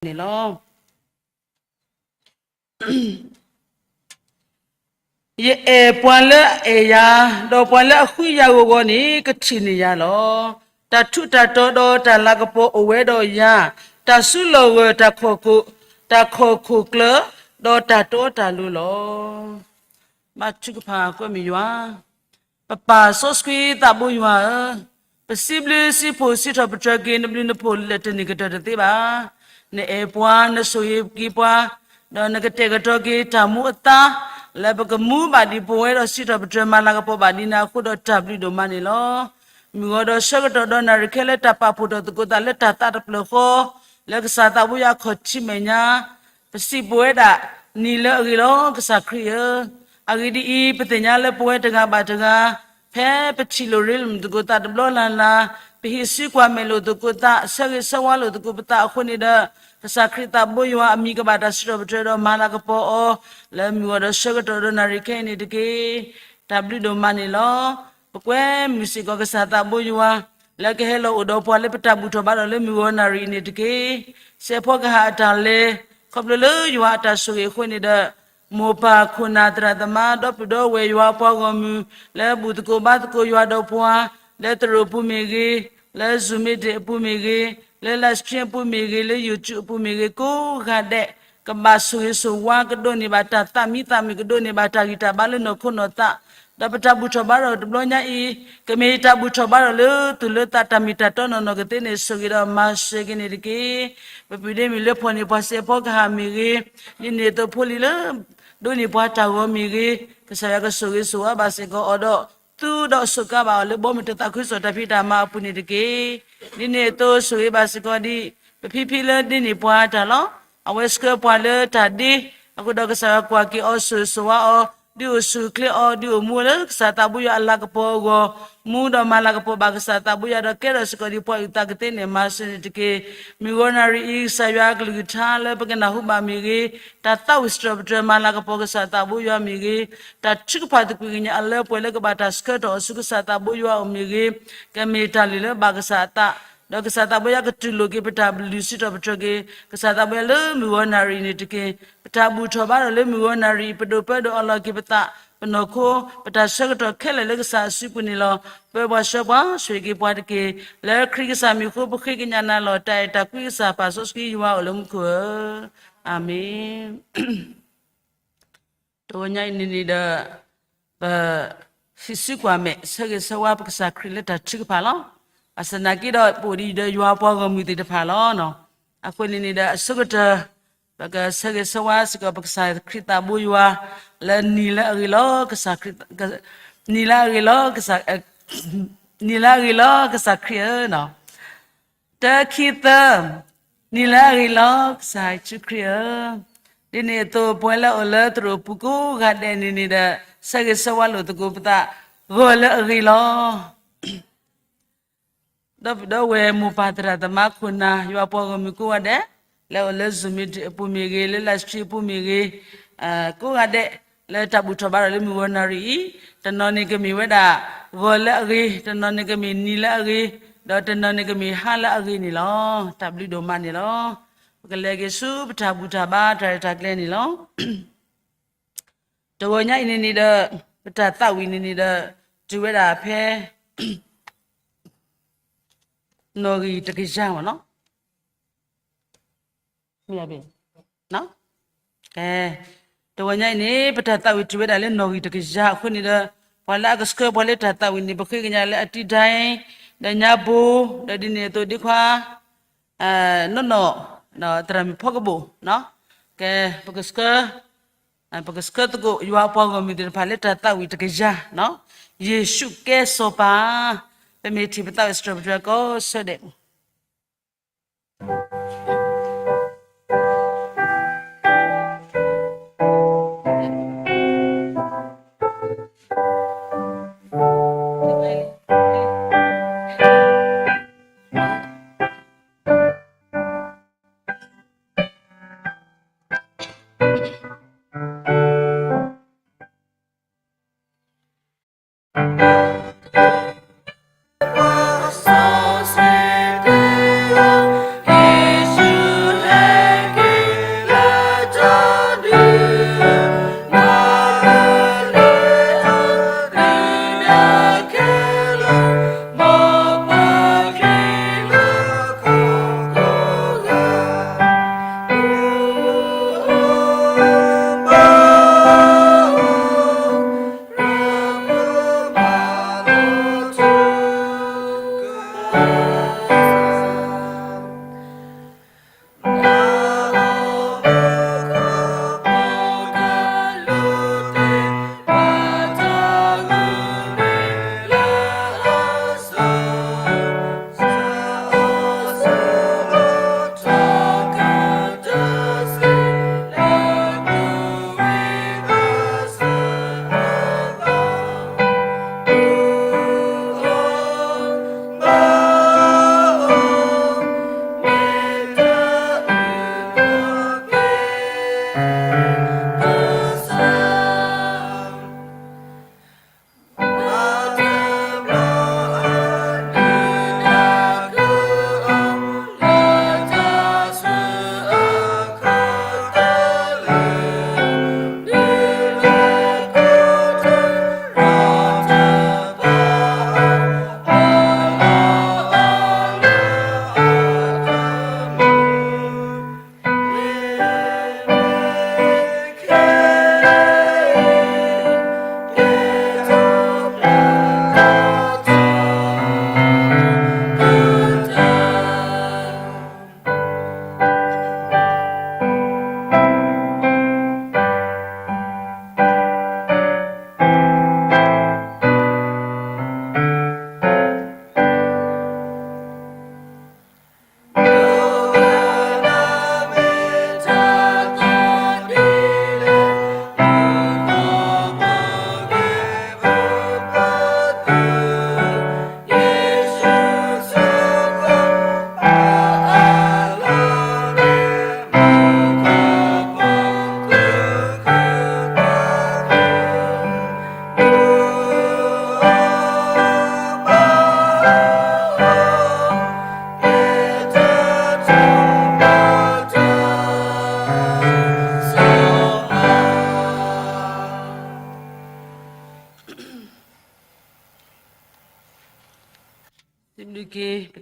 န့ၣ်လီၤ. ယအဲၣ်ပှၤလၢအအဲၣ်ယၤ, ဒီးပှၤလၢအဃုယၤဂီၤဂီၤန့ၣ် ကထံၣ်န့ၢ်ယၤလီၤ. တၢ်ထူးတၢ်တီၤဒီးတၢ်လၤကပီၤအိၣ်ဝဲဒီးယၤ, တၢ်စုလီၢ်ဂၢၢ်, တၢ်ခိၣ်, တၢ်ခိၣ်ခိၣ်ကျၢၢ်, ဒီးတၢ်တီတၢ်လိၤလီၤ. ဘါထုကဖၣ်. ကွဲမုာ်ယွၤ, ပပၢ်စီဆှံသးဘိယွၤဧၢ, ပစံးဘျုးစံးဖှိၣ်စံးထီၣ်ပတြၢၤက့ၤ နဘျုးနဖှိၣ်လၢတန့ၢ်ကတၢၢ်တသ့ဘၣ်. နအဲၣ်ပှၤ, နဆိၣ်ဂ့ၤက့ၤပှၤ, ဒီးနကတဲာ်ကတီၤက့ၤတၢ်မူအသါ, လၢပကမူဘၣ်ဒံးပဝဲဒီးစံးထီၣ်ပတြၢၤမၤလၤကပီၤဘၣ်ဒံးနၤအဃိဒီးတၢ်ဘျုးဒိၣ်မးန့ၣ်လီၤ. မုၢ်ဂီၤဒီးဆၢကတီၢ်ဒီးနၣ်ရံၣ်ခဲလၢာ် တၢ်ပာ်ဖှိၣ်ထီၣ်သကိးသးလၢတၢ်သးတဖျၢၣ်ဃီ, လၢကစၢ်သးဘိယွၤအခီၣ်ထံးမဲာ်ညါ ပစံးပဝဲဒၣ်, နံၤလၢအဂ့ၤလီၤ ကစၢ်ခရံာ်ဧၢ. အဂ့ၢ်ဒ်အံၤ, ပသ့ၣ်ညါလၢပဝဲတဂၤဘၣ်တဂၤ, ဖဲပထံၣ်လိာ်ရ့လိာ်မုာ်သကိးသးတဘျီလၢ်လၢ်, ပဟံးစုကွၢ်မဲာ်လိာ်သကိးသး, ဆၢဂ့ၤဆၢဝါလိာ်သကိးပသးအဃိန့ၣ်ဒီး, ကစၢ်ခရံာ်သးဘိယွၤအမံၤကဘၣ်တၢ်စံးထီၣ်ပတြၢၤဒီးမၤလၤကပီၤအီၤ, လၢမုၢ်ဂီၤဒီးဆၢကတီၢ်ဒီးနၣ်ရံၣ်ခဲအံၤန့ၣ်တက့ၢ်. တၢ်ဘျုးဒိၣ်မးန့ၣ်လီၤ. ပကွဲမုာ်စ့ၢ်ကီးကစၢ်သးဘိယွၤ, လၢကဟဲလီၤအိၣ်ဒီးပှၤလၢပတၢ်ဘူၣ်ထီၣ်ဘါထီၣ်လၢမုၢ်ဂီၤနၣ်ရံၣ်အံၤန့ၣ်တက့ၢ်. စဲးဖီကဟၣ်အတၢ်လဲၤ, ခီဖျိလၢယွၤအတၢ်ဆိၣ်ဂ့ၤအဃိန့ၣ်ဒီး, မိၢ်ပၢ်ခိၣ်နၢ်သရၣ်သမါ ဒီပုၢ်ဒီဝဲၢ်ယွၤအပှၤဂီၢ်မုၢ်, လၢဘူၣ်သကိးဘါသကိးယွၤဒီးပှၤ, လၢသရိာ်အပူၤမ့ၢ်ဂ့ၤ, လၢ Zoom meeting အပူၤမ့ၢ်ဂ့ၤ, လၢ live stream အပူၤမ့ၢ်ဂ့ၤ, လၢ YouTube အပူၤမ့ၢ်ဂ့ၤ, ကိးဂၤဒဲး, ကဘၣ်ဆိၣ်ဂ့ၤဆိၣ်ဝါ ကဒိးန့ၢ်ဘၣ်တၢ်သးမံသးမုာ် ကဒိးန့ၢ်ဘၣ်တၢ်ဂံၢ်တၢ်ဘါလၢနီၢ်ခိနီၢ်သး, ဒီးပတၢ်ဘူၣ်ထီၣ်ဘါထီၣ်တဘျီညါအံၤ, ကမ့ၢ်တၢ်ဘူၣ်ထီၣ်ဘါထီၣ်လၢသူၣ်လၢသးတၢ်မ့ၢ်တၢ်တီနီၢ်နီၢ်ကသ့န့ၣ် ဆိၣ်ဂ့ၤဒီးမၤစၢၤက့ၤန့ၣ်တက့ၢ်. ပပုၢ်ဒ့မုၣ်လၢဖီၣ်န့ၢ်ပှၤစဲးဖီကဟၣ်မ့ၢ်ဂ့ၤ, ဒ်န့ၣ်အသိးဖိလံၤလၢ ဒိးန့ၢ်ပှၤတၢ်ဂီၤမ့ၢ်ဂ့ၤ, ကစၢ်ယွၤကဆိၣ်ဂ့ၤဆိၣ်ဝါဘၣ်စ့ၢ်ကီးအီၤဒီး, သူဒီးစူးကါဘၣ်အီၤလၢဘီမုၢ်တၢ်သးခုကစီၣ်တၢ်ဖံးတၢ်မၤအပူၤန့ၣ်တက့ၢ်. ဒ်န့ၣ်အသိးဆိၣ်ဂ့ၤဘၣ်စ့ၢ်ကီးဒ်, ပဖံဖံလၢဒ့န့ၢ်ပှၤတၢ်လီၤ. အဝဲဆှၢပှၤလၢတၢ်ဒ့, အဃိဒီးကစၢ်ယွၤကွၢ်က့ၤအီၤဆိၣ်ဂ့ၤဆိၣ်ဝါအီၤ, ဒုးအိၣ်ဆူၣ်အိၣ်ချ့အီၤ, ဒုးအိၣ်မူလၢကစၢ်သးဘိယွၤအလၤကပီၤအဂီၢ်, မူဒီးမၤလၤကပီၤဘၣ်ကစၢ်သးဘိယွၤဒီးကဲထီၣ်စ့ၢ်ကီးဒ်ပှၤအုၣ်သးကသ့န့ၣ် မၤစၢၤန့ၣ်တက့ၢ်. မုၢ်ဂီၤနၣ်ရံၣ်အံၤ ကစၢ်ယွၤအကလုၢ်ကထါလၢပကနၢ်ဟူဘၣ်မ့ၢ်ဂ့ၤ, တၢ်သးဝံၣ်စံးထီၣ်ပတြၢၤမၤလၤကပီၤကစၢ်သးဘိယွၤမ့ၢ်ဂ့ၤ, တၢ်ထုကဖၣ်သကွံာ်ကညးအလၢပှဲၤလၢကဘၣ်တၢ်ဆှၢထီၣ်အီၤဆူကစၢ်သးဘိယွၤအအိၣ်မ့ၢ်ဂ့ၤ, ကမ့ၢ်တၢ်လုၢ်လၢဘၣ်ကစၢ်အသး, ဒီးကစၢ်သးဘိယွၤကတူၢ်လိာ်က့ၤပတၢ်ဘျုးစံးထီၣ်ပတြၢၤက့ၤ, ကစၢ်သးဘိယွၤလၢမုၢ်ဂီၤနၣ်ရံၣ်အံၤန့ၣ်တက့ၢ်. ပတၢ်ဘူၣ်ထီၣ်ဘါထီၣ်လၢမုၢ်ဂီၤနၣ်ရံၣ်အံၤ ပဒိၣ်ပၢဒီးအလီၢ်က့ၤပသး, ပနီၢ်ခိ, ပတၢ်ဆၢကတီၢ်ခဲလၢာ်လၢကစၢ်အစုပူၤန့ၣ်လီၤ. ပၢပှၤဆှၢပှၤ, ဆိၣ်ဂ့ၤက့ၤပှၤတက့ၢ်. လၢခရံာ်ကစၢ်မံၤအဃိ ပဃ့ကညးနၤလီၤ. တၢ်အဲၣ်တၢ်ကွံကစၢ်ပၢ်စီဆှံယွၤအိၣ်လၢမူခိၣ်ဧၢ, အၤမ့ၣ်. တဂီၤညါအံၤန့ၣ်န့ၣ်ဒီး, ပ, ဟံးစုကွၢ်မဲာ် ဆၢဂ့ၤဆၢဝါပကစၢ်ခရံာ်လၢတၢ်ထုကဖၣ်လီၤ. ဘၣ်ဆၣ်သနာ်က့ဒီး ပအိၣ်ဒံးဒီးယွၤအပှၤဂီၢ်မုၢ်သ့ၣ်တဖၣ်လီၤ. အဃိန့ၣ်န့ၣ်ဒီး အဆိကတၢၢ်, ပကဆၢဂ့ၤဆၢဝါစ့ၢ်ကီးပကစၢ်ခရံာ်သးဘိယွၤ, လၢနံၤလၢအဂ့ၤလီၤ, နံၤလၢအဂ့ၤလီၤ, နံၤလၢအဂ့ၤလီၤ ကစၢ်ခရံာ်ဧၢ. တၢ ခံ သၢ, နံၤလၢအဂ့ၤလီၤ ကစၢ်ယ့ၣ်ၡူးခရံာ်ဧၢ. ဒ်န့ၣ်အသိး ပဝဲလၢအိၣ်လၢသရိာ်ပူၤကိးဂၤဒဲးန့ၣ်န့ၣ်ဒီး ဆၢဂ့ၤဆၢဝါလိာ်သကိးပသး, ဂီၤလၢအဂ့ၤလီၤ. ဒီပုၢ်ဒီဝဲၢ်မိၢ်ပၢ်သရၣ်သမါခိၣ်နၢ် ယွၤပှၤဂီၢ်မုၢ်ကိးဂၤဒဲး, လၢအိၣ်လၢ Zoom meeting အပူၤမ့ၢ်ဂ့ၤ, လၢ live stream အပူၤမ့ၢ်ဂ့ၤ, ကိးဂၤဒဲး, လၢတၢ်ဘူၣ်ထီၣ်ဘါထီၣ်လၢမုၢ်ဂီၤနၣ်ရံၣ်အံၤ, တနီၤန့ၣ်ကမ့ၢ်ဝဲဒၣ်, ဂီၤလၢအဂ့ၤ, တနီၤန့ၣ်ကမ့ၢ်နံၤလၢအဂ့ၤ, ဒီးတနီၤန့ၣ်ကမ့ၢ်ဟါလၢအဂ့ၤန့ၣ်လီၤ. တၢ်ဘျုးဒိၣ်မးန့ၣ်လီၤ. ပကလဲၤက့ၤဆူပတၢ်ဘူၣ်တၢ်ဘါတၢ်ရဲၣ်တၢ်ကျဲၤန့ၣ်လီၤ. တဂီၤညါအံၤန့ၣ်န့ၣ်ဒီး, ပတၢ်သးဝံၣ်န့ၣ်န့ၣ်ဒီး, တုၤဝဲဒၣ်ဖဲ နီၣ်ဂံၢ်တကယၤမ့ၢ်နီၤ. တဂီၤညါအံၤန့ၣ် ပတၢ်သးဝံၣ်တုၤဝဲဒၣ်လၢနီၣ်ဂံၢ်တကယၤအဃိန့ၣ်ဒီး, ပှၤလၢအကဆှၢပှၤလၢတၢ်သးဝံၣ်န့ၣ် ပဃ့ကညးလၢအတံဒၣ်, ဒီးညါဘိ, ဒီးဒ်န့ၣ်အသိးဒ့ခွါ နီၢ်နီၢ်, သရၣ်မုၣ်ဖီကဘိၣ်, ကဲ, ပကဆှၢ, ပကဆှၢသကိး ယွၤအပှၤဂီၢ်မုၢ်သ့ၣ်တဖၣ်လၢတၢ်သးဝံၣ်တကယၤ, ယ့ၣ်ၡူးကဲစီၤပၤ, ပမ့ၢ်ထံၣ်ပသးဝံၣ်စံးထီၣ်ပတြၢၤကိးဆၢဒဲး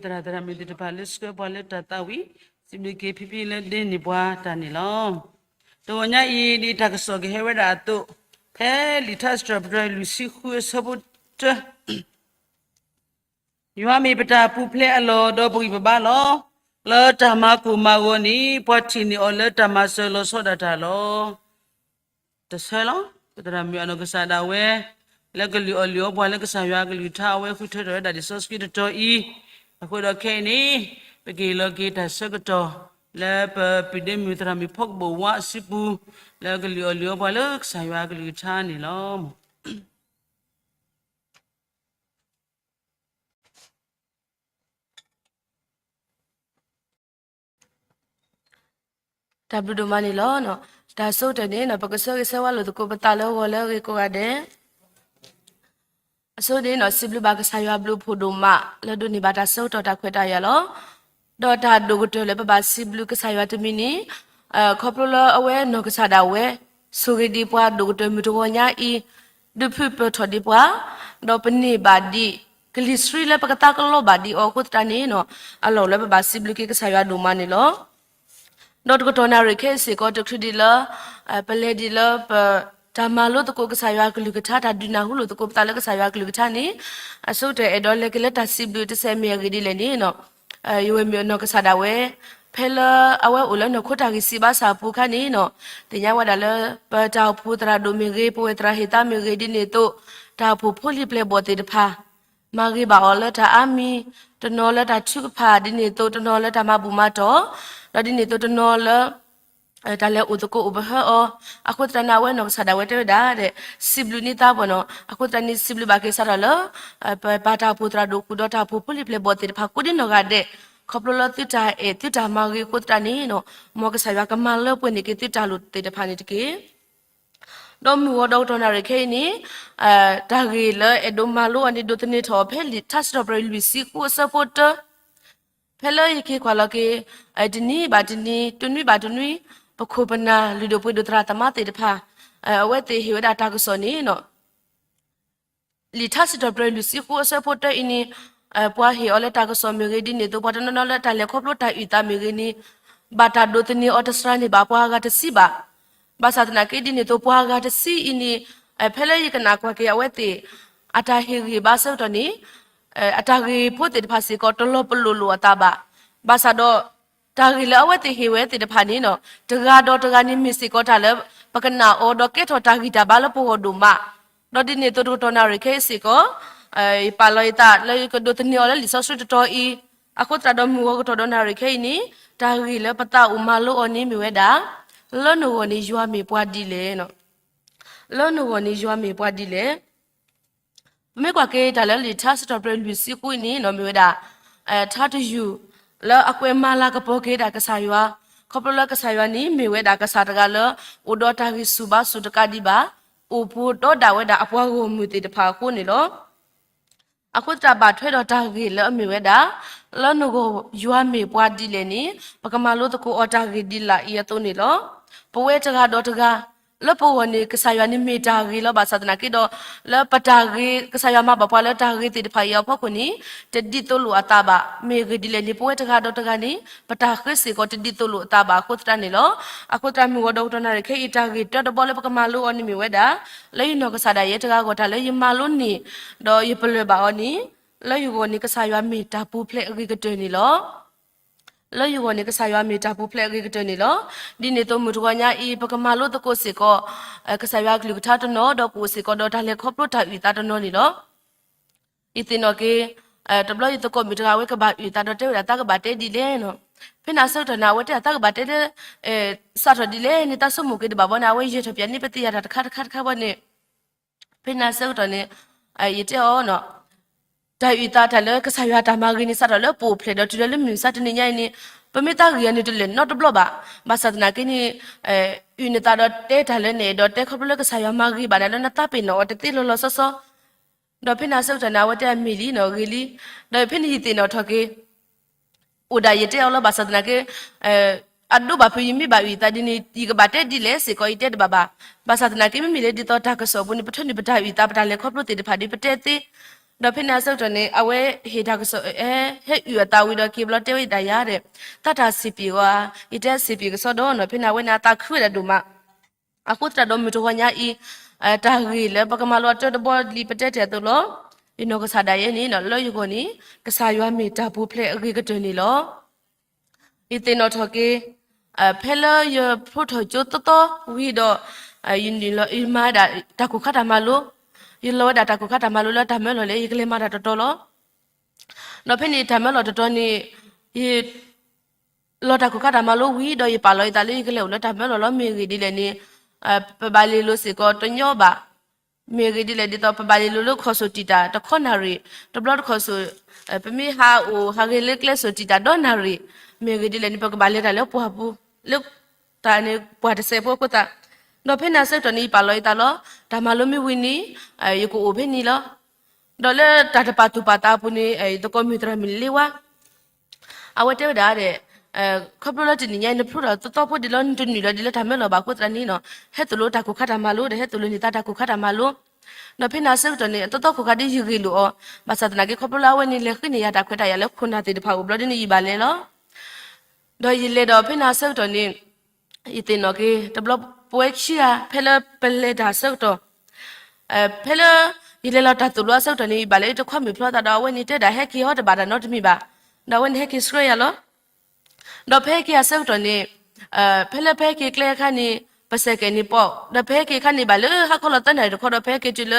သရၣ်သရၣ်မုၣ်သ့ၣ်တဖၣ်လၢဆှၢပှၤလၢတၢ်သးဝံၣ်, စံးဘျုးက့ၤဖံဖံလၢဒိးန့ၢ်ပှၤတၢ်န့ၣ်လီၤ. တဂီၤညါအံၤ ဒ်တၢ်ကစီၣ်ကဟဲဝဲဒၣ်အသိး, ဖဲလံာ်ထါစံးထီၣ်ပတြၢၤလွံၢ်ဆံဃုအဆၢဖိတၢ ယွၤမ့ၢ်ပတၢ်ပူၤဖျဲးအလီၢ်ဒီးပဂံၢ်ပဘါလီၤ. လၢတၢ်မၤကိၢ်မၤဂီၤန့ၣ် ပှၤထံၣ်န့ၢ်အီၤလၢတၢ်မၤစၢၤလီၤဆီဒၣ်တၢ်လီၤ. တဆၢလီၤ. ပသရၣ်မုၣ်အနီၢ်ကစၢ်ဒၣ်ဝဲ လၢကလုၢ်အီၣ်လုၢ်အီပှၤလၢကစၢ်ယွၤအကလုၢ်ကထါ အဝဲဃုထၢထီၣ်ဝဲဒၣ်လံာ်စီဆှံတတီၤအံၤ, အဃိဒီးခဲအံၤန့ၣ် ပကဟ့ၣ်လီၤက့ၤတၢ်ဆၢကတီၢ် လၢပပုၢ်ဒ့မုၣ်သရၣ်မုၣ်ဖီကဘိၣ်ဝါအစုပူၤ လၢကလုၢ်အီၣ်လုၢ်အီပှၤလၢကစၢ်ယွၤအကလုၢ်ကထါန့ၣ်လီၤ. တၢ်ဘျုးဒိၣ်မးန့ၣ်လီၤ. တၢ်ဆိကတၢၢ်န့ၣ် ပကဆၢဂ့ၤဆၢဝါလိာ်သကိးပသးလၢဂီၤလၢအဂ့ၤကိးဂၤဒဲး. အဆိန့ၣ် စံးဘျုးဘၣ်ကစၢ်ယွၤအဘျုးအဖှိၣ်ဒိၣ်မး လၢဒိးန့ၢ်ဘၣ်တၢ်ဆၢကတီၢ်တၢ်ခွဲးတၢ်ယာ်လီၤ. ဒီးတၢ်ဒိၣ်ကတၢၢ်လၢပဘၣ်စံးဘျုးကစၢ်ယွၤတမံၤန့ၣ် ခီဖျိလၢအဝဲနီၢ်ကစၢ်ဒၣ်ဝဲ ဆိၣ်ဂ့ၤဒံးပှၤဒိၣ်ကတၢၢ်မုၢ်တဂီၤညါအံၤ ဒုးဖုးပၢၢ်ထီၣ်ဒံးပှၤ, ဒီးပန့ၢ်ဘၣ်ဒံး ကလံၤဆှံလၢပကသါကလီဘၣ်ဒံးအီၤအဃိသတးန့ၣ် အလီၢ်လၢပဘၣ်စံးဘျုးက့ၤကစၢ်ယွၤဒိၣ်မးန့ၣ်လီၤ. ဒီးတကတီၢ်နၣ်ရံၣ်ခဲအံၤစ့ၢ်ကီး တချုးဒံးလၢ ပလဲၤဒံးလၢပ တၢ်မၤလိသကိးကစၢ်ယွၤကလုၢ်ကထါ တၢ်ဒုးနၢ်ဟူလိာ်သကိးပသးလၢကစၢ်ယွၤကလုၢ်ကထါန့ၣ် အဆိကတၢၢ်အဲၣ်ဒိးလဲၤက့ၤလၢတၢ်စံးဘျုးတဆဲးမ့ၢ်အဂ့ၢ်ဒ်လဲၣ်န့ၣ် ယဝဲၢ်မုၣ်အနီၢ်ကစၢ်ဒၣ်ဝဲ ဖဲလၢအဝဲအိၣ်လၢနီၢ်ခိတၢ်ဂံၢ်စၢ်ဘါစၢ်အပူၤအခါန့ၣ် သ့ၣ်ညါဝဲဒၣ်လၢ ပတၢ်အိၣ်ဖှိၣ်သရၣ်ဒိၣ်မ့ၢ်ဂ့ၤ ပဝဲသရၣ်ဟ့ၣ်သါမ့ၢ်ဂ့ၤ ဒ်န့ၣ်အသိး တၢ်အိၣ်ဖှိၣ်ဖိလံၤပျဲၢ်ဘီၣ်သ့ၣ်တဖၣ် မၤဂ့ၤဘၣ်အီၤလၢတၢ်အါမံၤ, တနီၤလၢတၢ်ထုကဖၣ် ဒ်န့ၣ်အသိးတနီၤလၢတၢ်မၤဘူၣ်မၤတီၢ်, ဒီးဒ်န့ၣ်အသိးတနီၤလၢ တၢ်လဲၤအိၣ်သကိးအိၣ်ပဟၢအီၤ, အဃိသတးန့ၣ် အဝဲနီၢ်ကစၢ်ဒၣ်ဝဲတဲဝဲဒၣ် စံးဘျုးန့ၢ်သးပှၢ်နီၤ, အဃိသတးန့ၣ် စံးဘျုးဘၣ်က့ၤစးထီၣ်လၢ ပပၢ်တၢ်အိၣ်ဖှိၣ်သရၣ်ဒိၣ်ဃုာ်ဒီးတၢ်အိၣ်ဖှိၣ်ဖိလံၤပျဲၢ်ဘီၣ်သ့ၣ်တဖၣ် ကိးဒ်နီၢ်ဂၤဒဲး, ခီဖျိလၢသုတၢ်အဲၣ်သုတၢ်မၤဂ့ၤအဃိသတးန့ၣ် မ်ကစၢ်ယွၤကမၤလၢပှဲၤန့ၢ်က့ၤသုတၢ်လိၣ်သ့ၣ်တဖၣ်န့ၣ်တက့ၢ်. ဒီးမုၢ်ဂီၤဒီးကတီၢ်နၣ်ရံၣ်ခဲအံၤန့ၣ် တၢ်ဂ့ၢ်လၢအဲၣ်ဒိးမၤလိအီၤန့ၣ် ဒိးသန့ၤထီၣ်အီၤဖဲလံာ်ထါစံးထီၣ်ပတြၢၤလွံၢ်ဆံဃုအဆၢဖိတၢ ဖဲလၢယက့ၤကွၢ်လီၤက့ၤ တနံၤဘၣ်တနံၤ တနွံဘၣ်တနွံ ပခိၣ်ပနၢ်လုၢ်ဒိၣ်ပှ့ၤဒိၣ်သရၣ်သမါသ့ၣ်တဖၣ် အဝဲသ့ၣ်ဟ့ၣ်ဝဲဒၣ်တၢ်ကစီၣ်န့ၣ် လံာ်ထါစံးထီၣ်ပတြၢၤလွံၢ်ဆံဃုအဆၢဖိတၢအံၤန့ၣ် ပှၤဟ့ၣ်အီၤလၢတၢ်ကစီၣ်မ့ၢ်ဂ့ၤ ဒ်န့ၣ်အသိး ပှၤတနီၤနီၤလၢတၢ်လဲၤခီဖျိတၢ်အုၣ်သးမ့ၢ်ဂ့ၤန့ၣ် ဘၣ်တၢ်ဒိးသန့ၤအီၤတစှၤန့ၣ်ဘၣ် ပှၤအဂၤတဆံဘၣ်. ဘၣ်ဆၣ်သနာ်က့ ဒ်န့ၣ်အသိး ပှၤအဂၤတဆံအံၤန့ၣ် ဖဲလၢယကနၣ်ကွၢ်က့ၤအဝဲသ့ၣ် အတၢ်ဟ့ၣ်ဂံၢ်ဘါဆၢကတီၢ်န့ၣ် အတၢ်ဂ့ၢ်ဖိသ့ၣ်တဖၣ်စ့ၢ်ကီး တလီၤပလိာ်လိာ်အသးဘၣ်. ဘၣ်ဆၣ်ဒီး တၢ်ဂ့ၢ်လၢအဝဲသ့ၣ်ဟ့ၣ်ဝဲသ့ၣ်တဖၣ်န့ၣ် တဂၤဒီးတဂၤန့ၣ်မ့ၢ်စ့ၢ်ကီးတၢ်လၢ ပကနၣ်အီၤဒီးကဲထီၣ်တၢ်ဂံၢ်တၢ်ဘါလၢပဂီၢ်ဒိၣ်မး, ဒီးဒ်န့ၣ်အသိးတကတီၢ်နၣ်ရံၣ်ခဲအံၤစ့ၢ်ကီး ယပာ်လီၤယသးလၢယကဒိးသန့ၤအီၤလၢလံာ်စီဆှံတတီၤအံၤ, အဃိသတးဒီးမုၢ်ဂီၤကတီၢ်ဒီးနၣ်ရံၣ်ခဲအံၤန့ၣ် တၢ်ဂ့ၢ်လၢပသးအိၣ်မၤလိအီၤန့ၣ်မ့ၢ်ဝဲဒၣ် လၢနဂီၢ်န့ၣ်ယွၤမ့ၢ်ပှၤဒ်လဲၣ် လၢနဂီၢ်န့ၣ်ယွၤမ့ၢ်ပှၤဒ်လဲၣ်. ပမ့ၢ်ကွၢ်က့ၤတၢ်လၢလံာ်ထါစံးထီၣ်ပတြၢၤလွံၢ်ဆံဃုအံၤန့ၣ် မ့ၢ်ဝဲဒၣ် ထါတယုၢ် လၢအကွဲးမၤလၤကပီၤက့ၤဒၣ်ကစၢ်ယွၤ, ခီဖျိလၢကစၢ်ယွၤန့ၣ်မ့ၢ်ဝဲဒၣ်ကစၢ်တဂၤလၢ အိၣ်ဒီးတၢ်ဂံၢ်ဆူၣ်ဘါဆူၣ်တကးဒံးဘၣ်, အိၣ်ဖှိၣ်ဒီးဒၣ်ဝဲဒၣ်အပှၤဂီၢ်မုၢ်သ့ၣ်တဖၣ်အဃိန့ၣ်လီၤ. အဃိသတးဘၣ်ထွဲဒီးတၢ်ဂ့ၢ်လၢအမ့ၢ်ဝဲဒၣ် လၢနဂီၢ်ယွၤမ့ၢ်ပှၤဒ်လဲၣ်န့ၣ် ပကမၤလိသကိးအီၤတၢ်ဂ့ၢ်ဒ်လာ်အံၤအသိးန့ၣ်လီၤ. ပဝဲတဂၤဒီးတဂၤ လၢပဂီၢ်န့ၣ် ကစၢ်ယွၤန့ၣ်မ့ၢ်တၢ်ဂ့ၤလီၤ. ဘၣ်ဆၣ်သနာ်က့ဒီး လၢပတၢ်ဂ့ၤ ကစၢ်ယွၤမၤဘၣ်ပှၤလၢတၢ်ဂ့ၤသ့ၣ်တဖၣ်အံၤအဖီခိၣ်န့ၣ် တဒ်သိးလိာ်အသးဘၣ်. မ့ၢ်ဂ့ၢ်ဒ်လဲၣ်န့ၣ် ပဝဲတဂၤဒီးတဂၤန့ၣ် ပတၢ်ဃ့စ့ၢ်ကီးတဒ်သိးလိာ်အသးဘၣ်အဃိသတးန့ၣ်လီၤ. အဃိသတးမုၢ်ဂီၤဒီးကတီၢ်နၣ်ရံၣ်ခဲအံၤ တၢ်ဂ့ၢ်တၢတဘီလၢပကမၤလိအီၤန့ၣ်မ့ၢ်ဝဲဒၣ် လၢယနီၢ်ကစၢ်ဒၣ်ယဲတဂၤအဂီၢ် တၢ်လၢယမၤလိန့ၢ် ဒီးယပလၢၢ်ဘၣ်အီၤန့ၣ် လၢယဂီၢ်န့ၣ် ကစၢ်ယွၤမ့ၢ်တၢ်ပူၤဖျဲးအဂ့ၤကတၢၢ်န့ၣ်လီၤ. လၢယဂီၢ်န့ၣ် ကစၢ်ယွၤမ့ၢ်တၢ်ပူၤဖျဲးအဂ့ၤကတၢၢ်န့ၣ်လီၤ. ဒ်န့ၣ်အသိးမုၢ်တဂီၤညါအံၤ ပကမၤလိသကိးစ့ၢ်ကီး ကစၢ်ယွၤအကလုၢ်ကထါတနီၤ ဒီးကအိၣ်စ့ၢ်ကီးဒီးတၢ်လဲၤခီဖျိတၢ်အုၣ်သးတနီၤန့ၣ်လီၤ. ယသ့ၣ်နီၣ်က့ၤ တဘျီယသကိးမုၣ်တဂၤ အဝဲကဘၣ်အုၣ်သးဒီးတဲဝဲဒၣ် သးကဘၣ်တဲဒ်လဲၣ်နီၤ. ဖဲန့ၣ်အဆၢကတီၢ်န့ၣ် အဝဲတဲဒၣ် သးကဘၣ်တဲလၢ စးထီၣ်ဒ်လဲၣ်န့ၣ် သးဆိကမိၣ်က့ၤတဘၣ်ဘီန့ၣ် အဝဲယဲၢ်ထီၣ်ပၠးန့ၢ်ပသ့ၣ်ယၤတၢ်တခါတခါတခါဘီန့ၣ် ဖဲန့ၣ်အဆၢကတီၢ်န့ၣ် ယတဲအီၤနီၤ တၢ်အုၣ်သးတၢ်လၢကစၢ်ယွၤတၢ်မၤဂ့ၤန့ၣ် စးထီၣ်လၢပအိၣ်ဖျဲၣ်ဒီးတုၤလၢလၢမုၢ်မဆါတနံၤညါအံၤန့ၣ် ပမ့ၢ်သးဂ့ၤအီၤန့ၣ်တလၢာ်နီတဘျီဘၣ်. ဘၣ်ဆၣ်သနာ်က့န့ၣ် အုၣ်နသးဒီးတဲတၢ်လၢနအဲၣ်ဒိးတဲခီဖျိလၢကစၢ်ယွၤမၤဂ့ၤဘၣ်နၤလၢ နသးပ့ၤနီၣ်အီၤတသ့လီၤလီၤဆီဆီ ဒီးဖဲန့ၣ်အဆၢကတီၢ်န့ၣ် အဝဲတဲအမ့ၢ်လံနီၤ ဂ့ၤလံ. ဒီးဖဲန့ၣ်ယသ့ၣ်နီၣ်ထီၣ်က့ၤ အိၣ်ဒၣ်ယတဲအီၤလီၤ ဘၣ်ဆၣ်သနာ်က့ အဒိဘၣ်ဖုးယမ့ၢ်ဘၣ်အုၣ်သးဒ်န့ၣ် ယကဘၣ်တဲဒ်လဲၣ်စ့ၢ်ကီး ယတဲတဘၣ်ဘၣ်. ဘၣ်ဆၣ်သနာ်က့ မ့မ့ၢ်လၢဒ်သိးတၢ်ကစီၣ်အပူၤန့ၣ် ပထၢနုာ်ပတၢ်အုၣ်သး ပတၢ်လဲၤခီဖျိသ့ၣ်တဖၣ်ဒီး ပတဲသ့ ဒီးဖဲန့ၣ်အဆၢကတီၢ်န့ၣ် အဝဲဟ့ၣ်တၢ်ကစီၣ် ဟဲအုၣ်အသးဝံၤဒီးက့ၤဘျီတဲဝဲဒၣ်ယၤဒီး သးတၢ်စံးပ့ၤဝဲ ယတဲစံးပ့ၤကစီဒီးနီၤ ဖဲန့ၣ်အဝဲန့ၣ်အသးခုဝဲဒၣ်ဒိၣ်မး, အဃိသတးဒီးမုၢ်တဂီၤညါအံၤ တၢ်ဂ့ၢ်လၢပကမၤလိအတၢတဘီလံပတဲတ့ၢ်အသိးလီၤ. ယနီၢ်ကစၢ်ဒၣ်ယဲန့ၣ် လၢယဂီၢ်န့ၣ် ကစၢ်ယွၤမ့ၢ်တၢ်ပူၤဖျဲးအဂ့ၤကတၢၢ်န့ၣ်လီၤ. ယသ့ၣ်နီၣ်ထီၣ်က့ၤ ဖဲလၢယဖျိထီၣ်ကၠိသီသီဝံၤဒီး ယမၤဝဲဒၣ်တၢ်ခိၣ်ခါတၢ်မၤလိ, ယလီၤဝဲဒၣ်တၢ်ခိၣ်ခါတၢ်မၤလိလၢတၢ်မၢလီၤလၢယကလဲၤမၤတၢ်တတီၤလီၤ. ဒီးဖဲန့ၣ်တၢ်မၢလီၤတတီၤန့ၣ် ယ လီၤတၢ်ခိၣ်ခါတၢ်မၤလိဝံၤဒီး ယပာ်လီၤယသးလၢယကလဲၤအိၣ်လၢတၢ်မၢလီၤလီၤ. မ့ၢ်ဂ့ၢ်ဒ်လဲၣ်န့ၣ် ပဘၣ်လဲၤလိၤစ့ၢ်ကီးတညီဘၣ်. မ့ၢ်ဂ့ၢ်ဒ်လဲၣ်ဒ်သိး ပဘၣ်လဲၤလိၤလၢခီၣ်စိၤတံာ်တာ်တခီနၣ်ရံၣ်, တဘျီတခီၣ်စိၤ ပမ့ၢ်ဟးအိၣ်ဟးဂဲၤလၢကျဲစိၤတံာ်တာ်ဒီနၣ်ရံၣ်, မ့ၢ်ဂ့ၢ်ဒ်လဲၣ်န့ၣ် ပကဘၣ်လဲၤတၢ်လၢပှၢ်ပူၤ လၢတၢ်န့ၣ်ပှၢ်တစဲးဖိအဃိသတး, ဒီးဖဲန့ၣ်အဆၢကတီၢ်န့ၣ် ယပာ်လီၤယသးလီၤ. တၢ်မၤလိမ့ၢ်ဝံၤန့ၣ် ယကအိၣ်ဖဲန့ၣ်လီၤ. ဒီးလၢတၢ်တပာ်သူၣ်ပာ်သးအပူၤန့ၣ် ယသကိးမုၢ်သရၣ်မုၣ်လ့ဝါ အဝဲတဲဝဲဒၣ်ဒီး ခီဖျိလၢတနံၤညါအံၤ နဖျိထီၣ်သီသီဖိဒံးလီၤ နတနုာ်လီၤဒံးလၢတၢ်မၢလီၤဘၣ်အဃိသတးန့ၣ်နီၤ ဟဲသိၣ်လိတၢ်ခိၣ်ခါတၢ်မၤလိဒီး ဟဲသိၣ်လိန့ၢ်သးတၢ်ခိၣ်ခါတၢ်မၤလိ, ဒီးဖဲန့ၣ်အဆၢကတီၢ်န့ၣ် အသီသီခိၣ်ခါဒ်ယဂ့ၢ်လိာ်အီၤ, ဘၣ်ဆၣ်သနာ်က့ ခီဖျိလၢအဝဲန့ၣ် လဲၤဃ့န့ၢ်ယၤတၢ်ခွဲးတၢ်ယာ်လၢခိၣ်နၢ်သ့ၣ်တဖၣ်အအိၣ်ဘျီဒ်န့ၣ် ယဘၣ်လဲၤလီၤ. ဒီးယလဲၤဒီးဖဲန့ၣ်အဆၢကတီၢ်န့ၣ် ယသ့ၣ်နီၣ်က့ၤ တဘျီပဝဲခံဂၤ ဖဲလၢပလဲၤတၢ်အဆၢကတီၢ် ဖဲလၢ ယလဲၤလီၤတၢ်သိၣ်လိအဆၢကတီၢ်န့ၣ် ယဘၣ်လၢယတခွါမုၣ်ဖျီသးဒီး အဝဲန့ၣ်တဲဒၣ်ဟဲက့ၤဟီတဘၣ်တၢ်နီတမံၤဘၣ်, ဒီးအဝဲန့ၣ်ဟဲက့ၤဆှၢယၤလီၤ. ဒီးဖဲဟဲက့ၤအဆၢကတီၢ်န့ၣ် ဖဲလၢပဟဲက့ၤကျဲအခါန့ၣ် ပစဲးကဲးန့ၣ်ပိာ်, ဒီးပဟဲက့ၤအခါန့ၣ် ဘၣ်လၢဟါခီလီၤသၢနၣ်ရံၣ်တခီဒီး ပဟဲက့ၤတုၤလၢ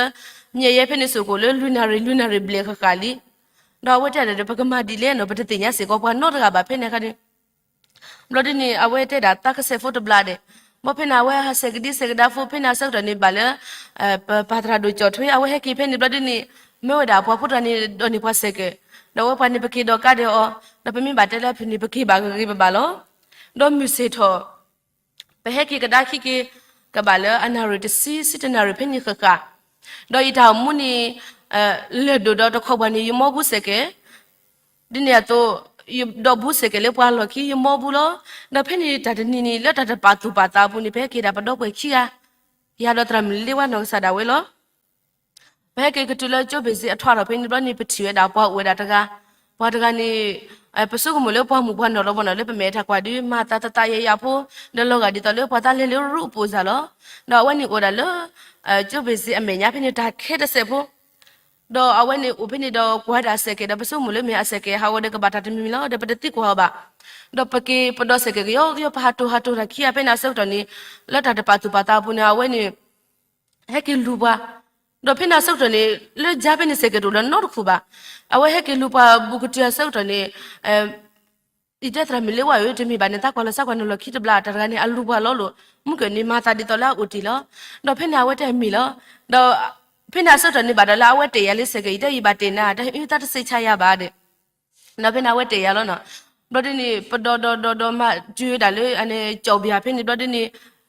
မၠဲးယဲဖဲန့ၣ်စိၢ်ကီၢ်လၢလွံၢ်နၣ်ရံၣ် လွံၢ်နၣ်ရံၣ်ဘျဲၣ်ဃၣ်ဃၣ်လံ. ဒီးအဝဲတဲဒၣ်ဒီး ပကမၤဒ်လဲၣ်နီၤ ပတသ့ၣ်ညါစ့ၢ်ကီးပှၤနီတဂၤဘၣ် ဖဲန့ၣ်အခါန့ၣ် ဘျီဒ်န့ၣ် အဝဲတဲဒၣ်သးကစဲးဖိတဘျီဒီး ဘီဖဲန့ၣ် အဝဲဟးစဲးကဒံစဲးကဒါဖိ ဖဲန့ၣ်အဆၢကတီၢ်န့ၣ် ဘၣ်လၢ ပပၢ်သရၣ်ဒိၣ်ကၠီၣ်ထွ့ အဝဲဟဲက့ၤဖဲန့ၣ်ဘျီဒ်န့ၣ် မၢဝဲဒၣ်ပှၤဖိတဂၤန့ၣ် ဒိးန့ၢ်ပှၤစဲးကဲး, ဒီးအဝဲပှၤန့ၣ် ပက့ၤဒီးကါဒဲးအီၤ, ဒီးပမ့ၢ်ဘၣ်တဲလၢဖဲန့ၣ် ပက့ၤဘၣ်ဂ့ၤဂ့ၤဘၣ်ဘၣ်လီၤ. ဒီးမုၢ်ဆ့ၣ်ထီၣ် ပဟဲက့ၤကဒါခံက့ၤ ကဘၣ်လၢအနၣ်ရံၣ်တဆံ ဆံတနၣ်ရံၣ်ဖဲန့ၣ်ဃၣ်ဃၣ်, ဒီးယတၢ်အိၣ်မူန့ၣ် လၢာ်ဒိၣ်ဒီးတခီပှၤန့ၣ် ယမီဘူစဲးကဲး ဒ်န့ၣ်အသိး ယဒီးဘူစဲးကဲးလၢပှၤလီၢ်ခံ ယမီဘူလီၤ. ဒီးဖဲန့ၣ်တၢ်တနံၤန့ၣ် လၢတၢ်တပာ်သူၣ်ပာ်သးအပူၤန့ၣ် ပဟဲက့ၤဒၣ်ပဒီပုၢ်ဝဲၢ်ခံဂၤ, ယၤဒီးသရၣ်မုၣ်လ့ဝါနီၢ်ကစၢ်ဒၣ်ဝဲလီၤ. ပဟဲက့ၤကတုၤလၢကၠိဘ့ၣ်စ့အထွးထီၣ်ဖဲန့ၣ်ဘျီန့ၣ် ပထံၣ်ဝဲဒၣ်ပှၤအိၣ်ဝဲဒၣ်တဂၤ, ပှၤတဂၤန့ၣ် ပဆိကမိၣ်လၢပှၤမုၣ်ပှၤနီၢ်လီၤဘီနီၤ လၢပမဲာ်ထံကီၢ်ဒီး မၤသးသးသးယံာ်ယံာ်ဖိ, ဒီးလီၤဂာ်ဒ်သိးလၢပှၤသးလဲၤလၢရူအပူၤစ့ၢ်လီၤ. ဒီးအဝဲန့ၣ်အိၣ်ဒၣ်လၢ ကၠိဘ့ၣ်စ့အမဲာ်ညါဖဲန့ၣ်တၢ်ခဲတစဲးဖိ ဒီးအဝဲန့ၣ်အိၣ်ဖဲန့ၣ်ဒီးကွၢ်ဒၣ်စဲးကဲးဒီး ပဆိကမိၣ်လၢမ့ၢ်အစဲးကဲးဟးဂီၤဒီးကဘၣ်တၢ်တမံၤမံၤလီၤ ဒီးပတသံကွၢ်အီၤဘၣ်. ဒီးပက့ၤပဒီးစဲးကဲးကယီကယီ ပဟးတိၢ်ဟးတိၢ်တၢ်ခံဂၤဖဲန့ၣ်အဆၢကတီၢ်န့ၣ် လၢတၢ်တပာ်သူၣ်ပာ်သးအပူၤန့ၣ် အဝဲန့ၣ် ဟဲက့ၤလူၤပှၤ, ဒီးဖဲန့ၣ်အဆၢကတီၢ်န့ၣ် လၢယၤဖဲန့ၣ်စဲးကဲးတအိၣ်လၢၤနီတခိၣ်ဘၣ်. အဝဲဟဲက့ၤလူၤပှၤဘူးကတုၤအဆၢကတီၢ်န့ၣ် ယတဲသရၣ်မုၣ်လ့ဝါဧၢ တမ့ၢ်ဘၣ်န့ၣ် သးကွၢ်လီၤစၢ်ကွၢ်နီၤလီၢ်ခံတဘျီ တၢ်တဂၤန့ၣ် အလူၤပှၤလီၤလိာ်, မုၢ်ကၢၢ်န့ၣ်မၤသးဒ်သိးလၢအအိၣ်တ့ၢ်လီၤ. ဒီးဖဲန့ၣ်အဝဲတဲမ့ၢ်လီၤ. ဒီးဖဲန့ၣ်အဆၢကတီၢ်န့ၣ်ဘၣ်ဒီးလၢအဝဲတဲယၤလၢစဲးကဲး ယတဲယဘၣ်တဲာ်နၤ တၢ်အုၣ်သးတစ့းဆါယၤဘၣ်ဒီး ဒီးဖဲန့ၣ်အဝဲတဲာ်ယၤလီၤနီၤ. ဘျီဒ်န့ၣ် ပဒီးဒီးဒီးဒီးမၤတုၤဝဲဒၣ်လၢ ကၠီၣ်ဘၠၣ်ဖဲန့ၣ်ဘျီဒ်န့ၣ်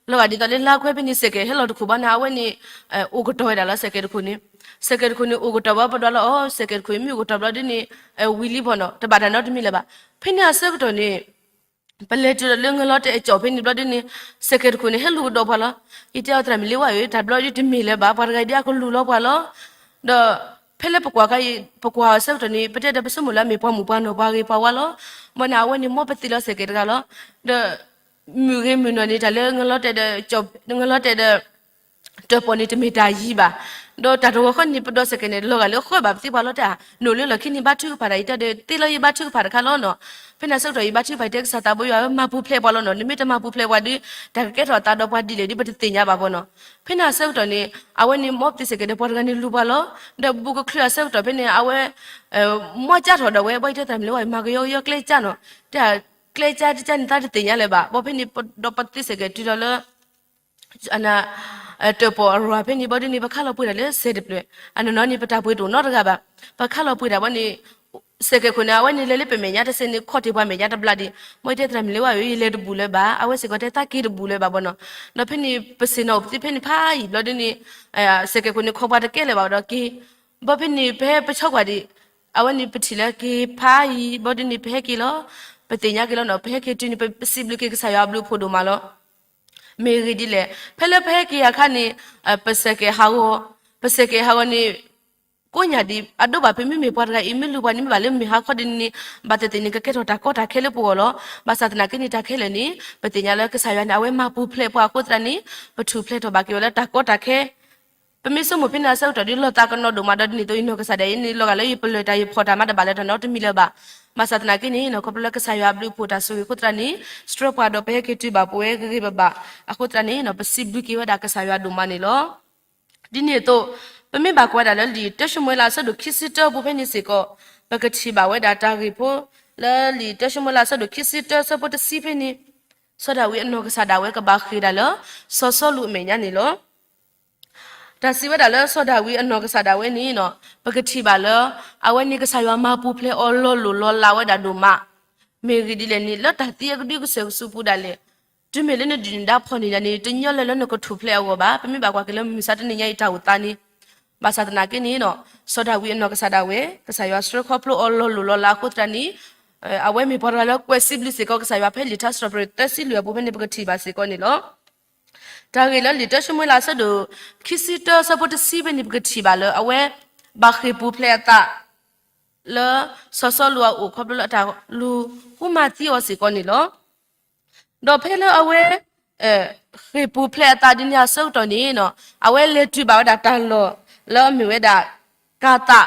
လီၤဂာ်ဒ်သိးလၢလါခွဲဖဲန့ၣ် စဲးကဲးဟဲလီၤတခိၣ်ဘၣ်န့ၣ် အဝဲန့ၣ် အိၣ်ကတီၤဝဲဒၣ်လီၤ စဲးကဲးတခိၣ်န့ၣ်, စဲးကဲးတခိၣ်န့ၣ် အိၣ်ကတီၤဘၣ် ပဒွးလီၤအီၤ စဲးကဲးတခိၣ်အံၤ မ့ၢ်အိၣ်ကတီၤဘျီဒ်န့ၣ် ဝံၤလံဘီနီၤ တဘၣ်တၢ်နီတမံၤလၢၤဘၣ်. ဖဲန့ၣ်အဆၢကတီၢ်န့ၣ် ပလဲၤတုၤဒီးလၢငလီၤတဲာ်အကၠီၣ်ဖဲန့ၣ်ဘျီဒ်န့ၣ် စဲးကဲးတခိၣ်န့ၣ် ဟဲလူၤကဒီးပှၤလီၤ. ယတဲအီၤသရၣ်မုၣ်လ့ဝါဧၢ တၢ်ဘျီဒ်တမ့ၢ်လၢၤဘၣ် ပှၤတဂၤဒ်အကလူၤလီၤပှၤလီၤ. ဒီးဖဲလၢပကွၢ်ခါအံၤ ပကွၢ်အဆၢကတီၢ်န့ၣ် ပတဲဒီးပဆိကမိၣ်လၢအမ့ၢ်ပှၤမုၣ်ပှၤနီၢ်ပှၤဂ့ၤပှၤဝါလီၤ. ဘၣ်န့ၣ် အဝဲန့ၣ်မ်ပသံလီၤစဲးကဲးတဂၤလီၤ. ဒီး မုၣ်ဂ့ၤမုၣ်နီၢ်န့ၣ် တၢ်လၢ ငလီၤတဲာ်ဒီး တၢၣ်ပီၣ်န့ၣ် တမ့ၢ်တၢ်ယံၤဘၣ်. ဒီးတၢ်တဂီၤဃီန့ၣ် ပဒီးစဲးကဲးန့ၣ် လီၤဂာ်လၢဃၢဘၣ်ပသံပှၤလီၤတဲဧါ, နအိၣ်လၢလီၢ်ခံန့ၣ် ဘါထုကဖၣ်တၢ်အံၤတၢ်ဒီး သ့လီၤယဘါထုကဖၣ်တခါလီၤနီၤ. ဖဲန့ၣ်အဆၢကတီၢ် ယဘါထုကဖၣ်အံၤတဲကစၢ်သးဘိယွၤဧၢ မၤပူၤဖျဲးပှၤလီၤနီၤ. နမ့ၢ်တမၤပူၤဖျဲးပှၤဒီး တၢ်ကကဲထီၣ်အသးဒီးပှၤဒ်လဲၣ်ဒီး ပတသ့ၣ်ညါဘၣ်ဘီနီၤ. ဖဲန့ၣ်အဆၢကတီၢ်န့ၣ် အဝဲန့ၣ်မ်ပသံစဲးကဲးဒီးပှၤတဂၤန့ၣ်လူၤပှၤလီၤ. ဒီးဘူးကချုးအဆၢကတီၢ်ဖဲန့ၣ် အဝဲ မီၢ်ကၢ်ထီၣ်ဒီးဝဲ ဘၣ်ယတဲသရၣ်မုၣ်လ့ဝါအံၤ မၤကယီကယီကျဲကၢ်နီၤ. တၢ်ကျဲကၢ်တကၢ်န့ၣ် သးတသ့ၣ်ညါလၢၤဘၣ်. ဘၣ်ဖဲန့ၣ် ဒီးပသံစဲးကဲးတုၤလီၤလၢ တၢၣ်ပီၣ်အရီၢ်ဖဲန့ၣ်ဘျီဒ်န့ၣ် ပခးလီၤပှ့ၤတၢ်လၢစဲးတဖျၢၣ်. အနီၢ်နီၢ်န့ၣ် ပတၢ်ပှ့ၤတအိၣ်နီတဂၤဘၣ်. ပခးလီၤပှ့ၤတၢ်ဘၣ်န့ၣ် စဲးကဲးခိၣ်န့ၣ် အဝဲန့ၣ်လဲၤလၢပမဲာ်ညါတစဲးန့ၣ် ခီၣ်ထံးပှၤမဲာ်ညါတဘျီဒီး မ်ယတဲသရၣ်မုၣ်လ့ဝါဧၢ ယလဲၤတဘူးလၢၤဘၣ်. အဝဲစ့ၢ်ကီးတဲသးက့ၤတဘူးလၢၤဘၣ်ဘီနီၤ. ဒီးဖဲန့ၣ် ပဆ့ၣ်နီၤအိၣ်ပသံဖဲန့ၣ်ဖးယံာ်ဘျီဒ်န့ၣ် စဲးကဲးခိၣ်န့ၣ် ခီၣ်ပှၤတကဲလၢၤဘၣ်ဒီးက့ၤ ဘၣ်ဖဲန့ၣ် ပဟဲပဆီကွၢ်ဒံး အဝဲန့ၣ်ပထံၣ်လၢက့ၤဖးယံာ်ဘျီဒ်န့ၣ် ပဟဲက့ၤလီၤ. ပသ့ၣ်ညါက့ၤလီၤနီၤ ပဟဲက့ၤတုၤန့ၣ် ပစံးဘျုးက့ၤကစၢ်ယွၤအဘျုးအဖှိၣ်ဒိၣ်မးလီၤ. မ့ၢ်ဂ့ၢ်ဒ်လဲၣ် ဖဲလၢပဟဲက့ၤအခါန့ၣ် ပစဲးကဲးဟးဂီၤ, ပစဲးကဲးဟးဂီၤန့ၣ် ကိးညါဒံးအဒိၣ်ဘၣ်. ဖဲမ့မ့ၢ်ပှၤတဂၤအံၤ မ့ၢ်လူၤပှၤန့ၣ် မ့ၢ်ဘၣ်လၢမုၢ်ဟါခီဒ်န့ၣ် ဘၣ်သ့ၣ်သ့ၣ်န့ၣ် ကကဲထီၣ်တၢ်ကီတၢ်ခဲလၢပဂီၢ်လီၤ. ဘၣ်ဆၣ်သနာ်က့န့ၣ် တၢ်ခဲလၢာ်န့ၣ် ပသ့ၣ်ညါလၢကစၢ်ယွၤန့ၣ် အဝဲမၤပူၤဖျဲးပှၤအဃိသတးန့ၣ် ပထူၣ်ဖျဲးထီၣ်ဘၣ်က့ၤဝဲလၢတၢ်ကီတၢ်ခဲ ပမ့ၢ်ဆိကမိၣ်ဖဲန့ၣ်အဆၢကတီၢ်ဒီး လီၤသးကနီၤဒိၣ်မးဒီး ဒ်န့ၣ်အသိးအံၤ နီၢ်ကစၢ်ဒၣ်အံၤန့ၣ် လီၤဂာ်လၢယပလၢၢ်တၢ်ယဖီၣ်တၢ်မၤတဘၣ်လၢၤတၢ်နီတမံၤလၢၤဘၣ်. ဘၣ်ဆၣ်သနာ်က့န့ၣ် ခီဖျိလၢကစၢ်ယွၤအဘျုးအဖှိၣ်တၢ်ဆိၣ်ဂ့ၤအဃိသတးန့ၣ် စထြၢပှၤဒီးပဟဲက့ၤတုၤဘၣ်ပဝဲဂ့ၤဂ့ၤဘၣ်ဘၣ်အဃိသတးန့ၣ် ပစံးဘျုးက့ၤဝဲဒၣ်ကစၢ်ယွၤဒိၣ်မးန့ၣ်လီၤ. ဒ်န့ၣ်အသိး ပမ့ၢ်ဘၣ်ကွၢ်ဒၣ်လၢလံာ်တၢၡမူၤအ့လးအဆၢဒိၣ်ခံဆံတၢအပူၤဖဲန့ၣ်စ့ၢ်ကီး ပကထံၣ်ဘၣ်ဝဲဒၣ်တၢ်ဂ့ၢ်ဖိ လၢလံာ်တၢၡမူၤအ့လးအဆၢဒိၣ်ခံဆံတၢအဆၢဖိတဆံဖဲန့ၣ် စီၤဒၤဝံးအနီၢ်ကစၢ်ဒၣ်ဝဲကဘၣ်ဃ့ၢ်ဒၣ်လၢ စီၤစီလူးအမဲာ်ညါန့ၣ်လီၤ. တၢ်စံးဝဲဒၣ်လၢစီၤဒၤဝံးအနီၢ်ကစၢ်ဒၣ်ဝဲန့ၣ် ပကထံၣ်ဘၣ်လၢ အဝဲန့ၣ်ကစၢ်ယွၤမၤပူၤဖျဲးအီၤလီၤလိၢ်လီၤလးဝဲဒၣ်ဒိၣ်မး, မ့ၢ်ဂ့ၢ်ဒ်လဲၣ်န့ၣ် လၢတၢ်သံအကဒုကစၢၢ်ကဆူးပူၤဒၣ်လဲာ်, တုၤမ့ၢ်လၢနဒုၣ်နဒါဖီၣ်န့ၢ်ဒၣ်န့ၣ် တညီလၢၤလၢနကထူၣ်ဖျဲးအဂီၢ်ဘၣ်. ပမ့ၢ်ဘၣ်ကွၢ်က့ၤလၢမုၢ်မဆါတနံၤညါအံၤတၢ်အိၣ်သးန့ၣ် ဘၣ်ဆၣ်သနာ်က့န့ၣ် စီၤဒၤဝံးအနီၢ်ကစၢ်ဒၣ်ဝဲ ကစၢ်ယွၤဆှၢခီဖျိအီၤလီၤလိၢ်လီၤလးအဃိသတးန့ၣ် အဝဲမ့ၢ်ပှၤတဂၤလၢကွဲးစံးဘျုးစ့ၢ်ကီးကစၢ်ယွၤ ဖဲလံာ်ထါစံးထီၣ်ပတြၢၤသၢဆံလွံၢ်အပူၤဖဲန့ၣ် ပကထံၣ်ဘၣ်စ့ၢ်ကီးန့ၣ်လီၤ. တၢ်ဂ့ၢ်လၢလံာ်တၢၡမူၤအ့လးအဆၢဒိၣ်ခံဆံတၢအဆၢဖိတဆံဖဲန့ၣ် ပကထံၣ်ဘၣ်လၢအဝဲ ဘၣ်ဃ့ၢ်ပူၤဖျဲးအသး လၢစီၤစီလူးအအိၣ် ခီဖျိလၢအတၢ်လူၤဃုမၤသံအီၤစ့ၢ်ကီးန့ၣ်လီၤ. ဒီးဖဲလၢအဝဲ ဃ့ၢ်ပူၤဖျဲးအသးဒ်န့ၣ်အဆၢကတီၢ်န့ၣ် အဝဲလဲၤတုၤဘၣ်ဝဲဒၣ်တၢ်လီၢ်လၢအမ့ၢ်ဝဲဒၣ် ကၤသး,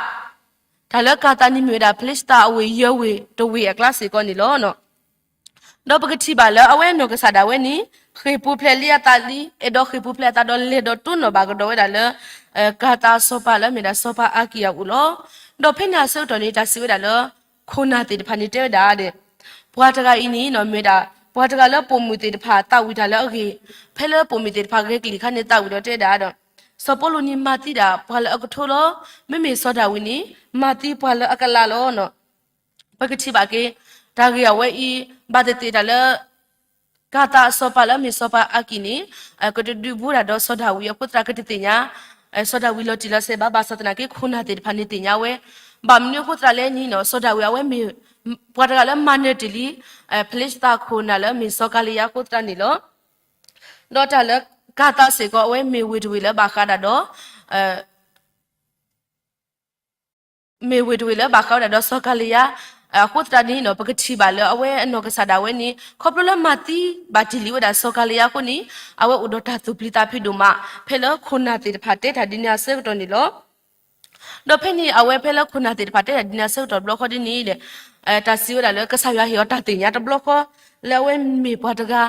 တၢ်လၢကၤသးန့ၣ်မ့ၢ်ဝဲဒၣ် ဖလ့ၡသးအဝ့ၢ်ယဲၢ်ဝ့ၢ်တဝ့ၢ်အကျါစ့ၢ်ကီးန့ၣ်လီၤ. ဒီးပကထံၣ်ဘၣ်လၢအဝဲနီၢ်ကစၢ်ဒၣ်ဝဲန့ၣ် ဃ့ၢ်ပူၤဖျဲးလံအသးလံ, အဲၣ်ဒိးဃ့ၢ်ပူၤဖျဲးအသးဒီးလဲၤဒီးတိၢ်နီၣ်ဘၣ်ကဒီးဝဲဒၣ်လၢ ကၤသးအစီၤပၤလၢအမ့ၢ်ဒၣ်စီၤပၤအၤကံၣ်အအိၣ်လီၤ. ဒီးဖဲန့ၣ်အဆၢကတီၢ်န့ၣ် တၢ်စံးဝဲဒၣ်လၢ ခိၣ်နၢ်သ့ၣ်တဖၣ်န့ၣ် တဲဝဲဒၣ်ဒီး ပှၤတဂၤအံၤန့ၣ် မ့ၢ်ဝဲဒၣ် ပှၤတဂၤလၢပိာ်မုၣ်သ့ၣ်တဖၣ်သးဝံၣ်တၢ်လၢအဂ့ၢ်, ဖဲလၢပိာ်မုၣ်သ့ၣ်တဖၣ်ဂဲၤကလံၣ်အခါန့ၣ် သးဝံၣ်ဒီးတဲဒၣ်ဒီး စီၤပီလူးန့ၣ်မၤသံဒၣ်ပှၤလၢအကထိလီၤ. မ့မ့ၢ်စီၤဒၤဝံးန့ၣ် မၤသံပှၤလၢအကလးလီၤ. ပကထံၣ်ဘၣ်က့ၤ တၢ်ဂ့ၢ်အဝဲအံၤ ဘၣ်သ့ၣ်သ့ၣ်တၢ်လၢ ကၤသးအစီၤပၤလၢအမ့ၢ်စီၤပၤအၤကံၣ်န့ၣ် ကတဒုးဘူးတၢ်ဒီးစီၤဒၤဝံးအဃိသတး ကတသ့ၣ်ညါ စီၤဒၤဝံးလီၤတံၢ်လီၤဆဲးဘၣ်. ဘၣ်ဆၣ်သနာ်က့ ခိၣ်နၢ်သ့ၣ်တဖၣ်န့ၣ်သ့ၣ်ညါဝဲ, ဘၣ်မနုၤအဃိသတးလဲၣ်န့ၣ် စီၤဒၤဝံးအဝဲမ့ၢ် ပှၤတဂၤလၢမၤနၢၤတ့ၢ်လံ ဖလ့ၡသးခိၣ်နၢ်လၢအမ့ၢ်စီၤကၤလံယါအဃိသတးန့ၣ်လီၤ. ဒီးတၢ်လၢကၤသးစ့ၢ်ကီး အဝဲမ့ၢ်ဝ့ၢ်တဝ့ၢ်လၢဘၣ်ဃးဒၣ်ဒီး မ့ၢ်ဝ့ၢ်တဝ့ၢ်လၢဘၣ်ဃးဝဲဒၣ်ဒီးစီၤကၤလံယါ အဃိသတးန့ၣ် ပကထံၣ်ဘၣ်လၢအဝဲအနီၢ်ကစၢ်ဒၣ်ဝဲန့ၣ် ခီဖျိလၢမၤသံဘၣ်တ့ၢ်လံဝဲဒၣ်စီၤကၤလံယါအဃိန့ၣ် အဝဲအိၣ်ဒီးတၢ်သူၣ်ပျံၤသးဖုးဒိၣ်မး ဖဲလၢခိၣ်နၢ်သ့ၣ်တဖၣ်တဲတၢ်ဒ်န့ၣ်အဆၢကတီၢ်န့ၣ်လီၤ. ဒီးဖဲန့ၣ် အဝဲဖဲလၢခိၣ်နၢ်သ့ၣ်တဖၣ်တဲတၢ်ဒ်န့ၣ်အဆၢကတီၢ်တဘျီဃီဒ်န့ၣ်ဒီး တၢ်စံးဝဲဒၣ်လၢကစၢ်ယွၤဟ့ၣ်အီၤတၢ်သ့ၣ်ညါတဘျီဃီ လၢအဝဲမ့ၢ်ပှၤတဂၤ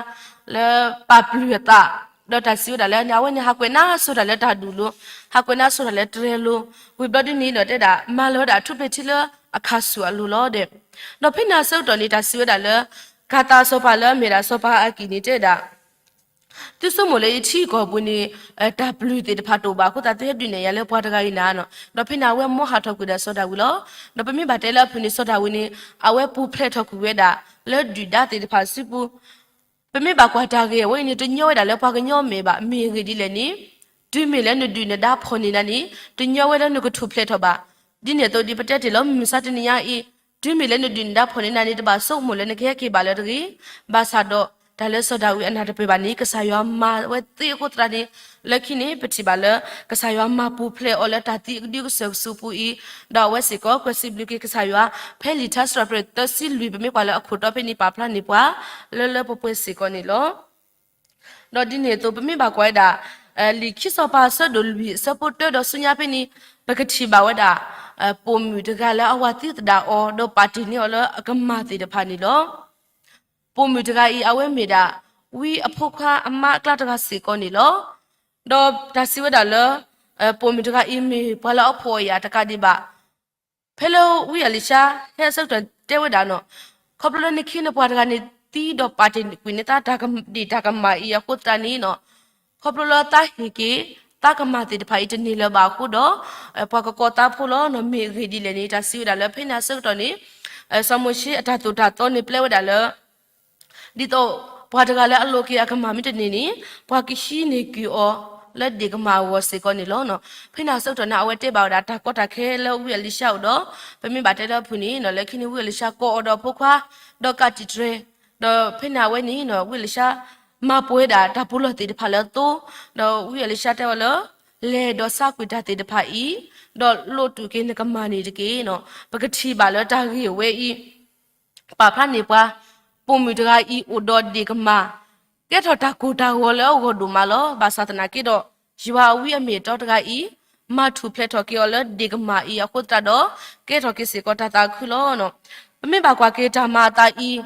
လၢပာ်ပျုၢ်အသး ဒီးတၢ်စံးဝဲဒၣ်လၢန့ၣ် အဝဲန့ၣ်ဟးကွဲးနါစိၤတၢ်လၢတၢ်ဒူၣ်လိၤ, ဟးကွဲးနါစိၤတၢ်လၢတြဲၤလိၤ, ဝံၤဘျီဒ်န့ၣ်ဒီးတဲဒၣ် မၤလီၤဝဲဒၣ်အထူးပှဲၤထံလၢအခါဆူၣ်အလိၤလီၤဒီး ဒီးဖဲန့ၣ်အဆၢကတီၢ်န့ၣ် တၢ်စံးဝဲဒၣ်လၢ ကၤသးအစီၤပၤလၢအမ့ၢ်ဒၣ်စီၤပၤအၤကံၣ်န့ၣ်တဲဒၣ် သုဆိကမိၣ်လၢယထံကီၢ်ပူၤန့ၣ် တၢ်ပျုၢ်သ့ၣ်တဖၣ်တအိၣ်ဘၣ်အဃိသတး သုဟဲဒုးနဲၣ်ယၤလၢပှၤတဂၤအံၤနၤနီၤ. ဒီးဖဲန့ၣ် အဝဲမၢဟးထီၣ်ကွံာ်ဒီးစီၤဒၤဝံးလီၤ. ဒီးပမ့ၢ်ဘၣ်တဲလၢအဖုၣ်န့ၣ် စီၤဒၤဝံးန့ၣ် အဝဲပူၤဖျဲးထီၣ်ကွံာ်ဝဲဒၣ် လၢဒုၣ်ဒါသ့ၣ်တဖၣ်စုပူၤ ပမ့ၢ်ဘၣ်ကွၢ်တၢ်ဂ့ၢ်အဝဲအံၤန့ၣ် တညီဝဲဒၣ်လၢပှၤကညီမဲာ်ဘၣ်. မ့ၢ်အဂ့ၢ်ဒ်လဲၣ်န့ၣ် တုၤမ့ၢ်လၢနဒုၣ်နဒါဖီၣ်န့ၢ်နၤန့ၣ် တညီဝဲလၢနကထူၣ်ဖျဲးထီၣ်ဘၣ်. ဒ်န့ၣ်အသိးဒ်ပတဲတ့ၢ်လၢမုၢ်မဆါတနံၤညါအံၤ တုၤမ့ၢ်လၢနဒုၣ်နဒါဖီၣ်န့ၢ်နၤန့ၣ် တဘၣ်ဆိကမိၣ်လၢနကဟဲက့ၤဘၣ်လၢၤတဂ့ၤ. ဘၣ်ဆၣ်ဒီး တၢ်လၢစီၤဒၤဝံးအနၢ်တပၢၢ်ဘၣ်န့ၣ် ကစၢ်ယွၤမၤဝဲသ့အဃိသတးန့ၣ် လၢခံန့ၣ် ပထံၣ်ဘၣ်လၢ ကစၢ်ယွၤမၤပူၤဖျဲးအီၤလၢတၢ်သံအကဒုကစၢၢ်ကဆူးပူၤအံၤ ဒီးအဝဲစ့ၢ်ကီး ကွဲးစံးဘျုးက့ၤကစၢ်ယွၤ ဖဲလံာ်ထါစံးထီၣ်ပတြၢၤသၢဆံလွံၢ် ပမ့ၢ်ကွၢ်လၢအခိၣ်တီဖဲန့ၣ် ပာ်ဖျါန့ၢ်ပှၤ လၢလၢပှဲၤပှဲၤစ့ၢ်ကီးန့ၣ်လီၤ. ဒီးဒ်န့ၣ်အသိး ပမ့ၢ်ဘၣ်ကွၢ်ဝဲဒၣ် လံာ်ခံစီၤပၤအဆၢဒိၣ်လွံၢ်အဆၢဖိတၢဒီးဆူညါဖဲန့ၣ် ပကထံၣ်ဘၣ်ဝဲဒၣ် ပိာ်မုၣ်တဂၤလၢအဝၤသံသဒၣ်အီၤ ဒီးပာ်တ့ၢ်န့ၢ်အီၤလၢအကမၢ်သ့ၣ်တဖၣ်န့ၣ်လီၤ. ပိာ်မုၣ်တဂၤအံၤ အဝဲမ့ၢ်ဒၣ် ဝံအဖိခွါအမါအကျါတဂၤစ့ၢ်ကီးန့ၣ်လီၤ. ဒီးတၢ်စံးဝဲဒၣ်လၢ ပိာ်မုၣ်တဂၤအံၤမ့ၢ်ပှၤလၢအဖှီၣ်အယာ်တကးဒံးဘၣ် ဖဲလၢဝံအလံၤၡါ ဟဲအဆၢကတီၢ်တဲဝဲဒၣ်နီၤ, ခီဖျိလၢနခ့နပှၤတဂၤန့ၣ်သံဒီးပာ်တ့ၢ်ကွံာ်န့ၢ်သးတၢ်ကဒ့ၣ်တၢ်ကမၣ်အံၤအဃိသတးန့ၣ်နီၤ, ခီဖျိလၢသးဟ့ၣ်က့ၤ သးကမၣ်သ့ၣ်တဖၣ်အံၤတန့ၢ်လၢၤဘၣ်အဃိဒီး ပှၤကကိးသးဖိလီၤနီၤ. မ့ၢ်အဂ့ၢ်ဒ်လဲၣ်န့ၣ် တၢ်စံးဝဲဒၣ်လၢဖဲန့ၣ်အဆၢကတီၢ်န့ၣ် စီၤမိၤၡ့အတၢ်သိၣ်တၢ်သီန့ၣ်ပျဲဝဲဒၣ်လၢ ဒ်သိး ပှၤတဂၤလၢအလိးက့ၤအကမၢ်မ့ၢ်တန့ၢ်န့ၣ် ပှၤကဟံးန့ၢ်ကွံာ်အီၤ လၢဒ့ၣ်ကမၢ်အဂီၢ်စ့ၢ်ကီးန့ၣ်လီၤ. ဖဲန့ၣ်အဆၢကတီၢ်န့ၣ် အဝဲတဲဘၣ်ဝဲဒၣ်တၢ်ကီတၢ်ခဲလၢဝံအလံၤၡါအအိၣ်ဒီး ပမ့ၢ်ဘၣ်တဲလၢအဖုၣ်န့ၣ် လၢခံန့ၣ်ဝံအလံၤၡါကိးအီၤဒီးအဖိခွါ ဒီးကးတံာ်တြဲၤ ဒီးဖဲန့ၣ်အဝဲန့ၣ် ဝံအလံၤၡါ မၤပှဲၤဒၣ်တၢ်ပူၤလီၢ်သ့ၣ်တဖၣ်လၢအသိ ဒီးဝံအလံၤၡါတဲအီၤလၢ လဲၤဒီးစၢ်ကွံာ်တၢ်သ့ၣ်တဖၣ်အံၤ, ဒီးလိၣ်တူာ်က့ၤနကမၤန့ၣ်တက့ၢ်. ပကထံၣ်ဘၣ်လၢတၢ်ဂ့ၢ်ဝဲအံၤ ပာ်ဖျါန့ၢ်ပှၤ ပိာ်မုၣ်တဂၤအံၤအိၣ်ဒီးဒ့ၣ်ကမၢ်, ကဲထီၣ်တၢ်ကိၢ်တၢ်ဂီၤလၢအဂီၢ်ဒိၣ်မးလီၤ. ဘၣ်ဆၣ်သနာ်က့ဒီး ယွၤအဝံအမ့ၢ်အတီတဂၤအံၤ မၤထူၣ်ဖျဲးထီၣ်က့ၤအီၤလၢဒ့ၣ်ကမၢ်အံၤအဃိသတးဒီး ကဲထီၣ်က့ၤစ့ၢ်ကီးတၢ်သးခုလီၤ. ပမ့ၢ်ဘၣ်ကွၢ်က့ၤတၢ်မၤအသးအံၤ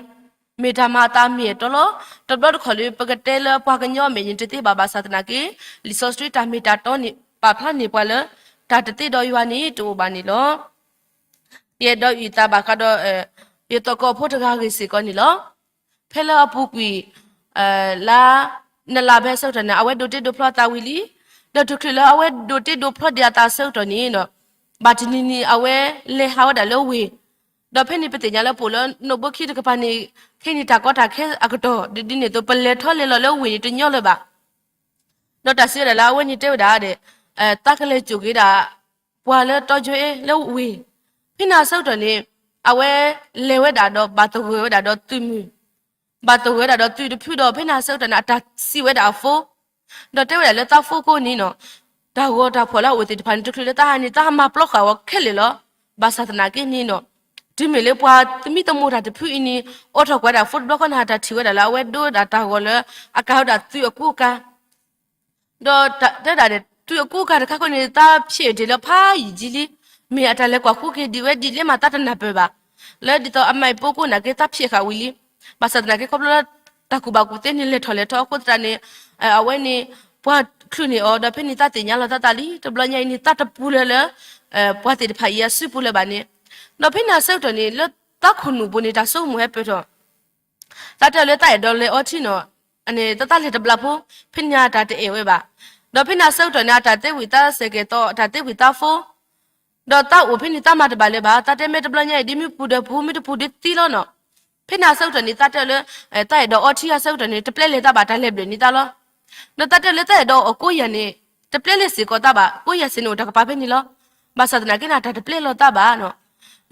မ့ၢ်တၢ်မၤအသးမ့ၢ်အတီလီၤ. တဘျီတခီၣ်လၢ ပကတဲလၢပှၤကညီအမဲာ်ညါတသ့ဘၣ်. ဘၣ်ဆၣ်သနာ်က့ လံာ်စီဆှံတၢ်မ့ၢ်တၢ်တီန့ၣ် ပာ်ဖျါန့ၢ်ပှၤလၢ တၢ်တသ့ဒီးယွၤန့ၣ်တအိၣ်ဘၣ်န့ၣ်လီၤ. ယအဲၣ်ဒိးအုၣ်သးဘၣ်ဃးဒီး ယသကိးဖိတဂၤအဂ့ၢ်စ့ၢ်ကီးန့ၣ်လီၤ. ဖဲလၢအပူၤကွံာ် လါ နလါဘဲအဆၢကတီၢ်န့ၣ် အဝဲဒိးတ့ဒိးဖျီအသးဝံၤလံ. ဒီးတချုးလၢအဝဲဒိးတ့ဒိးဖျီဒံးအသးအဆၢကတီၢ်န့ၣ်ဒီး ဘၣ်တနံၤန့ၣ် အဝဲလဲၤဟးဝဲဒၣ်လၢဝ့ၢ်, ဒီးဖဲန့ၣ်ပသ့ၣ်ညါလၢပအိၣ်လၢနိၣ်ဘိခံတကပၤန့ၣ် ခဲအံၤန့ၣ်တၢ်ကီတၢ်ခဲအကတီၢ် ဒ်ဒ်န့ၣ်အသိး ပလဲၤထီၣ်လဲၤလီၤလၢဝ့ၢ်န့ၣ်တညီလၢၤဘၣ်. ဒီးတၢ်စံးဝဲဒၣ်လၢအဝဲန့ၣ်တဲဝဲဒၣ်ဒီး တၢ်ကလဲၤစိာ်က့ၤဒၣ် ပှၤလၢတီယိအ့လၢဝ့ၢ်, ဖဲန့ၣ်အဆၢကတီၢ်န့ၣ် အဝဲလဲၤဝဲဒၣ်ဒီးဘၣ်သဂၢၢ်ဝဲဒၣ်ဒီးသုးမုၢ်, ဘၣ်သဂၢၢ်ဝဲဒၣ်ဒီးသုးတဖုဒီး ဖဲန့ၣ်အဆၢကတီၢ်န့ၣ် အတၢ်စံးဝဲဒၣ်အဖိ ဒီးတဲဝဲဒၣ်လၢတၢ်အိၣ်ဖှိၣ်ကိးန့ၣ်နီၤ, တၢ်ဂီၤတၢ်ဖှီၣ်လၢအအိၣ်သ့ၣ်တဖၣ်န့ၣ် တချုးလၢတၢ်ဟးန့ၣ် တၢ်မၤပျီဃာ်ဝဲခဲလၢာ်လီၤ. ဘၣ်ဆၣ်သနာ်က့န့ၣ်နီၤ, တုၤမ့ၢ်လၢပှၤသမံသမိးတၢ်တဖုအံၤန့ၣ် အိးထီၣ်ကွၢ်ဒၣ်ဖိတဘျီဃီန့ၣ် တၢ်ထံၣ်ဝဲဒၣ်လၢအဝဲဒိဝဲဒၣ်တၢ်ဂီၤလၢ အကၤဝဲဒၣ်သုးအကူအကၤ ဒီးတဲဒၣ်န့ၣ် သုးအကူအကၤတခါဃီန့ၣ် တၢ်ဖျဲးတ့ၢ်လၢဖးယံာ်ကံလံ, မ့ၢ်အတၢ်လဲၤကွၢ်ဃုက့ၤဒံးဝဲဒ်လဲၣ်မး တၢ်တနၢ်ပၢၢ်ဘၣ်. လၢဒ်သိးအမၤအံၤပိကိးနာ်က့ တၢ်ဖျဲးဃာ်ဝံၤလံ. ဘၣ်ဆၣ်သနာ်က့ ခီဖျိလၢ တၢ်ကူၣ်ဘၣ်ကူၣ်သ့န့ၣ် လဲၤထီၣ်လဲၤထီအဃိသတးန့ၣ် အဝဲန့ၣ် ပှၤချုးန့ၢ်အီၤ ဒီးဖဲန့ၣ်တၢ်သ့ၣ်ညါလီၤတၢ်သးလံ. တဘျီညါအံၤန့ၣ် တၢ်တပူၤလၢၤလၢ ပှၤသ့ၣ်တဖၣ်အံၤအစုပူၤလၢၤဘၣ်န့ၣ်, ဒီးဖဲန့ၣ်အဆၢကတီၢ်န့ၣ် လၢတၢ်ခိၣ်နူာ်ပူၤန့ၣ် တၢ်ဆိကမိၣ်ဟဲပၢၢ်ထီၣ် တၢ်တဲအီၤလၢတၢ်အဲၣ်ဒိးလဲၤအီထံနီၤ, အန့ၣ် တၢ်တၢ်လဲၤတဘျီဖိ, ဖဲန့ၣ်အတၢ်တအဲၣ်ဝဲဘၣ်. ဒီးဖဲန့ၣ်အဆၢကတီၢ်န့ၣ် အတၢ်သ့ဝံၤတၢ်စဲးကဲၤသီ, အတၢ်သ့ဝံၤတၢ်ဖိ, ဒီးတၢ်အိၣ်ဖဲန့ၣ်တၢ်မၤတဘၣ်လၢၤဘၣ်. တၢ်တဲမ့ၢ်တဘျီညါအံၤ ဒ်မ့ၢ်ပူၤဒီးပူၤ မ့ၢ်တပူၤဒ်သံလီၤနီၤ. ဖဲန့ၣ်အဆၢကတီၢ်န့ၣ် တၢ်တဲအီၤလၢ တၢ်အဲၣ်ဒိးအီထံအဆၢကတီၢ်န့ၣ် တပျဲလဲၤတၢ်ဘၣ် တၢ်လဲၤဘျဲၣ်န့ၢ်တၢ်လီၤ. ဒီးတၢ်တဲအီၤလၢတၢ်အဲၣ်ဒိးအီၣ်ကိးယၤန့ၣ် တပျဲလဲၤစ့ၢ်ကီးတၢ်ဘၣ်, ကိးယၤစ့ၢ်န့ၣ်အိၣ်တၢ်ကပၤဖဲန့ၣ်လီၤ. ဘၣ်ဆၣ်သနာ်က့န့ၣ် တၢ်တပျဲလီၤတၢ်ဘၣ်နီၤ.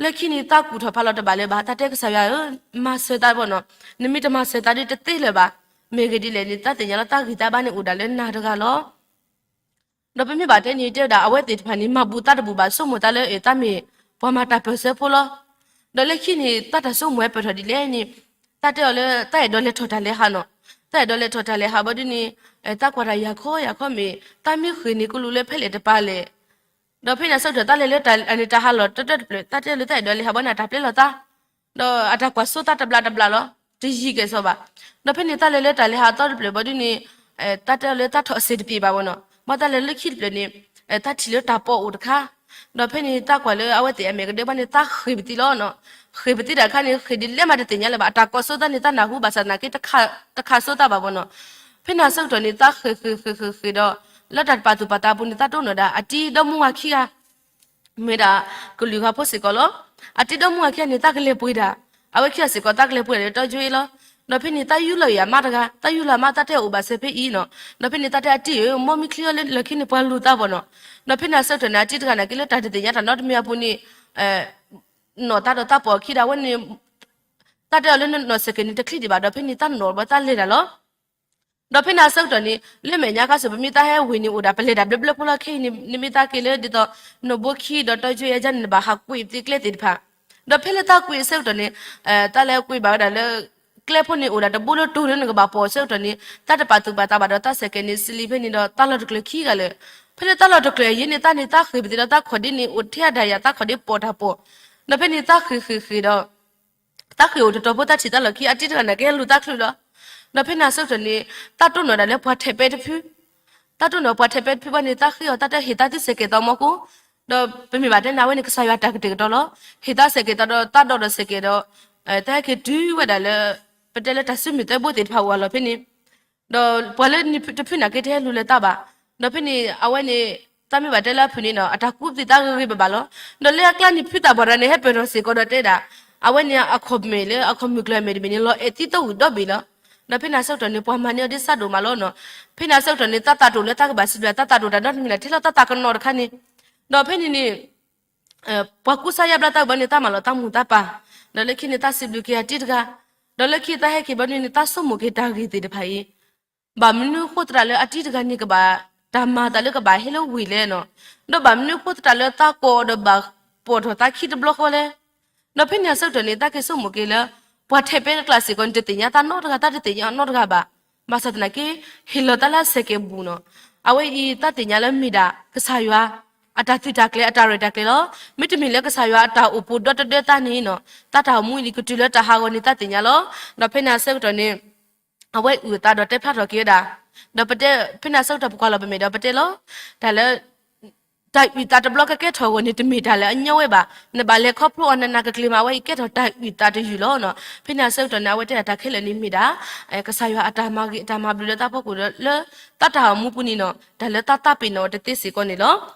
လၢခံန့ၣ် တၢ်ကူၣ်ထီၣ်ဖးလီၤတဘၣ်လၢၤဘၣ်. တၢ်တဲကစၢ်ယွၤဧၢ, မၤစၢၤသးဘၣ်နီၤ, နမ့ၢ်တမၤစၢၤသးဒီးတသ့လၢၤဘၣ်. မ့ၢ်ဂ့ၢ်ဒ်လဲၣ်န့ၣ် တၢ်သ့ၣ်ညါလၢတၢ်ဂံၢ်တၢ်ဘါန့ၣ်အိၣ်ဒၣ်လၢနၤတဂၤလီၤ. ဒီးပမ့ၢ်ဘၣ်တဲန့ၣ် တဲဝဲဒၣ် အဝဲသ့ၣ်တဖၣ်န့ၣ် မၤဘူးတၢ်တဘူးဘၣ်, ဆိကမိၣ်တၢ်လၢအတၢ်မ့ၢ်ပှၤမၤတၢ်ပၢၢ်ဆၢဖိလီၤ. ဒီးလၢခံန့ၣ် တၢ်တၢ်ဆိကမိၣ်ဝဲပၢၢ်ထီၣ်ဒ်လဲၣ်န့ၣ်, တၢ်တဲအီၤလၢ တၢ်အဲၣ်ဒိးလဲၤထီၣ်တၢ်လဲၤဟးနီၤ. တၢ်အဲၣ်ဒိးလဲၤထီၣ်တၢ်လဲၤဟးဘၣ်ဒ်န့ၣ်, တၢ်ကွၢ်တၢ်ယၤခီယၤခီမ့ၢ် တၢ်မ့ၢ်ဃ့ၢ်န့ၣ်ကလူးလၢဖဲလဲၣ်တပၤလဲၣ်. ဒီးဖဲန့ၣ်အဆၢကတီၢ် တၢ်လဲၤလၢတၢ်ဟးလီၢ်တၢၢ်တၢၢ်တဖျၢၣ် တၢ်တဲလၢတၢ်အဲၣ်ဒိးလဲၤဟးဘၣ်န့ၣ် တၢ်ပျဲလီၤတၢ် ဒီးအတၢ်ကွၢ်စိတၢ်တဘျီတဘျီလီၤ, တယံၤကဲၣ်ဆိးဘၣ်. ဒီးဖဲန့ၣ်တၢ်လဲၤလၢတၢ်လဲၤဟးအသီတဖျၢၣ်ဘၣ်ဒ်န့ၣ်, တၢ်တဲအီၤလၢတၢ်ထီၣ်အစ့ၣ်တပ့ၤဘၣ်ဘၣ်နီၤ. ဘၣ်တၢ်လဲၤလၢခံတဖျၢၣ်န့ၣ်, တၢ်ထံၣ်လၢတၢ်ပီးအိၣ်တခါ, ဒီးဖဲန့ၣ်တၢ်ကွၢ်လၢအဝဲသ့ၣ်အမဲာ်ကဒဲဘၣ်န့ၣ် တၢ်ဃ့ၢ်ပသံလီၤနီၤ. ဃ့ၢ်ပသံတၢ်တခါန့ၣ် ဃ့ၢ်ဒ်လဲၣ်မးတသ့ၣ်ညါလၢၤဘၣ်. အတၢ်ကွၢ်စိတၢ်န့ၣ် တၢ်နၢ်ဟူဘၣ်ဆၣ်သနာ်က့ တခးစိတၢ်ဘၣ်ဘၣ်နီၤ. ဖဲန့ၣ်အဆၢကတီၢ်န့ၣ် တၢ်ဃ့ၢ်ဃ့ၢ်ဃ့ၢ်ဃ့ၢ်ဃ့ၢ်ဒီး လၢတၢ်တပာ်သူၣ်ပာ်သးအပူၤန့ၣ် တၢ်တိၢ်နီၣ်ဒၣ် အတံၤဒီမါဝၤခံဂၤ မ့ၢ်ဒၣ်ကလုာ်ဂၤဖိစ့ၢ်ကီးလီၤ. အတံၤဒီမါဝၤခံဂၤန့ၣ် တၢ်ကလဲၤပှ့ၤဒၣ်, အဝဲခံဂၤစ့ၢ်ကီး တၢ်ကလဲၤပှ့ၤဒၣ်လၢတီယိအ့လီၤ. ဒီးဖဲန့ၣ် တၢ်ယူၢ်လီၤအံၤအမါတဂၤ, တၢ်ယူၢ်လီၤအမါ တၢ်တဲအိၣ်ဘၣ်စဲးဖဲအံၤနီၤ. ဒီးဖဲန့ၣ် တၢ်တဲအတံၤဧၢ, မ်မ့ၢ်ချံအီၤလၢလၢခံန့ၣ် ပှၤလူၤတၢ်ဘၣ်နီၤ. ဒီးဖဲန့ၣ်အဆၢကတီၢ်န့ၣ် အတံၤတဂၤန့ၣ် က့ၤလၢတၢ်တသ့ၣ်ညါတၢ်နီတမံၤအပူၤန့ၣ် နီၣ်တၢ်ဒီးတၢ်ပိာ်အခံဒီး အဝဲန့ၣ် တၢ်တဲအီၤလၢနနီၣ်စဲးကဲးန့ၣ် တချံဒံးဘၣ်. ဒီးဖဲန့ၣ် တၢ်နီၣ်ဘၣ်တၢ်လဲၤဒၣ်လီၤ. ဒီးဖဲန့ၣ်အဆၢကတီၢ်န့ၣ် လၢမဲာ်ညါခါစ့ၢ် ပမ့ၢ်တၢ်ဟဲဝ့ၤန့ၣ် အိၣ်ဒၣ်ပလဲၤဒၣ်ဘျၢဘျၢဖိလီၤ. ခဲအံၤန့ၣ် နမ့ၢ်တၢ်က့ၤလၢဒ်သိး နိၣ်ဘိခံဒီးတီယိအ့ယါန့ၣ် နဘၣ်ဟးကွံာ်သ့ကျဲသ့ၣ်တဖၣ်. ဒီးဖဲလၢတၢ်ကွံာ်အဆၢကတီၢ်န့ၣ် တၢ်လဲၤကွံာ်ဘၣ်ဝဲဒၣ်လၢ ကျဲဖိန့ၣ် အိၣ်ဒၣ်တဘိလၢတိၤလၢနကဘၣ်ပိာ်အဆၢကတီၢ်န့ၣ် တၢ်တပာ်သူၣ်ပာ်သးဘၣ်ဒီးတၢ်စဲးကဲးန့ၣ် စလံဖဲန့ၣ်ဒီး တၢ်လီၢ်တကျၢၤခံဂၤလၢာ်. ဖဲလၢတၢ်လီၢ်တကျၢၤအံၤန့ၣ် တၢ်န့ၣ် တၢ်ဃ့ၢ်ပသံဒီးတၢ်ခိးဒ့န့ၣ် အိၣ်ထဲအဒၣ်ယၤ တၢ်ခိးဒ့ပိာ်တၢ်ပိာ်. ဒီးဖဲန့ၣ် တၢ်ဃ့ၢ်ဃ့ၢ်ဃ့ၢ်ဒီး တၢ်ဃ့ၢ်အိၣ်တတီၤဖိ တၢ်ထံၣ်တၢ်လီၢ်ခံ အတံၤတဂၤန့ၣ် ကဟဲလူၤတၢ်ချုးလီၤ. ဒီးဖဲန့ၣ်အဆၢကတီၢ်န့ၣ် တၢ်တိၢ်နီၣ်ဒၣ်လၢပှၤထဲးပဲတဖု တၢ်တိၢ်နီၣ်ပှၤထဲးပဲတဖုဘၣ်န့ၣ် တၢ်ဃ့အီၤ တၢ်တဲဟ့ၣ်တၢ်သုစဲးကဲးသီမီၢ်ကိၢ်. ဒီးပမ့ၢ်ဘၣ်တဲန့ၣ် အဝဲန့ၣ် ကစၢ်ယွၤတၢ်ကတဲာ်ကတီၤလီၤ. ဟ့ၣ်တၢ်စဲးကဲးသီဒီး တၢ်ဒိးဒီးစဲးကဲးဒီး တၢ်ဟဲက့ၤတုၤဝဲဒၣ်လၢ ပတဲလၢတၢ်စုမုၢ်သၢဘိသ့ၣ်တဖၣ်အိၣ်အလီၢ်ဖဲန့ၣ် ဒီးပှၤလၢနံၤတဖုန့ၣ်က့ တဟဲလူၤလၢၤတၢ်ဘၣ်. ဒီးဖဲန့ၣ် အဝဲန့ၣ် တၢ်မ့ၢ်ဘၣ်တဲလၢအဖုၣ်န့ၣ်နီၤ အတၢ်ကူၣ်သ့ၣ်တၢ်ဂ့ၤဂ့ၤဘၣ်ဘၣ်လီၤ. ဒီးလၢအကျါန့ၣ် ဖုသးပှၢ်တဂၤန့ၣ် ဟဲပၢၢ်ထီၣ်စ့ၢ်ကီးဒီးတဲဒၣ် အဝဲန့ၣ် အခီၣ်မ့ၢ်လၢ အခီၣ်မုၢ်ကျၢၢ်မဲာ်တဘ့ၣ်န့ၣ် လီၤအဲၣ်သံသီဝံၤဒီဘ့ၣ်လီၤ. ဒီးဖဲန့ၣ်အဆၢကတီၢ်န့ၣ် ပှၤမၤန့ၢ်အီၤဒ်စၢ်ဒိၣ်မးလီၤနီၤ. ဖဲန့ၣ်အဆၢကတီၢ်န့ၣ် တၢ်သးတအိၣ်လၢတၢ်ကဘၣ်စံးဘျုး တၢ်သးတအိၣ်တၢ်နီတမံၤလၢ ထဲလီၤတၢ်သးကနီၤတခါန့ၣ်. ဒီးဖဲန့ၣ်န့ၣ် ပှၤကူစါယါဘျါတၢ်ဝဲန့ၣ် တၢ်မၤလီၤတၢ်မူးတၢ်ပၢ်, ဒီးလၢခံန့ၣ် တၢ်စံးဘျုးက့ၤအတံၤတဂၤ, ဒီးလၢခံတၢ်ဟဲက့ၤဘျီန့ၣ် တၢ်ဆိကမိၣ်က့ၤတၢ်ဂ့ၢ်သ့ၣ်တဖၣ်အံၤ, ဘၣ်မနုၤဃိသတးလၢအတံၤတဂၤန့ၣ်ကဘၣ် တၢ်မၤသးလၢကဘၣ်ဟဲလၢဝ့ၢ်လဲၣ်နီၤ, ဒီးဘၣ်မနုၤအဃိသတးလၢသးကိးဒီးဘၣ်ပိာ်ထီၣ်သးခံတဘျီဃီလဲၣ်. ဒီးဖဲန့ၣ်အဆၢကတီၢ်န့ၣ် သးက့ၤဆိကမိၣ်က့ၤလၢ ပှၤထဲးပဲတကျးစ့ၢ်ကီးန့ၣ် တသ့ၣ်ညါသးနီတဂၤ, သးတသ့ၣ်ညါအီၤနီတဂၤဘၣ်. ဘၣ်ဆၣ်သနာ်က့ ဟ့ၣ်လီၤသးလၢအစဲးကဲးဘူးနီၤ. အဝဲအံၤသးသ့ၣ်ညါလၢမ့ၢ်ဒၣ် ကစၢ်ယွၤ အတၢ်သုးတၢ်ကျဲၤ အတၢ်ရဲၣ်တၢ်ကျဲၤလီၤ. မ့တမ့ၢ်လၢကစၢ်ယွၤအတၢ်အိၣ်ပူၤဒီတဒၢသးန့ၣ်နီၤ, သးတၢ်အိၣ်မူအံၤကတုၤလၢတၢ်ဟးဂီၤန့ၣ် သးသ့ၣ်ညါလီၤ. ဒီးဖဲန့ၣ်အဆၢကတီၢ်န့ၣ် အဝဲအုၣ်အသးဒီးတဲဖျါထီၣ်က့ၤဝဲဒၣ်, ဒီးပတဲ ဖဲန့ၣ်အဆၢကတီၢ် ပကွၢ်လီၤပမဲာ်ဒီးပတဲလီၤ, တၢ်လၢ တၢ်အုၣ်သးတဘျီကကဲထီၣ်အဂီၢ်န့ၣ် တမ့ၢ်တၢ်လၢအညီဝဲဘၣ်. နဘၣ်လဲၤခီဖျိအီၤနးနးကက့ၤမး အဝဲအံၤကဲထီၣ်တၢ်အုၣ်သးတယုၢ်လီၤနီၤ. ဖဲန့ၣ်အဆၢကတီၢ်န့ၣ် အဝဲတဲဒၣ်တၢ်ခဲလၢာ်န့ၣ်မ့ၢ်ဒၣ် ကစၢ်ယွၤအတၢ်မၤဂ့ၤအတၢ်မၤဘျုးလၢသးဖီခိၣ်ဒီးလၢ သးတၢ်အိၣ်မူပူၤန့ၣ်နီၤ, တၢ်လၢသးသးပ့ၤနီၣ်အီၤတသ့စ့ၢ်ကီးန့ၣ်လီၤ.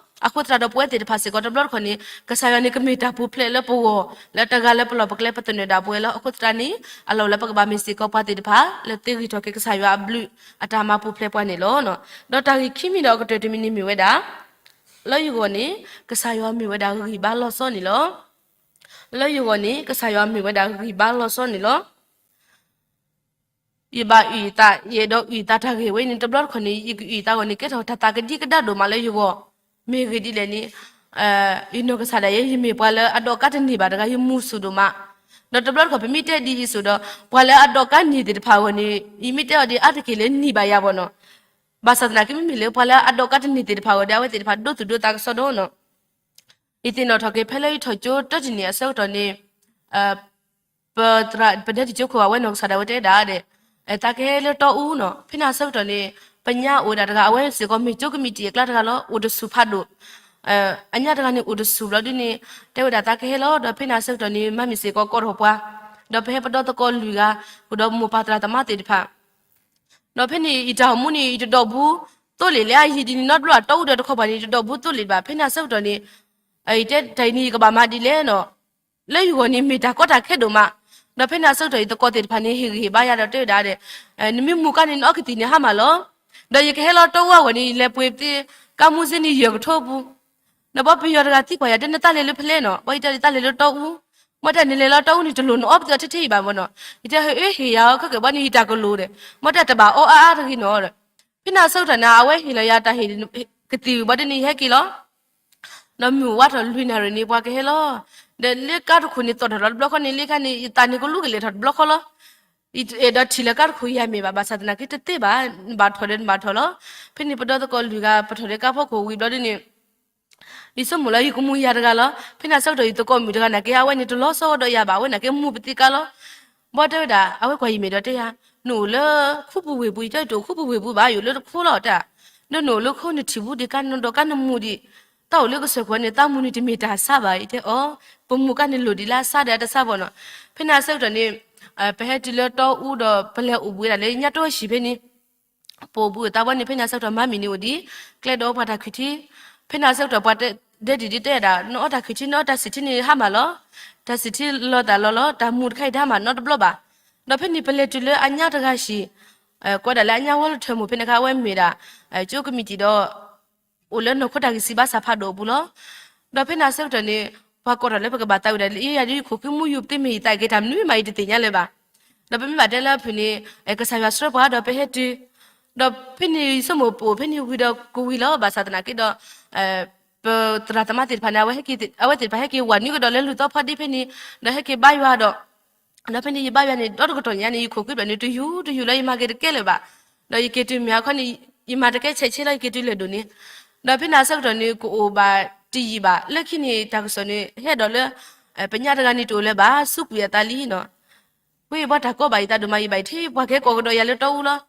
အဃိသတးဒီးပဝဲသ့ၣ်တဖၣ်စ့ၢ်ကီးတဘျီတခီၣ်န့ၣ် ကစၢ်ယွၤန့ၣ်ကမ့ၢ်တၢ်ပူၤဖျဲးလၢပဂီၢ် လၢတဂၤလၢပလီၢ်ပကျဲပသနၢၣ်ဒၣ်ပဝဲလီၤ. အဃိသတးန့ၣ် အလီၢ်လၢပကဘၣ်မ့ၢ်စ့ၢ်ကီးပှၤသ့ၣ်တဖၣ် လၢသ့ဂ့ၤထီၣ်က့ၤကစၢ်ယွၤအဘျုးအတၢ်မၤပူၤဖျဲးပှၤန့ၣ်လီၤ. ဒီးတၢ်ဂ့ၢ်ခံမံၤဒီးအကတၢၢ်တမံၤန့ၣ်မ့ၢ်ဝဲဒၣ် လၢယဂီၢ်န့ၣ် ကစၢ်ယွၤမ့ၢ်ဝဲဒၣ်ဂံၢ်ဘါလီၤဆီန့ၣ်လီၤ. လၢယဂီၢ်န့ၣ် ကစၢ်ယွၤမ့ၢ်ဝဲဒၣ်ဂံၢ်ဘါလီၤဆီန့ၣ်လီၤ. ယဘၣ်အုၣ်ယသး ယအဲၣ်ဒိးအုၣ်ယသးတၢ်ဂ့ၢ်ဝဲန့ၣ် တဘျီတခီၣ်န့ၣ် ယကအုၣ်ယသးအဂီၢ်န့ၣ် ကဲထီၣ်တၢ်သးကဒံကဒါဒိၣ်မးလၢယဂီၢ်, မ့ၢ်ဂ့ၢ်ဒ်လဲၣ်န့ၣ် ယနီၢ်ကစၢ်ဒၣ်ယဲ ယမ့ၢ်ပှၤလၢအဒိးကါတန့ၢ်ဘၣ်တဂၤ ယမူၤဆူၣ်ဒိၣ်မး, ဒီးတဘျီတခီၣ် ပမ့ၢ်တဲဒ်အံၤအသိးဒီး ပှၤလၢအဒိးကါန့ၢ်သ့ၣ်တဖၣ်အဂီၢ်န့ၣ် ယမ့ၢ်တဲအီၤဒ်အါတက့ၢ်လၢနံၤဘၣ်ယၤဘၣ်နီၤ. ဘၣ်ဆၣ်သနာ်က့မ့မ့ၢ်လၢပှၤလၢအဒိးကါတန့ၢ်သ့ၣ်တဖၣ်အဂီၢ်ဒီး အဝဲသ့ၣ်တဖၣ်ဒိသူၣ်ဒိသးကစီဒီနီၤ. ယသ့ၣ်နီၣ်ထီၣ်က့ၤဖဲလၢယထီၣ်ကၠိတၢတနံၣ်အဆၢကတီၢ်န့ၣ် ပသရၣ် ပဒဲတကၠိခိၣ်ဘၣ်ဝဲနီၢ်ကစၢ်ဒၣ်ဝဲတဲဒၣ်ဒီး သးကဟဲလၢတီအူနီၤ. ဖဲန့ၣ်အဆၢကတီၢ်န့ၣ် ပညါအိၣ်ဝဲဒၣ်တဂၤ အဝဲစ့ၢ်ကီးမ့ၢ်ကၠိကမံးတံာ်အကျါတဂၤလီၤ. အိၣ်တဆူၣ်ဖးဒိၣ်, အညါတဂၤန့ၣ်အိၣ်တဆူၣ်ဘျီဒ်န့ၣ် တဲဝဲဒၣ်သးကဟဲလီၤ. ဒီးဖဲန့ၣ်အဆၢကတီၢ်န့ၣ် မါမ့ၢ်စ့ၢ်ကီးကိးထီၣ်ပှၤ, ဒီးပဟဲပဒီသကိးလွံၢ်ဂၤ ဃုာ်ဒီးမိၢ်ပၢ်သရၣ်သမါသ့ၣ်တဖၣ် ဒီးဖဲန့ၣ် ယတၢ်အိၣ်မူန့ၣ် ယတဒိးဘူးသိလ့ၣ်လၢအယံၤဒ်န့ၣ် နီတဘျီအတီအူဒီးတခီပၤန့ၣ် ယတဒိးဘူးသိလ့ၣ်ဘၣ်. ဖဲန့ၣ်အဆၢကတီၢ်န့ၣ် ယတဲတၢ်အံၤန့ၣ် ယကဘၣ်မၤဒ်လဲၣ်နီၤ. လၢယဂီၢ်န့ၣ် မ့ၢ်တၢ်ကီတၢ်ခဲဒိၣ်မး, ဒီးဖဲန့ၣ်အဆၢကတီၢ် ယသကိးသ့ၣ်တဖၣ်န့ၣ် ဟ့ၣ်ဂံၢ်ဟ့ၣ်ဘါယၤဒီးတဲဝဲဒၣ်ဒီး နမ့ၢ်မူကါန့ၣ် နအီကသံၣ်န့ၣ်ဟါမၢ်လီၤ. ဒီးယကဟဲလီၤတီအူအဂီၢ်န့ၣ် ယလဲၤပှ့ၤသ့ ကါမူစ့န့ၣ်ယဲၢ်ကထိပူၤ, ဒီးဘၣ်ပယီၤတဂၤသံကွၢ်ယၤ တဲနသးလဲၤလၢဖဲလဲၣ်နီၤ, ဘၣ်ယတဲဒ်သးလဲၤလၢတီအူ, မ့ၢ်တဲနလဲၤလီၤတီအူန့ၣ် တလိၣ်နအီပသ့အီထဲထဲအံၤဘၣ်မ့ၢ်နီၤ, ယတဲဟ့ၣ်အ့ဟ့ၣ်ယၤအီၤခဲကဲဘၣ်န့ၣ် ယတၢ်ကလိၤဒီး မ့ၢ်တဲတဘၣ်အီအါအါတဂ့ၤနီၤဒီး ဖဲန့ၣ်အဆၢကတီၢ်န့ၣ် အဝဲဟ့ၣ်လီၤယၤတၢ်ဟ့ၣ်ကသံၣ်ဝံၤဘၣ်ဒ်န့ၣ် ယဟဲက့ၤလီၤ. ဒီးမုၢ်ဝါထီၣ်လွံၢ်နၣ်ရံၣ်န့ၣ် ပှၤကဟဲလီၤ. ဒီးလၢကါတခိၣ်န့ၣ် သီၣ်ထီၣ်လီၤတဘျီဃီန့ၣ် လၢခါန့ၣ် ယသးန့ၣ်ကလူကလဲၤထီၣ်တဘျီဃီလီၤ. ယအဲၣ်ဒိးထံၣ်လၢကါတခိၣ်ယၤမ့ၢ်ဘၣ်, ဘၣ်ဆၣ်သနာ်က့တသ့ဘၣ်, နဘၣ်ထီၣ်ဒီးနဘၣ်ထီၣ်လီၤ. ဖဲန့ၣ် ပဒီသကိးလွံၢ်ဂၤ ပထီၣ်ဒီးကါဖီခိၣ်ဝံၤဘျီဒ်န့ၣ် ယဆိကမိၣ်လၢယကမူယၤတဂၤလီၤ. ဖဲန့ၣ်အဆၢကတီၢ် ယသကိးမုၣ်တဂၤနာ်က့ အဝဲန့ၣ်တလီၤဆီဒီးယၤဘၣ်, အဝဲနာ်က့မူပသံကါလီၤ. ဘၣ်တဲဝဲဒၣ် အဝဲကွၢ်ယံာ်မ့ၢ်ဒီးတဲယၤ, နအိၣ်လၢခူပူၤဝ့ၢ်ပူၤ, ယတဲတအိၣ်ခူပူၤဝ့ၢ်ပူၤဘၣ်, ယအိၣ်လၢတခိလီၤတၢ်, ဒီးနအိၣ်လၢခိနထံၣ်ဘူးဒံးကါ, နဒိးကါနမူဒံး, တၢ်အိၣ်လၢကစၢၢ်ခိၣ်န့ၣ် သးမူန့ၣ်တမ့ၢ်တၢ်ဆါဘၣ်, ယတဲအီၤ, ပမူကါန့ၣ်လိၣ်ဒံးလၢအဆါဒီးအတဆါဘၣ်နီၤ. ဖဲန့ၣ်အဆၢကတီၢ်န့ၣ် ပဟဲတုၤလၢတီအူဒီး ပလဲၤအိၣ်ဘှံးဝဲဒၣ်လၢညါတီဟံၣ်ဖဲန့ၣ် ပအိၣ်ဘှံးအိၣ်သးဘၣ်န့ၣ် ဖဲန့ၣ်အဆၢကတီၢ် မါမံၤန့ၣ်အိၣ်ဒံး ကျဲဒီးပှၤတၢ်ခုၣ်ထံ, ဖဲန့ၣ်အဆၢကတီၢ် ပှၤဒဲဒံးဒ်တဲဒၣ် နအီတၢ်ခုၣ်ထံ နအီတၢ်ဆံၣ်ထံန့ၣ်ဟါမၢ်လီၤ. တၢ်ဆံၣ်ထံလီၤသးလီၤလီၤ, တၢ်မူတခါအံၤတဟါမၢ်နီတဘျီဘၣ်. ဒီးဖဲန့ၣ် ပလဲၤတုၤလၢအညါတဂၤဟံၣ်, ကိးဒၣ်လၢအညါဝဲလၢထၢမူၣ်ဖဲန့ၣ်ခါ အဝဲမ့ၢ်ဒၣ် ကၠိကမံးတံာ်ဒီး အိၣ်လၢနီၢ်ခိတၢ်ဂံၢ်စၢ်ဘါစၢ်ဖးဒိၣ်အပူၤလီၤ. ဒီးဖဲန့ၣ်အဆၢကတီၢ်န့ၣ် ပှၤကိးထီၣ်လၢပကဘၣ်သးဝံၣ်ဒၣ်လၢ ယၤဒ်ယခိၣ်ဃံမူယူၤပသ့မ့ၢ်ယသးက့ၤတၢ်မနုၤမး ယတသ့ၣ်ညါလၢၤဘၣ်. ဒီးပမ့ၢ်ဘၣ်တဲလၢအဖုၣ်န့ၣ် ကစၢ်ယွၤဆှၢပှၤဒီးပဟဲတုၤ, ဒီးဖဲန့ၣ်ယဆိကမိၣ်ပအိၣ်ဖဲန့ၣ်ဝံၤဒီးကဝံၤလီၤ. ဘၣ်ဆၣ်သနာ်က့ဒီး ပသရၣ်သမါသ့ၣ်တဖၣ်န့ၣ် အဝဲသ့ၣ်တဖၣ်ဟဲက့ၤဝဲနွံကဒီးလၢလူၤသီဖီဒ့ဖဲန့ၣ်, ဒီးဟဲက့ၤဘါယွၤဒီး ဒီးဖဲန့ၣ် ယဘါယွၤန့ၣ် ဒီတကတီၢ်ညါန့ၣ် ယခိၣ်ဃံဘျီန့ၣ် တယူၤတယူၤလၢယမၤက့ၤတကဲလၢၤဘၣ်. ဒီးယက့ၤတုၤမ့ၢ်အခီန့ၣ် ယမၤတကဲဆဲးဆဲးလီၤ ယက့ၤတုၤလၢၢ်ဒိၣ်န့ၣ်, ဒီးဖဲန့ၣ်အဆၢကတီၢ်န့ၣ် ကအိၣ်ဘၣ်တယံာ်ဘၣ်. လၢခံန့ၣ် တၢ်ကစီၣ်န့ၣ် ဟဲဒီးလၢ ပညါတဂၤန့ၣ်တအိၣ်လၢၤဘၣ် စူးကွံာ်အသးလံနီၤ. ဝဲယဘၣ်တၢ်ကီဘၣ် ယသးဒိၣ်မး ယဘၣ်ယထံၣ်ပှၤကဟဲကိးကဒီးယၤလၢတီအူလီၤ.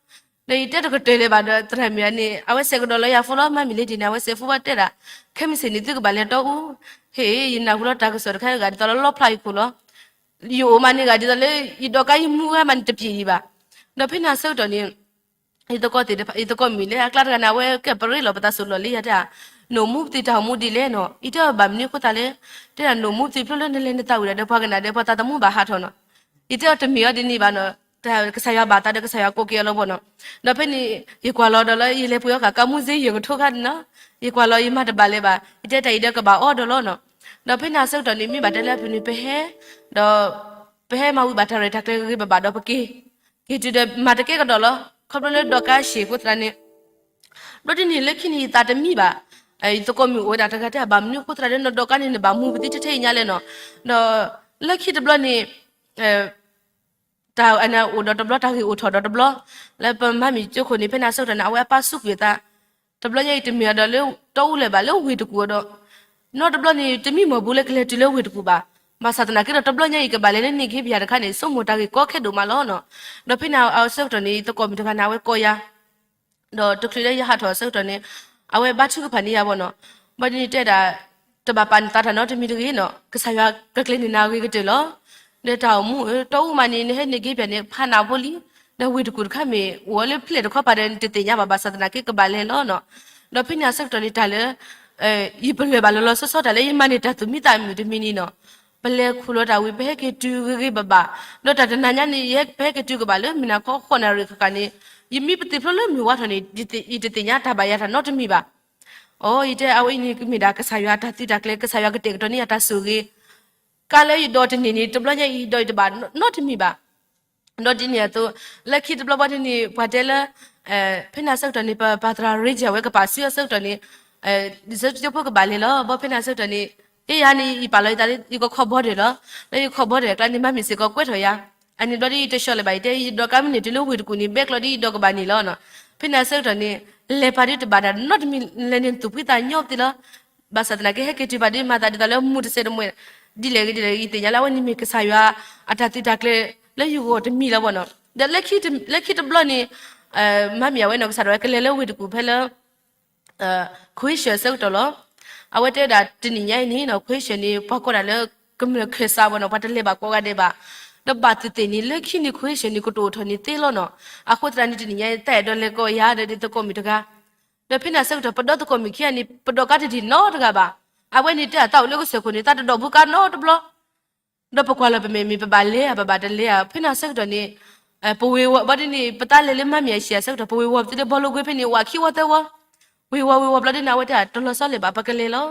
ဒီးယတဲတကတၢၢ်လၢၤဘၣ်ဒီး သရၣ်မုၣ်န့ၣ် အဝဲစဲးကဒီးလီၤယၤဖိလီၤ. မါမံၤလ့ဒံၣ်န့ၣ် အဝဲစဲးဖိဘၣ်တဲဒၣ် ခဲမုၢ်ဆ့ၣ်န့ၣ် သုကဘၣ်လဲၤတီအူ, ဟ့ၣ် ယနၢ်ဟူလီၤတၢ်ကစီၣ်တခါဂၤဒ်သိးလၢလီဖျါယခိၣ်လီၤ. ယအိၣ်မးန့ၣ်ဂၤဒ်သိးလၢ ယဒိးကါယမူဂၤမးန့ၣ်တပျံၤဒံးဘၣ်. ဒီးဖဲန့ၣ်အဆၢကတီၢ်န့ၣ် ယသကိးသ့ၣ်တဖၣ် ယသကိးမုၣ်လၢအကျါတဂၤန့ၣ် အဝဲကဲပရ့လိာ်ပသးစိၤလီၤလံ ယတဲ, နအိၣ်မူပသံးတၢ်အိၣ်မူဒ်လဲၣ်နီၤ. ယတဲအီၤဘၣ်မနုၤအဃိသတးလဲၣ်, တဲဒၣ်နအိၣ်မူပသံးဖျိလၢနလဲၤနသးဝံၣ်ဒၣ်ဒီးပှၤကနၣ်ဒီးပှၤသးသမူဘၣ်ဟးထီၣ်နီၤ. ယတဲအီၤတမ့ၢ်အီၤဒ်န့ၣ်ဘၣ်နီၤ, ကစၢ်ယွၤဘၣ်သးဒီးကစၢ်ယွၤကိးက့ၤအီၤလီၤဘၣ်နီၤ. ဒီးဖဲန့ၣ် ယကွၢ်လီၤဒီးလၢယလဲၤပှ့ၤအီၣ်ဃာ်ကါမူစ့ယဲၢ်ကထိခါန့ၣ်နီၤ, ယကွၢ်လီၤယမၤတဘၣ်လၢၤဘၣ်, ယတဲတၢ်အံၤဒီးကဘၣ်အီၣ်ဒီးလီၤနီၤ. ဒီးဖဲန့ၣ်အဆၢကတီၢ်န့ၣ် မ့ၢ်ဘၣ်တဲလၢအဖုၣ်န့ၣ် ပဟဲ, ဒီး ပဟဲမၤဝံၤဘၣ်တၢ်ရဲၣ်တၢ်ကျဲၤဂ့ၤဂ့ၤဘၣ်ဘၣ်ဒီးပက့ၤ, က့ၤတုၤဒီးမၤတကဲကဒီးလီၤ. ခီဖျိလၢဒိးကါဆံးအဃိသတးန့ၣ် ဘျီဒ်န့ၣ် လၢခံန့ၣ် ယသးတမံဘၣ်. ယသကိးမုၣ်အိၣ်ဝဲဒၣ်တဂၤတဲ ဘၣ်မနုၤအဃိသတးဒီး နဒီးကါန့ၣ် နဘၣ်မူပသံထဲထဲအံၤညါလဲၣ်နီၤ. ဒီးလၢခံတဘျီန့ၣ် တၢ်အိၣ်ဒီးတဘျီ တၢ်ဂ့ၢ်အိၣ်ထီၣ်ဒီးတဘျီ, လၢပမၤမံၤကၠိခိၣ်န့ၣ် ဖဲန့ၣ်အဆၢကတီၢ်န့ၣ် အဝဲအပၢ်စူးကွံာ်အသး, တဘျီညါအံၤတမ့ၢ်အဒီးလၢတီအူလၢၤဘၣ် လၢဝ့ၢ်တကူၣ်အဒီး, နီတဘျီန့ၣ် တမံမီၢ်ဘူးလၢကလဲၤတုၤလၢဝ့ၢ်တကူၣ်ဘၣ်. ဘၣ်ဆၣ်သနာ်က့ဒီး တဘျီညါအံၤကဘၣ်လဲၤလၢန့ၣ်က့ၤပယၤတခါန့ၣ် ဆိကမိၣ်တၢ်ဂ့ၢ်ကီခဲဒိၣ်မးလီၤနီၤ. ဒီးဖဲန့ၣ်အဆၢကတီၢ်န့ၣ် ယသကိးမုၣ်တဂၤန့ၣ် အဝဲကိးယၤ ဒီးတချုးလၢယဟးထီၣ်အဆၢကတီၢ်န့ၣ် အဝဲဘါထုကဖၣ်န့ၢ်ယၤဘၣ်နီၤ. ဘၣ်ဒ်န့ၣ်တဲဒၣ် တဘၣ်ပာ်နသးတၢ်နီတမံၤတဂ့ၤနီၤ, ကစၢ်ယွၤကကျဲၤန့ၢ်နၤအဂ့ၤကတၢၢ်လီၤ. ဒီးတၢ်အိၣ်မူဧၢ, တီအူမးန့ၣ် နဟဲန့ၣ်က့ၤပယၤန့ၣ် ဖးနးဖိလံ, ဒီးဝ့ၢ်တကူၣ်တခါမ့ၢ်အိၣ်ဝဲလၢဖျဲၣ်တခီပၤဒီး နတသ့ၣ်ညါဘၣ်, ဘၣ်ဆၣ်သနာ်က့ကဘၣ်လဲၤလီၤနီၤ. ဒီးဖဲန့ၣ်အဆၢကတီၢ်န့ၣ် တၢ်လၢ ယပလၢၢ်ဘၣ်လီၤလီၤဆီဆီ တၢ်လၢယမၤန့ၢ်တၢ်သူၣ်မံသးမုာ်တမံၤန့ၣ်နီၤ, ပလဲၤခူၣ်လီၤတၢ်ဝံၤ ပဟဲက့ၤတုၤဂ့ၤဂ့ၤဘၣ်ဘၣ်, ဒီးတၢ်တနၤညါန့ၣ် ယဟဲ ပဟဲက့ၤတုၤကဘၣ်လၢမုၢ်နၤခီဃိးနၣ်ရံၣ်ဃၣ်ဃၣ်န့ၣ်, ယမ့ၢ်ပသံၣ်ဖျိလၢမုၢ်ဝါထီၣ်န့ၣ် ယတသ့ၣ်ညါတၢ်ဘၣ်ယၤတၢ်နီတမံၤဘၣ်. အိ ယတဲအဝဲအံၤန့ၣ် ကမ့ၢ်ဒၣ်ကစၢ်ယွၤအတၢ်သုးတၢ်ကျဲၤ, ကစၢ်ယွၤကတဲာ်ကတီၤန့ၢ်ယၤတၢ်ဆိၣ်ဂ့ၤ, ကါလၢယဒိးတန့ၢ်န့ၣ် တဘျီညါအံၤယဒိးတဘၣ်နီတမံၤဘၣ်. ဒီးဒ်န့ၣ်အသိး လၢခံတဘျီဘၣ်ဒ်န့ၣ် ပှၤတဲလၢ ဖဲန့ၣ်အဆၢကတီၢ်န့ၣ် ပပၢ်သရၣ်ရ့ယၢ်ဝဲကပာ်စုအဆၢကတီၢ်န့ၣ် လံာ်စီဆှံကၠိဖိကဘၣ်လဲၤလီၤ. ဘၣ်ဖဲန့ၣ်အဆၢကတီၢ်န့ၣ် ယဲယၤန့ၣ် ယပာ်လီၤယသး ယကခီၣ်ဘီဒဲးလီၤ. လၢယခီၣ်ဘီဒဲးအကျါန့ၣ် မၤမ့ၢ်စ့ၢ်ကီးကွဲထီၣ်ယၤ, အန့ၣ်ဘျီဒ်ယတဆှီလၢၤဘၣ် ယတဲ ယဒိးကါမ့ၢ်န့ၢ်တုၤလၢဝ့ၢ်တကူၣ်န့ၣ် ဘဲကျီဒ်ယဒိးကဘၣ်န့ၣ်လီၤ. ဖဲန့ၣ်အဆၢကတီၢ်န့ၣ် လဲၤပာ်ဒ်တဘၣ်တၢ်နီတမံၤ လဲၤန့ၣ်သူၣ်ဖှံသးညီပသ့လီၤ. ဘၣ်ဆၣ်သနာ်က့ ဟဲက့ၤတုၤဘၣ်ဒ်မၤသးဒ်သိးလၢမူတစဲးတမှဲၤ ဒ်လဲၣ်ဂ့ၤဒ်လဲၣ်ဂ့ၤ ယသ့ၣ်ညါလၢအဝဲန့ၣ်မ့ၢ်ကစၢ်ယွၤ အတၢ်သုးတၢ်ကျဲၤလၢယဂီၢ်တမံၤလီၤဘၣ်နီၤ. ဒီးလၢခံတဘျီန့ၣ် မၤမ့ၢ်အဝဲနီၢ်ကစၢ်ဒၣ်ဝဲကလဲၤလၢဝ့ၢ်တကူၣ်ဖဲလၢ ခွ့ၡၢၣ်အဆၢကတီၢ်လီၤ. အဝဲတဲဝဲဒၣ်တနံၤညါအံၤန့ၣ်နီၤ ခွ့ၡၢၣ်န့ၣ် ပှၤကိးဒၣ်လၢ ကမျၢၢ်ခၢၣ်စးဘၣ်နီၤ ပှၤတလဲၤဘၣ်ကိးဂၤဒဲးဘၣ်. ဒီးဘၣ်သ့ၣ်သ့ၣ်န့ၣ် လၢခံန့ၣ် ခွ့ၡၢၣ်န့ၣ် ကတိၤထီၣ်န့ၢ်သ့လီၤနီၤ. အဃိသတးန့ၣ် တနံၤညါအံၤ တၢ်အဲၣ်ဒိးလဲၤကိးယၤဒီးဒ်သကိးမုၣ်တဂၤ ဒီးဖဲန့ၣ်အဆၢကတီၢ် ပဒီသကိးမုၣ်ခံဂၤန့ၣ် ပဒိးကါတဒံၣ်နီတဂၤဘၣ်. အဝဲန့ၣ်တဲအသးအိၣ်လၢကစၢၢ်ခိၣ်န့ၣ် သးတဒိးဘူးကါနီတဘျီ ဒီးပကွၢ်လီၤပမဲာ်မ့ၢ်ပဘၣ်လဲၤဧါ ပဘၣ်တလဲၤဧါ. ဖဲန့ၣ်အဆၢကတီၢ်န့ၣ် ပဝ့ၤဝီၤဘျီဒ်န့ၣ် ပသးလဲၤလၢမၤမ့ၢ်အဆံးအဆၢကတီၢ် ပဝ့ၤဝီၤပသ့လၢဘီလိကွ့ဖဲန့ၣ် ဝးခံဝီသၢဝီ, ဝ့ၤဝီၤဝ့ၤဝီၤဘျီဒ်န့ၣ် အဝဲတဲတလီၤဆီလၢၤဘၣ် ပကလဲၤလီၤ.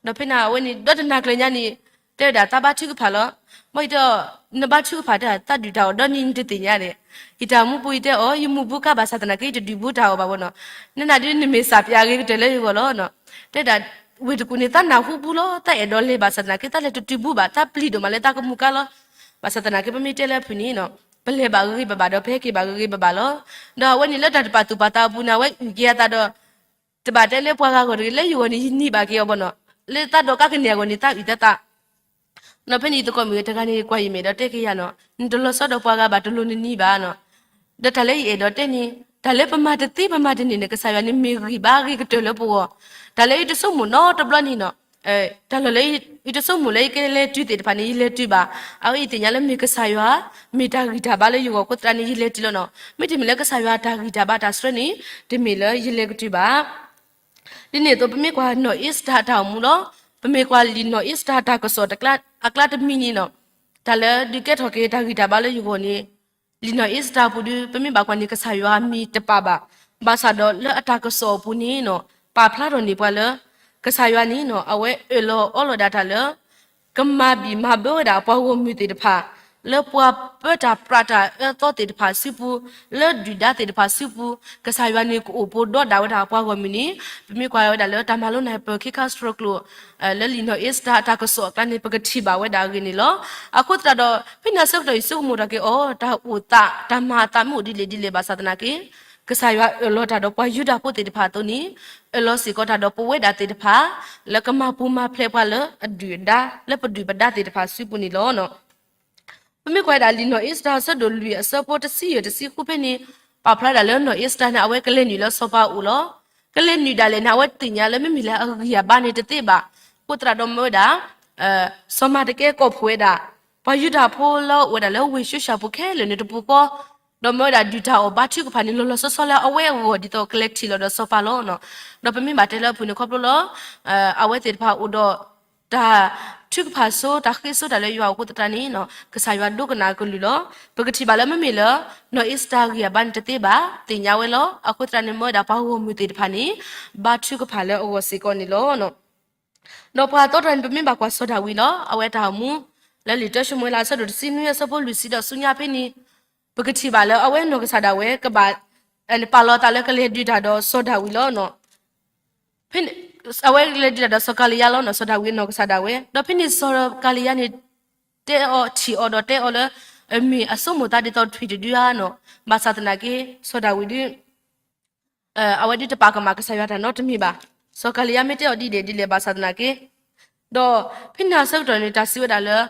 ဒီးဖဲန့ၣ်အဝဲန့ၣ် ဒီတနၤကျၢၤညါန့ၣ် တဲဝဲဒၣ်သးဘါထုကဖၣ်လီၤ. ဘၣ်ယတဲအီၤ နဘါထုကဖၣ်တၢ် သးဒုၣ်တၢ်အီၣ်ဒီနံၤနတသ့ၣ်ညါန့ၣ်, ယတၢ်မူပူၤယတဲအီၤ ယမူဘူးကါဘၣ်ဆၣ်သနာ်က့ ယတဒုးဘူးတၢ်အီၣ်ဘၣ်ဝဲနီၤ. နနၤဒ်နမ့ၢ်စၢ်ပၠးအဂ့ၤကတၢၢ်လၢယဂီၢ်လီၤ. တဲဒၣ် ဝ့ၢ်တကူၣ်န့ၣ် သးနၢ်ဟူဘူးလီၤ သးအဲၣ်ဒိးလဲၤဘၣ်ဆၣ်သနာ်က့ သးလဲၤတတုၤဘူးဘၣ် သးပျံၤဒိၣ်မးလၢသးကမူကါလီၤ. ဘၣ်ဆၣ်သနာ်က့ ပမ့ၢ်တဲလၢအဖုၣ်န့ၣ်နီၤ ပလဲၤဘၣ်ဂ့ၤဂ့ၤဘၣ်ဘၣ်ဒီး ပဟဲက့ၤဘၣ်ဂ့ၤဂ့ၤဘၣ်ဘၣ်လီၤ. ဒီးအဝဲန့ၣ်လၢတၢ်တပာ်သူၣ်ပာ်သးအပူၤန့ၣ် အဝဲအုၣ်က့ၤအသးဒီး တဘၣ်တဲလၢပှၤဂၤဂီၢ်တဂ့ၤ လၢယဂီၢ်န့ၣ် ယနံၤဘၣ်က့ၤအီၤဘၣ်နီၤ. လၢသးဒီးကါကန့ၢ်အဂီၢ်န့ၣ် သးအုၣ်သးသး ဒီးဖဲန့ၣ်ယသကိးမုၣ်တဂၤန့ၣ် ကွၢ်ယမဲာ်ဒီးတဲက့ၤယၤနီၤ နတလီၤဆီဒီးပှၤဂၤဘၣ်တလိၤနနံၤဘၣ်နီၤ. ဒီးတၢ်လၢယအဲၣ်ဒိးတဲန့ၣ် တၢ်လၢပမၤတသ့ပမၤတန့ၢ်န့ၣ် ကစၢ်ယွၤန့ၣ်မ့ၢ်ဂံၢ်ဘါဂ့ၤကတၢၢ်လၢပဂီၢ်, တၢ်လၢယတဆိကမိၣ်နီတဘျီန့ၣ်နီၤ တၢ်လီၢ်လၢ ယတဆိကမိၣ်လၢယကလဲၤတုၤသ့ၣ်တဖၣ်န့ၣ် ယလဲၤတုၤဘၣ်. အဝဲယသ့ၣ်ညါလၢမ့ၢ်ကစၢ်ယွၤ မ့ၢ်တၢ်ဂံၢ်တၢ်ဘါလၢယဂီၢ်အဃိသတးန့ၣ် ယလဲၤတုၤလီၤနီၤ. မ့တမ့ၢ်လၢကစၢ်ယွၤတၢ်ဂံၢ်တၢ်ဘါတၢ်စၢၤန့ၣ် တမ့ၢ်လၢယလဲၤကတုၤဘၣ်. ဒ်န့ၣ်အသိး ပမ့ၢ်ကွၢ်နီၢ်အ့စတၢၢ်အတၢ်အိၣ်မူလီၤ. ပမ့ၢ်ကွၢ်လံာ်နီၢ်အ့စတၢၢ်အတၢ်ကစီၣ်အကျါတမံၤန့ၣ်နီၤ တၢ်လၢဒုးကဲထီၣ်က့ၤတၢ်ဂံၢ်တၢ်ဘါလၢယဂီၢ်န့ၣ် လံာ်နီၢ်အ့စတၢၢ်အပူၤဒီး ပမ့ၢ်ဘၣ်ကွၢ်န့ၣ် ကစၢ်ယွၤမံၤတပာ်ဘၣ်. ဘၣ်ဆၣ်ဒီးလၢအတၢ်ကစီၣ်အပူၤန့ၣ်နီၤ ပာ်ဖျါထီၣ်န့ၢ်ပှၤလၢ ကစၢ်ယွၤန့ၣ်နီၤ အဝဲအၢၣ်လီၤအီလီၤဒၣ်တၢ်လၢ ကမၤဘံၣ်မၤဘၢဝဲဒၣ်ပှၤဂီၢ်မုၢ်သ့ၣ်တဖၣ် လၢပှၤပၢတၢ်ပြးတၢ်အၢသီသ့ၣ်တဖၣ်စုပူၤ လၢဒုၣ်ဒါသ့ၣ်တဖၣ်စုပူၤ ကစၢ်ယွၤန့ၣ်ကအိၣ်ပိၢ်ဒီးဒၣ်ဝဲဒၣ်ပှၤဂီၢ်မုၢ်န့ၣ် ပမ့ၢ်ကွၢ်ဝဲဒၣ်လၢတၢ်မၤလိန့ၣ် ပၢၤခံခါစတြီကျိ လၢလံာ်နီၢ်အ့စတၢၢ်အတၢ်ကစီၣ်အကျါန့ၣ် ပကထံၣ်ဘၣ်ဝဲဒၣ်အဂ့ၢ်န့ၣ်လီၤ. အဃိသတးဒီး ဖဲန့ၣ်အဆၢကတီၢ်အံၤ ဆိကမိၣ်ထီၣ်က့ၤအီၤ တၢ်အိၣ်သး တၢ်မၤအသးမ့ၢ်အိၣ်ဒ်လဲၣ်ဒ်လဲၣ်ဘၣ်ဆၣ်သနာ်က့ ကစၢ်ယွၤအၢၣ်လီၤတၢ်ဒီးပှၤယူဒၤဖိသ့ၣ်တဖၣ်အသိးန့ၣ် အၢၣ်လီၤစ့ၢ်ကီးတၢ်ဒီးပဝဲဒၣ်သ့ၣ်တဖၣ် လၢကမၤပူၤမၤဖျဲးပှၤလၢအဒုၣ်အဒါ လၢပဒုၣ်ပဒါသ့ၣ်တဖၣ်စုပူၤန့ၣ်လီၤ. ပမ့ၢ်ကွၢ်ဝဲဒၣ်လံာ်နီၢ်အ့စတၢၢ်အဆၢဒိၣ်လွံၢ်အဆၢဖိတဆံယဲၢ်တဆံဃုဖဲန့ၣ် ပာ်ဖျါဒၣ်လၢနီၢ်အ့စတၢၢ်န့ၣ် အဝဲကလဲၤနုာ်လၢစီၤပၤအအိၣ်လီၤ. ကလဲၤနုာ်ဒၣ်လဲာ်န့ၣ် အဝဲသ့ၣ်ညါလၢမ့မ့ၢ်လၢအဂံၢ်အဘါန့ၣ်တသ့ဘၣ်. အဃိသတးဒီးမၢဝဲဒၣ် စီၤမၤတကဲကိးဖှိၣ်ဝဲဒၣ် ပှၤယူဒၤဖိလၢအိၣ်ဝဲဒၣ်လၢဝ့ၢ်ၡူၡၣ်ပူၤခဲလၢာ်န့ၣ်တပူၤဃီ ဒီးမၢဝဲဒၣ်ဒုၣ်တၢ်အီၣ်ဘါထုကဖၣ်န့ၣ် လီၤလီၤဆီဆီလၢအဝဲအဂီၢ် ဒ်သိးကလဲၤထံၣ်လိာ်ဒီးစီၤပၤလီၤ. ဒီးပမ့ၢ်ဘၣ်တဲလၢအပူၤန့ၣ်ခီဖျိလၢ အဝဲသ့ၣ်တဖၣ်အိၣ်ဒီး တၢ်ထုကဖၣ်ဆိ တၢ်ဃ့ဆိတၢ်လၢယွၤအဃိသတးန့ၣ် ကစၢ်ယွၤဒိကနၣ်အကလုၢ်လီၤ. ပကထံၣ်ဘၣ်လၢမ့မ့ၢ်လၢ နီၢ်အ့စတၢၢ်ဂံၢ်အဘါန့ၣ်တသ့ဘၣ် သ့ၣ်ညါဝဲလီၤ. အဃိသတးန့ၣ် မၢဝဲဒၣ်ပှၤဂီၢ်မုၢ်သ့ၣ်တဖၣ်န့ၣ် ဘါထုကဖၣ်လၢအဂီၢ်စ့ၢ်ကီးန့ၣ်လီၤ. ဒီးပှၤသီတၢ်န့ၣ် ပမ့ၢ်ဘၣ်ကွၢ်စီၤဒၤဝံးလီၤ. အဝဲတၢ်အိၣ်မူ လၢလံာ်တၢၡမူၤအ့လးအဆၢဒိၣ်တဆံနွံအဆၢဖိလွံၢ်ဆံဒီးဆူညါဖဲန့ၣ် ပကထံၣ်ဘၣ်လၢအဝဲနီၢ်ကစၢ်ဒၣ်ဝဲ ကဘၣ် ပာ်လီၤသးလၢကလဲၤဒုးတၢ်ဒီးစီၤဒၤဝံးလီၤ. ဖဲ အဝဲလဲၤဒုးတၢ်ဒီးစီၤကၤလံယါလီၤနီၤ, စီၤဒၤဝံးအနီၢ်ကစၢ်ဒၣ်ဝဲ, ဒီးဖဲန့ၣ်စီၤကၤလံယါန့ၣ် တဲအီၤထံၣ်အီၤဒီးတဲအီၤလၢ မ့ၢ်အဆိကမိၣ်သးဒ်သိးထွံၣ်တဒုဧါနီၤ, ဘၣ်ဆၣ်သနာ်က့ စီၤဒၤဝံးဒုး အဝဲဒုးတပာ်ကမၣ်ကစၢ်ယွၤတၢ်နီတမံၤဘၣ်. စီၤကၤလံယါမ့ၢ်တဲအီၤဒ်လဲၣ်ဒ်လဲၣ်ဘၣ်ဆၣ်သနာ်က့, ဒီးဖဲန့ၣ်အဆၢကတီၢ်န့ၣ် တၢ်စံးဝဲဒၣ်လၢ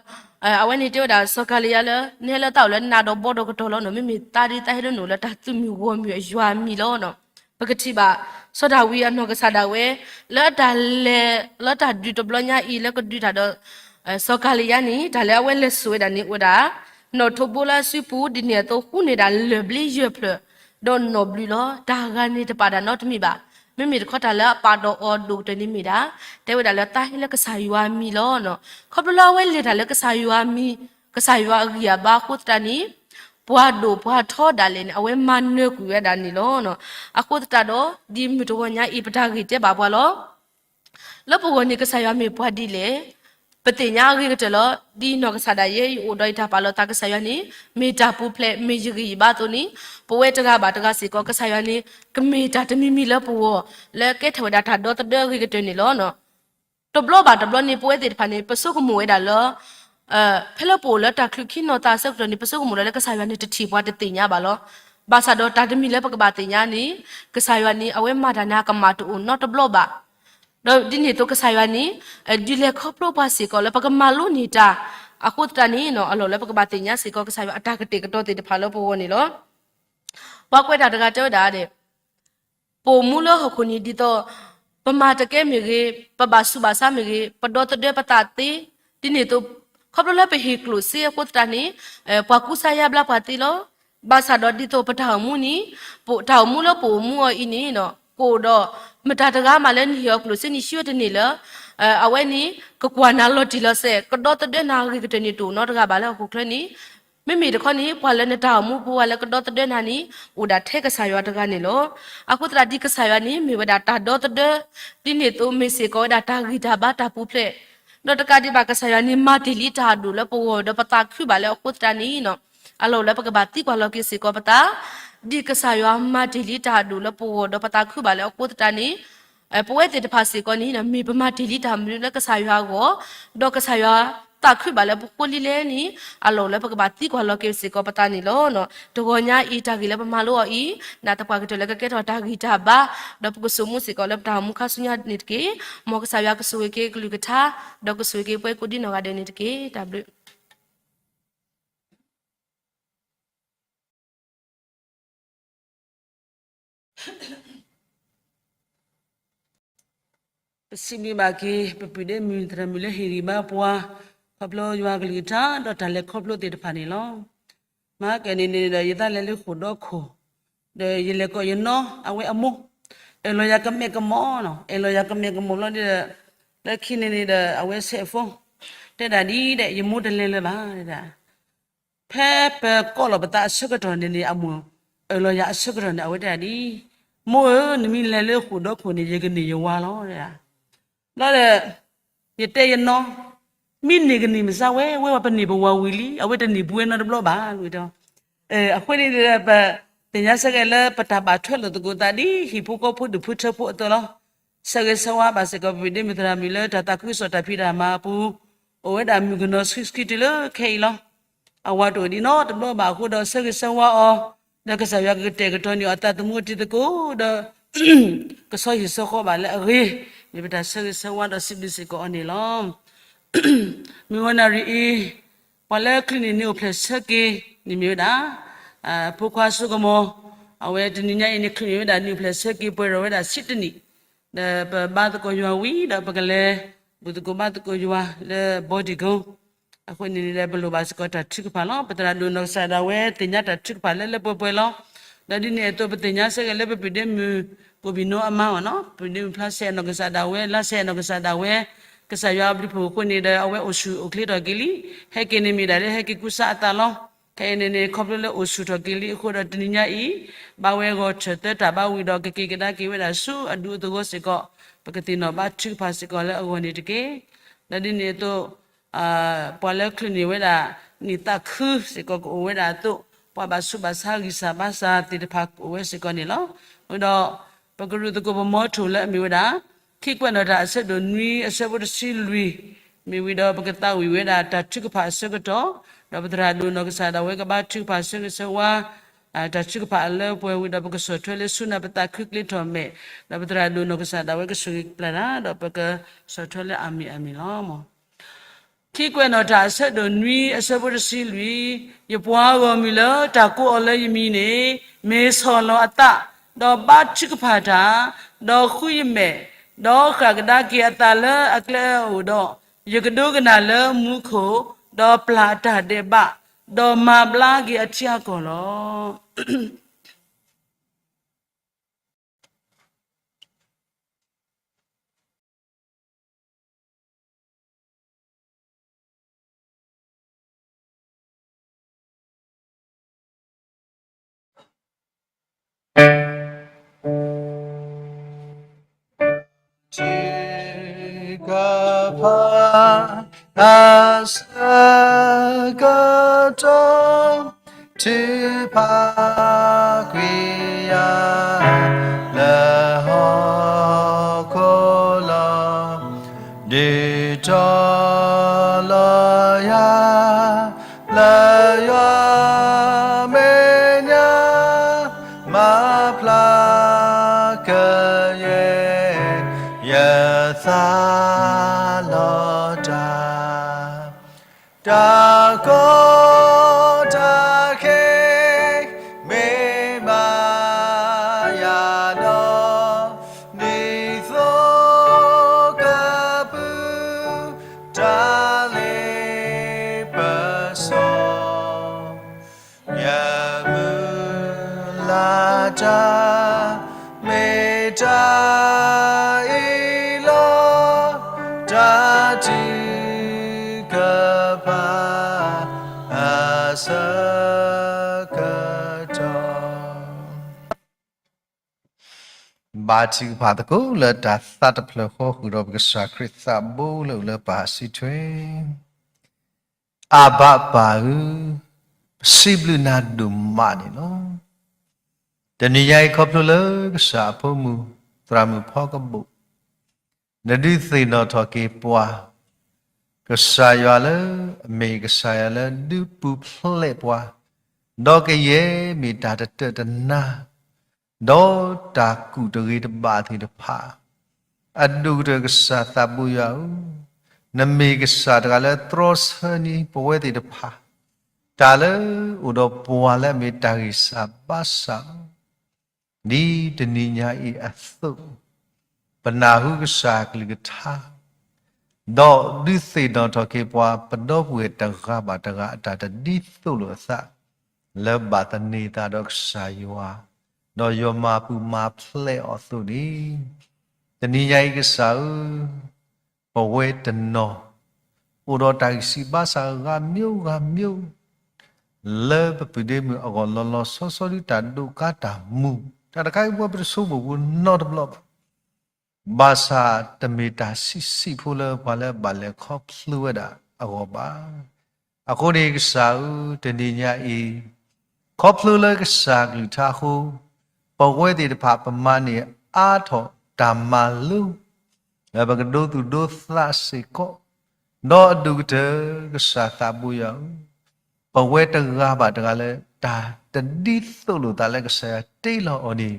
အဝဲန့ၣ်တဲဝဲဒၣ်စီၤကၤလံယါလၢ နဟဲလၢသးအိၣ်လၢနးဒီးဘီဒီးကတီၢ်လီၤနီၤ, မ့မ့ၢ်သးဒ်သးဟဲလၢနအိၣ်လၢတၢ်သုးမုၢ်ဂီၢ်မုၢ်အယွၤအမံၤလီၤနီၤ. ပကထံၣ်ဘၣ် စီၤဒၤဝံးအနီၢ်ကစၢ်ဒၣ်ဝဲ လၢတၢ်လဲၤ လၢတၢ်ဒုးတဘျီညါအံၤ လၢကဒုးတၢ်ဒီး စီၤကၤလံယါန့ၣ် တၢ်လၢအဝဲလဲၤစိာ်ဝဲဒၣ်န့ၣ်အိၣ်ဝဲဒၣ် နီၣ်ထိးဘိလၢအစုပူၤ ဒ်န့ၣ်အသိးဃုန့ၢ်ဒၣ်လၢၢ်ဘျ့ယဲၢ်ဖျၢၣ် ဒီးနီၣ်ဘျုးလီၤ. တၢ်ဂၤန့ၣ်တပာ်တၢ်နီတမံၤဘၣ်. မ့မ့ၢ်တခီတၢ်လၢအပာ်ဒီးအီၤဒိၣ်ကတၢၢ်န့ၣ်မ့ၢ်ဒၣ် တဲဝဲဒၣ်လၢသးဟဲလၢကစၢ်ယွၤအမံၤလီၤနီၤ. ခီဖျိလၢအဝဲလဲၤတၢ်လၢကစၢ်ယွၤအမံၤ ကစၢ်ယွၤအဂံၢ်အဘါအဃိသတးန့ၣ် ပှၤဒိၣ်ပှၤထီဒၣ်လဲာ်န့ၣ် အဝဲမၤနၢၤကွံာ်ဝဲဒၣ်န့ၣ်လီၤ. အဃိသတးဒီး ဒ်မုၢ်တဂီၤညါအံၤ ပတၢ်ဂ့ၢ်တဲဘၣ်ပှၤလီၤ. လၢပဂီၢ်န့ၣ် ကစၢ်ယွၤမ့ၢ်ပှၤဒ်လဲၣ် ပသ့ၣ်ညါအဂ့ၤကတၢၢ်လီၤ. ဒ်နီၢ်ကစၢ်ဒၣ်ယဲ ယအိၣ်ဒီးယတၢ်ပာ်လီၤသးကစၢ်ယွၤန့ၣ် မ့ၢ်တၢ်ပူၤဖျဲး မ့ၢ်ယဂံၢ်ယဘါအသိးန့ၣ် ပဝဲတဂၤဘၣ်တဂၤစ့ၢ်ကီး ကစၢ်ယွၤန့ၣ် ကမ့ၢ်တၢ်တမံၤမံၤလၢပဂီၢ် လၢကဲထီၣ်ဝဲဒၣ်တၢ်ဒီသဒၢအဂ့ၤကတၢၢ်န့ၣ်လီၤ. တဘျီဘၣ်တဘျီန့ၣ် ပဝဲသ့ၣ်တဖၣ်န့ၣ် ပဆိကမိၣ်ဝဲဒၣ်လၢ ဖဲလၢပအိၣ်လၢတၢ်ချုးခံနီၤသးအဆၢကတီၢ်န့ၣ် ပဆိကမိၣ်လၢ လၢကစၢ်ယွၤန့ၣ်တထံၣ်ပှၤတသ့ၣ်ညါဘၣ်လီၤ. ဘၣ်ဆၣ်ဒီးတၢ်တမံၤလၢပကဘၣ်သ့ၣ်ညါန့ၣ် ကစၢ်ယွၤန့ၣ် အဝဲမၤတၢ်န့ၣ် အကမၣ်တအိၣ်နီတဘျီဘၣ်. ဒီးဒ်န့ၣ်အသိးကစၢ်ယွၤန့ၣ် ဒုးလဲၤခီဖျိပှၤစ့ၢ်ကီးလၢပကမၤလိန့ၢ်တၢ် အဃိသတးန့ၣ် အလီၢ်လၢပကဘၣ်သ့ၣ်ညါစ့ၢ်ကီး ကစၢ်ယွၤအတၢ်ကတဲာ်ကတီၤသ့ၣ်တဖၣ်လၢပဂီၢ်န့ၣ်လီၤ. ပှၤကွဲးတၢ်တဂၤတဲဝဲဒၣ် ပအိၣ်မူလၢဟီၣ်ခိၣ်န့ၣ်ဒ်သိး ပမၤတကဲမ့ၢ်ဂ့ၤ, ပဘၣ်ဆူးဘၣ်ဆါမ့ၢ်ဂ့ၤ, ပဒီသဒၢပသးသ့, ဒ်န့ၣ်အသိး ခီဖျိလၢပဟ့ၣ်ကျိၣ်စ့အဃိသတးန့ၣ် ပှၤကူစါယါဘျါပှၤသ့လီၤ. ဘၣ်ဆၣ်ဒီးဒ်သိးပတၢ်အိၣ်မူန့ၣ် တၢ်အိၣ်မူလၢပအိၣ်မူအီၤအံၤန့ၣ် ကအိၣ်ဒီး မတၤတဂၤမးလၢနဟ့ၣ်အီၤကျိၣ်စ့န့ၣ် ဆံးဝဲတန့ၢ်လၢ အဝဲန့ၣ် ကကွၢ်နၤလီၤတံၢ်လီၤဆဲး ကဒီသဒၢနၤအဂ့ၤကတၢၢ်န့ၣ် တအိၣ်နီတဂၤဘၣ်လၢဟီၣ်ခိၣ်ချၢန့ၣ် မ့မ့ၢ်တခီန့ၣ် ပှၤလၢနတၢ်အိၣ်မူပူၤ ပှၤလၢကဒီသဒၢနၤန့ၣ် အိၣ်ဒၣ်ထဲကစၢ်ယွၤတဂၤန့ၣ်လီၤ. အဃိသတးဒ်ကစၢ်ယွၤန့ၣ် မ့ၢ်ဝဲဒၣ်တၢ်ဒီသဒၢ, ဒ်န့ၣ်အသိးမ့ၢ်စ့ၢ်ကီးဝဲဒၣ်တၢ်ဂံၢ်တၢ်ဘါတၢ်ပူၤဖျဲး, ဒီးတကးဒံးဘၣ်ကစၢ်ယွၤန့ၣ် မၤတ့ၢ်လံတၢ်အဒိၣ်လၢပဂီၢ်ဒီးပသးခုဘၣ်လၢအဃိသတးန့ၣ် အလီၢ်လၢပကဘၣ်သံကွၢ်လီၤက့ၤစ့ၢ်ကီးပသး, ဒ်ကစၢ်ယွၤမၤတ့ၢ်လံတၢ်အဒိၣ်လၢပဂီၢ်ဒီးပသးခုဘၣ်လၢအဃိသတးန့ၣ် ပဝဲသ့ၣ်တဖၣ်စ့ၢ်ကီးန့ၣ် မ့ၢ်ပမၤတ့ၢ်လံတၢ်မနုၤလၢကစၢ်ယွၤအဂီၢ်, ဒီးကစၢ်ယွၤသးခုဘၣ်လၢပဃိလံလဲၣ်န့ၣ် အလီၢ်လၢပကဘၣ်သံကွၢ်လီၤက့ၤစ့ၢ်ကီးပသးန့ၣ်လီၤ. တဂီၤညါအံၤတၢ်ဂ့ၢ်လၢပမၤလိအီၤအံၤ နာ်သပှၢ်ကတၢၢ်လၢကကဲထီၣ်တၢ်ဂံၢ်တၢ်ဘါ, ဒီးပကစိာ်မူစ့ၢ်ကီးလၢပတၢ်အိၣ်မူခါဆူညါန့ၣ်တက့ၢ်. မ်ကစၢ်ယွၤကဆိၣ်ဂ့ၤက့ၤကလုၢ်ကထါ, ဒီးကဆိၣ်ဂ့ၤက့ၤပှၤကိးဒံနီၢ်ဂၤဒဲးန့ၣ်တက့ၢ်. တၢ်ဘျုး ပစံးဘျုးဘၣ်က့ၤ ပပုၢ်ဒ့မုၣ်သရၣ်မုၣ်လၢဟ့ၣ်ဂံၢ်ဘါပှၤ ခီဖျိယွၤကလုၢ်ကထါ ဒီးတၢ်လဲၤခီဖျိသ့ၣ်တဖၣ်န့ၣ်လီၤ. မဟါကဲန့ၣ်န့ၣ်ဒီး ယသးလဲၤလၢဃိာ်ဒီခိၣ်, ဒီးယလဲၤကိးယနီၢ်အဝဲအမိၢ်, အဲၣ်လီၤယၤကမဲာ်ကမီၤနီၤ, အဲၣ်လီၤယၤကမဲာ်ကမီၤလီၤဒီး လၢခံန့ၣ်န့ၣ်ဒီး အဝဲဆဲးဖိ တဲဒၣ်ဒ်ဒီး ယမိၢ်တလဲၤလၢၤဘၣ်ဒၣ် ဖဲပကိးလီၤပသးအဆၢကတီၢ်န့ၣ်န့ၣ် အမိၢ်အၢၣ်လီၤယၤအဆၢကတီၢ်န့ၣ် အဝဲတဲဒၣ်ဒ်, မိၢ်ဧၢ, နမ့ၢ်လဲၤလၢဃိာ်ဒီခိၣ်န့ၣ် ယကန့ၢ်ယဝၤလီၤ. ဘျီဒီး ယတဲယနီၢ်, မ့ၢ်န့ၢ်ကန့ၢ်မစါဝဲ, ဝဲပန့ၢ်ပဝၤဝံၤလံ, အဝဲတန့ၢ်ပဝဲနီတဘျီဘၣ်. အဃိန့ၣ်ဒီး ပသ့ၣ်ညါဆၢက့ၤလၢပတၢ်ဘၣ်ထွဲလိာ်သကိးသးဒ်ဟံၣ်ဖိဃီဖိဒူၣ်ဖိထၢဖိအသိးလီၤ. ဆၢဂ့ၤဆၢဝါဘၣ်စ့ၢ်ကီး ပပုၢ်ဒ့မုၣ်သရၣ်မုၣ်လၢတၢ်သးခုကစီၣ်တၢ်ဖံးတၢ်မၤအပူၤ, အိၣ်ဝဲဒၣ်မုၣ်ကနီၤဆှံဆှံတုၤလၢခဲအံၤလီၤ. အဝၤတအိၣ်ဒံးနီတဘျီဘၣ်အဃိဒီး ဆၢဂ့ၤဆၢဝါအီၤ, ဒီးကစၢ်ယွၤကကတဲာ်ကတီၤန့ၢ်အီၤသးသမူအတံၤသကိးဒီး ကဆီဟံၣ်ဆီဃီဘၣ်လၢအဂ့ၤ, မ့ၢ်ပတၢ်ဆၢဂ့ၤဆၢဝါဒီးစံးဘျုးစ့ၢ်ကီးအီၤန့ၣ်လီၤ. မုၢ်ဂီၤနၣ်ရံၣ်အံၤ, ပှၤလၢချုးန့ၢ်နံၣ်အိၣ်ဖျဲၣ်ဆၢက့ၤန့ၣ်မ့ၢ်ဝဲဒၣ် ဖိခွါစိကမီၤ, အဝဲတနံၤညါအံၤန့ၣ် ချုးန့ၢ်ဝဲဒၣ်နံၣ်အိၣ်ဖျဲၣ်ဆၢက့ၤပှဲၤထီၣ်ဝဲဒၣ်ဆံတနံၣ်, ဒီးပဘါသကိးယွၤဝံၤဒီးပကလဲၤဘူၣ်သကိးဘါသကိးယွၤလၢ Body Go အဃိန့ၣ်ဒီး ပလိၣ်ဘၣ်စ့ၢ်ကီးတၢ်ထုကဖၣ်လီၤ. ပသရၣ်ဒိၣ်နီၢ်ကစၢ်ဒၣ်ဝဲသ့ၣ်ညါတၢ်ထုကဖၣ်လၢလၢပှဲၤပှဲၤလီၤ. ဒီးဒ်န့ၣ်အသိးပသ့ၣ်ညါဆၢက့ၤလၢပပုၢ်ဒ့မုၣ် ကိးဘံၣ်နိအမါအီၤနီၤ, ပပုၢ်ဒ့မုၣ်ဖျါဆဲးနီၢ်ကစၢ်ဒၣ်ဝဲ လါဆဲးနီၢ်ကစၢ်ဒၣ်ဝဲ, ကစၢ်ယွၤအဘျုးဖှိၣ်အဃိန့ၣ်ဒီး အဝဲအိၣ်ဆူၣ်အိၣ်ချ့ထီၣ်က့ၤလံ. ဟဲက့ၤန့ၣ်မ့ၢ်ဒၣ်လၢဟဲက့ၤကူစါအသးလီၤ. ခဲအံၤန့ၣ်န့ၣ် ခီဖျိလၢအိၣ်ဆူၣ်ထီၣ်က့ၤလံအဃိဒီး တနံၤညါအံၤ ဘၣ်ဝဲဂီၤထၢၣ်သၢတၢ်ဘါဝံၤဒီး ကက့ၤကဒါက့ၤဝဲဒၣ်ဆူအဒူအသဝီစ့ၢ်ကီး, ပကသ့ၣ်နီၣ်ဘါထုကဖၣ်စ့ၢ်ကီးလၢအဂီၢ်န့ၣ်တက့ၢ်. ဒီးဒ်န့ၣ်အသိး ပှၤလၢချုးန့ၢ်ဝဲဒၣ် နံၣ်သးခုစ့ၢ်ကီးကအိၣ်ဝဲဒၣ်အသိး, ပှၤဘၣ်ဆူးဘၣ်ဆါဂံၢ်စၢ်ဘါစၢ်သ့ၣ်တဖၣ်အိၣ်ဝဲစ့ၢ်ကီးန့ၣ်လီၤ. ဝံၤဒီး ပကရူၢ်သကိးပမီထိၣ်လၢအမ့ၢ်ဝဲဒၣ် ခံကွဲးနီၣ်တၢ်အဆၢဒိၣ်နွံအဆၢဖိတဆံလွံၢ် မ့ၢ်ဝံၤဒီးပကသးဝံၣ်ဝဲဒၣ်တၢ်ထုကဖၣ်အဆၢကတီၢ်, ဒီးပသရၣ်ဒိၣ်နီၢ်ကစၢ်ဒၣ်ဝဲကဘါထုကဖၣ်ဆၢဂ့ၤဆၢဝါ တၢ်ထုကဖၣ်လၢပှဲၤဝံၤဒီးပကဆီၣ်ထွဲလၢဆူနၢ်ပသးခုကျ့ထီၣ်မဲာ်, ဒီးပသရၣ်ဒိၣ်နီၢ်ကစၢ်ဒၣ်ဝဲကဆိၣ်ဂ့ၤပျၢ်တၢ် ဒီးပကဆီၣ်ထွဲလၢအမ့ၢ်အမ့ၢ်လီၤ. ခံကွဲးနီၣ်တၢ်အဆၢဒိၣ်နွံအဆၢဖိတဆံလွံၢ်, ယပှၤဂီၢ်မုၢ်လၢတၢ်ကိးအီၤလၢယမံၤန့ၣ် မ့ၢ်ဆီၣ်လီၤအသး, ဒီးဘါထုကဖၣ်တၢ်, ဒီးဃုယမဲာ်, ဒီးဃၣ်ကဒါက့ၤအသးလၢအကျဲအအိၣ်ဒီး, ယကဒိကနၣ်လၢမူခိၣ်, ဒီးပျၢ်အတၢ်ဒဲးဘး, ဒီးမၤဘျါက့ၤအထံအကီၢ်လီၤ. ထုကဖၣ် အဆၢကတီၢ် ထုကဖၣ်ကွံာ်ယၤ လၢဟီၣ်ခိၣ်လီၤ. ဒုးတီၤလီၤယၤ လၢယွၤမဲာ်ညါ မၤဖျါကယဲၢ် ယသးလီၤတၢ် တၢ်ကီတၢ်ခဲ မ့ၢ်ဘၣ်ယၤဒီး ဒ်သိးကပုၢ် တၢ်လ့ပစီ ယမုၢ်လၢ်တၢ် မ့ၢ်တၢ်အံၤလီၤ. တၢ်ထုကဖၣ် အဆၢကတီၢ် ဘါထုကဖၣ်သကိးလၢတၢ်သးတဖျၢၣ်ဃီ ဃုာ်ဒီးပကစၢ်ခရံာ်သးဘိလၢအိၣ်လၢပၢ်အစုထွဲ. အဘၣ်ပၢ်ဧၢ, ပစံးဘျုးနၤဒိၣ်မးန့ၣ်လီၤ. တနံၤညါအံၤခီဖျိလၢကစၢ်အဖိမုၣ်သရၣ်မုၣ်ဖီကဘိၣ် နဒုးသ့ၣ်နီၣ်ထီၣ်က့ၤပှၤ, ကစၢ်ယွၤလၢအမ့ၢ်ကစၢ်ယွၤလၢဒုးပူၤဖျဲးပှၤ, ဒီးကယဲၢ်မ့ၢ်တၢ်တတၢၢ်တနါ ဒီးတၢ်ကူၣ်တဂ့ၤတဘၣ်သ့ၣ်တဖၣ်, အဒိၣ်ကတၢၢ်ကစၢ်သးဘိယွၤဧၢ, နမ့ၢ်ကစၢ်တဂၤလၢတြီဆၢန့ၢ်ပဝဲသ့ၣ်တဖၣ်, တၢ်လၢအိၣ်ဒီးပှၤလၢအမ့ၢ်တၢ်ဂံၢ်စၢ်ဘါစၢ် ဒ်တနံၤညါအံၤအသိး, ပနၢ်ဟူကစၢ်အကလုၢ်ကထါ, ဒီးဒုးသ့ၣ်နီၣ်ထီၣ်က့ၤပှၤပဒီပုၢ်ဝဲၢ်တဂၤဘၣ်တဂၤအတၢ်တဒ်သိးလိာ်အသး, လၢဘၣ်သန့ၤသးဒီးကစၢ်ယွၤ, ဒီးယွၤမၤပူၤမၤဖျဲးအီၤအသိးန့ၣ်, တနံၤညါအံၤကစၢ်ဧၢ, ပဝဲတနီၤ အိၣ်ဒီးတၢ်ဂံၢ်စၢ်ဘါစၢ်ဂၤမျိုးဂၤမျိုး လၢပပုၢ်ဒ့မုၣ်အဂီၢ်လီၤလီၤဆီဆီဒ်တၢ်ဒိးကါတၢ်မူ, တၢ်တခါအံၤပဝဲပတဆိကမိၣ်ပူၤနီတဘျီဘၣ်. ဘၣ်ဆၣ်တမ့ၢ်တၢ်ဆံးဆံးဖိလၢပှၤလၢဘၣ်လဲၤခီဖျိဝဲဒၣ်အဂီၢ်ဘၣ်. အဃိန့ၣ်ကစၢ်ဧၢ, တနံၤညါအံၤ ခီဖျိလၢကစၢ်ကလုၢ်ကထါအဃိ, ပဝဲသ့ၣ်တဖၣ်ပမၤန့ၢ်အါထီၣ်တၢ်မၤလိ လၢပကဒိသူၣ်ဒိသးစ့ၢ်ကီး, ဒီးအဒိၣ်ကတၢၢ်ကစၢ်သးဘိယွၤဧၢ, ပဝဲတဂၤဘၣ်တဂၤလၢတၢ်တဒ်သိးလိာ်သးလၢကစၢ်ယွၤတ့လီၤအီၤန့ၣ်,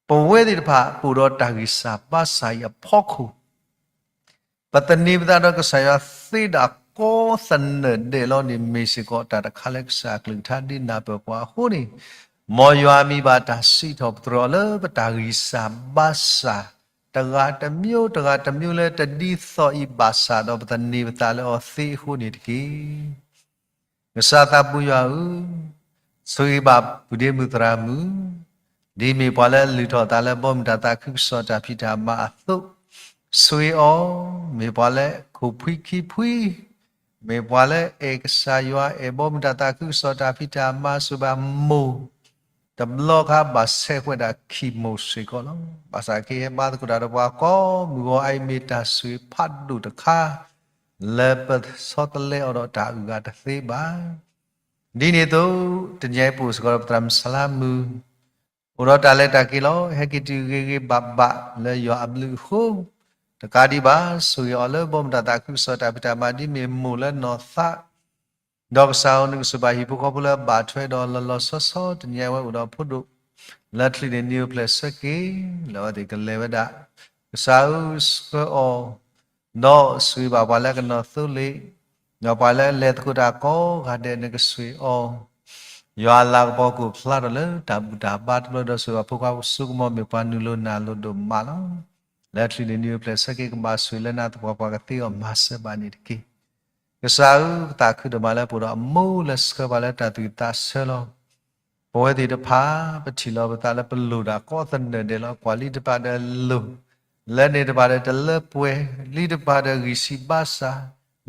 ပဝဲသ့ၣ်တဖၣ်ပအိၣ်ဒီးတၢ်ဂံၢ်စၢ်ဘါစၢ်အံၤအဖီခိၣ် ပသန့ၤပသးဒီးကစၢ်ယွၤသ့ဒၣ်ကိးသနၢၣ်ဒဲးလီၤန့ၣ် မ့ၢ်စ့ၢ်ကီးတၢ်တခါလၢကစၢ်အကလုၢ်ကထါဒုးနၢ်ပၢၢ်ပှၤအဃိန့ၣ်, မ်ယွၤမံၤဘၣ်တၢ်စံးထီၣ်ပတြၢၤအီၤလၢပတၢ်ဂံၢ်စၢ်ဘါစၢ် တဂၤတမျိုးတဂၤတမျိုးလၢတဒ်သိးအံၤဘၣ်ဆၣ်ဒီးပသန့ၤပသးလၢအီၤသ့အဃိန့ၣ်တက့ၢ်. ကစၢ်သးဘိယွၤဧၢ, ဆိၣ်ဂ့ၤဘၣ်ပုၢ်ဒ့မုၣ်သရၣ်မုၣ်, ဒ်မ့ၢ်ပှၤလၢလုၢ်ထီၣ်အသးလၢဘီမုၢ်တၢ်သးခုကစီၣ်တၢ်ဖံးတၢ်မၤအသိး, ဆိၣ်ဂ့ၤအီၤ, မ့ၢ်ပှၤလၢခိၣ်ဖှံခံဖှံ, မ့ၢ်ပှၤလၢအဲၣ်ကစၢ်ယွၤ အဲၣ်ဘီမုၢ်တၢ်သးခုကစီၣ်တၢ်ဖံးတၢ်မၤ ဆိၣ်ဂ့ၤဘၣ်မိၢ်, တဘျီခါဘၣ်ဆဲးကွဲးဒၣ်ခံမိၢ်စ့ၢ်ကီးလီၤ. ဘၣ်ဆၣ်ကဟဲဘါသကိးတၢ်ဒီးပှၤကိးမုၢ်ဂီၤအံၤ မ့ၢ်တၢ်ဆိၣ်ဂ့ၤဖးဒိၣ်တခါ လၢပဆီတလဲအီၤဒီးတၢ်အုၣ်အဂၤတသ့ဘၣ်. ဒ်န့ၣ်အသိး, တနံၤအံၤပအိၣ်စ့ၢ်ကီးဒီးပသရၣ်မုၣ်စလါမုၢ်, အိၣ်ဒီးတၢ်လဲၤတၢ်က့ၤလီၤ. ဟဲက့ၤတုၤဂ့ၤဂ့ၤဘၣ်ဘၣ်လၢယွၤအဘျုးအဃိ, တကးဒံးဘၣ် ဆိၣ်ဂ့ၤအီၤလၢဘီမုၢ်တၢ်သးခုကစီၣ်တၢ်ဖံးတၢ်မၤဒ်မ့ၢ်မိၢ်လၢနီၢ်သး, ဒီးကစၢ်ဧၢ, နကဆိၣ်ဘၣ်ဟံၣ်ဖိဃီဖိလၢအဘၣ်ထွဲဒီးလီၤလီၤဆီဆီ, တနံၤအံၤဝဲအိၣ်ဒီးဖိဒိၣ် လၢချံးန့ၣ်နံၤအိၣ်ဖျဲၣ်ဆၢက့ၤ, လၢအဝဲသ့ၣ်ကလဲၤဝဲဒၣ်, ကစၢ်ဧၢ, ဆှၢအီၤ, ဒီးဆိၣ်ဂ့ၤဘၣ်ပှၤလၢကနီၤသိလ့ၣ်, ဒီးပှၤလၢအလဲၤသကိးတၢ်ကိးဂၤဒဲး နကဆိၣ်ဂ့ၤအီၤ, ယွၤအလၤကပီၤကအိၣ်ဖျါထီၣ်လၢတၢ်ဘူၣ်တၢ်ဘါတဘျီဒီး ဆိၣ်ဂ့ၤဘၣ်ဖိခွါဖိဆိကမိၣ် မ့ၢ်ပှၤနုာ်လီၤနၢ်လီၤဒိၣ်မးလီၤ. လၢချံးန့ၣ်နံၤအိၣ်ဖျဲၣ်ဆၢက့ၤ ကဘၣ်ဆိၣ်ဂ့ၤလၢနၤသပှၢ်ပှၢ်ကသ့အီၤမၤစၢၤဘၣ်န့ၣ်တက့ၢ်. ကစၢ်ဧၢ, ပသးခုဒိၣ်မးလၢပအိၣ်ဒီးအမိၢ်လၢဆှၢပှၤလၢတၢ်သူၣ်ဝံၣ်သးဆၢလီၤ. ပဝဲသ့ၣ်တဖၣ် ပထံၣ်လီၤပသးလၢပလိၣ်တၢ်ကိးသနၢၣ်ဒဲးလီၤ. ကွၢ်လံတပၤဒီးလိၣ်, လၢန့ၣ်တပၤဒီးတလၢပှဲၤ, လံတပၤဒီးဂံၢ်စၢ်ဘါစၢ်,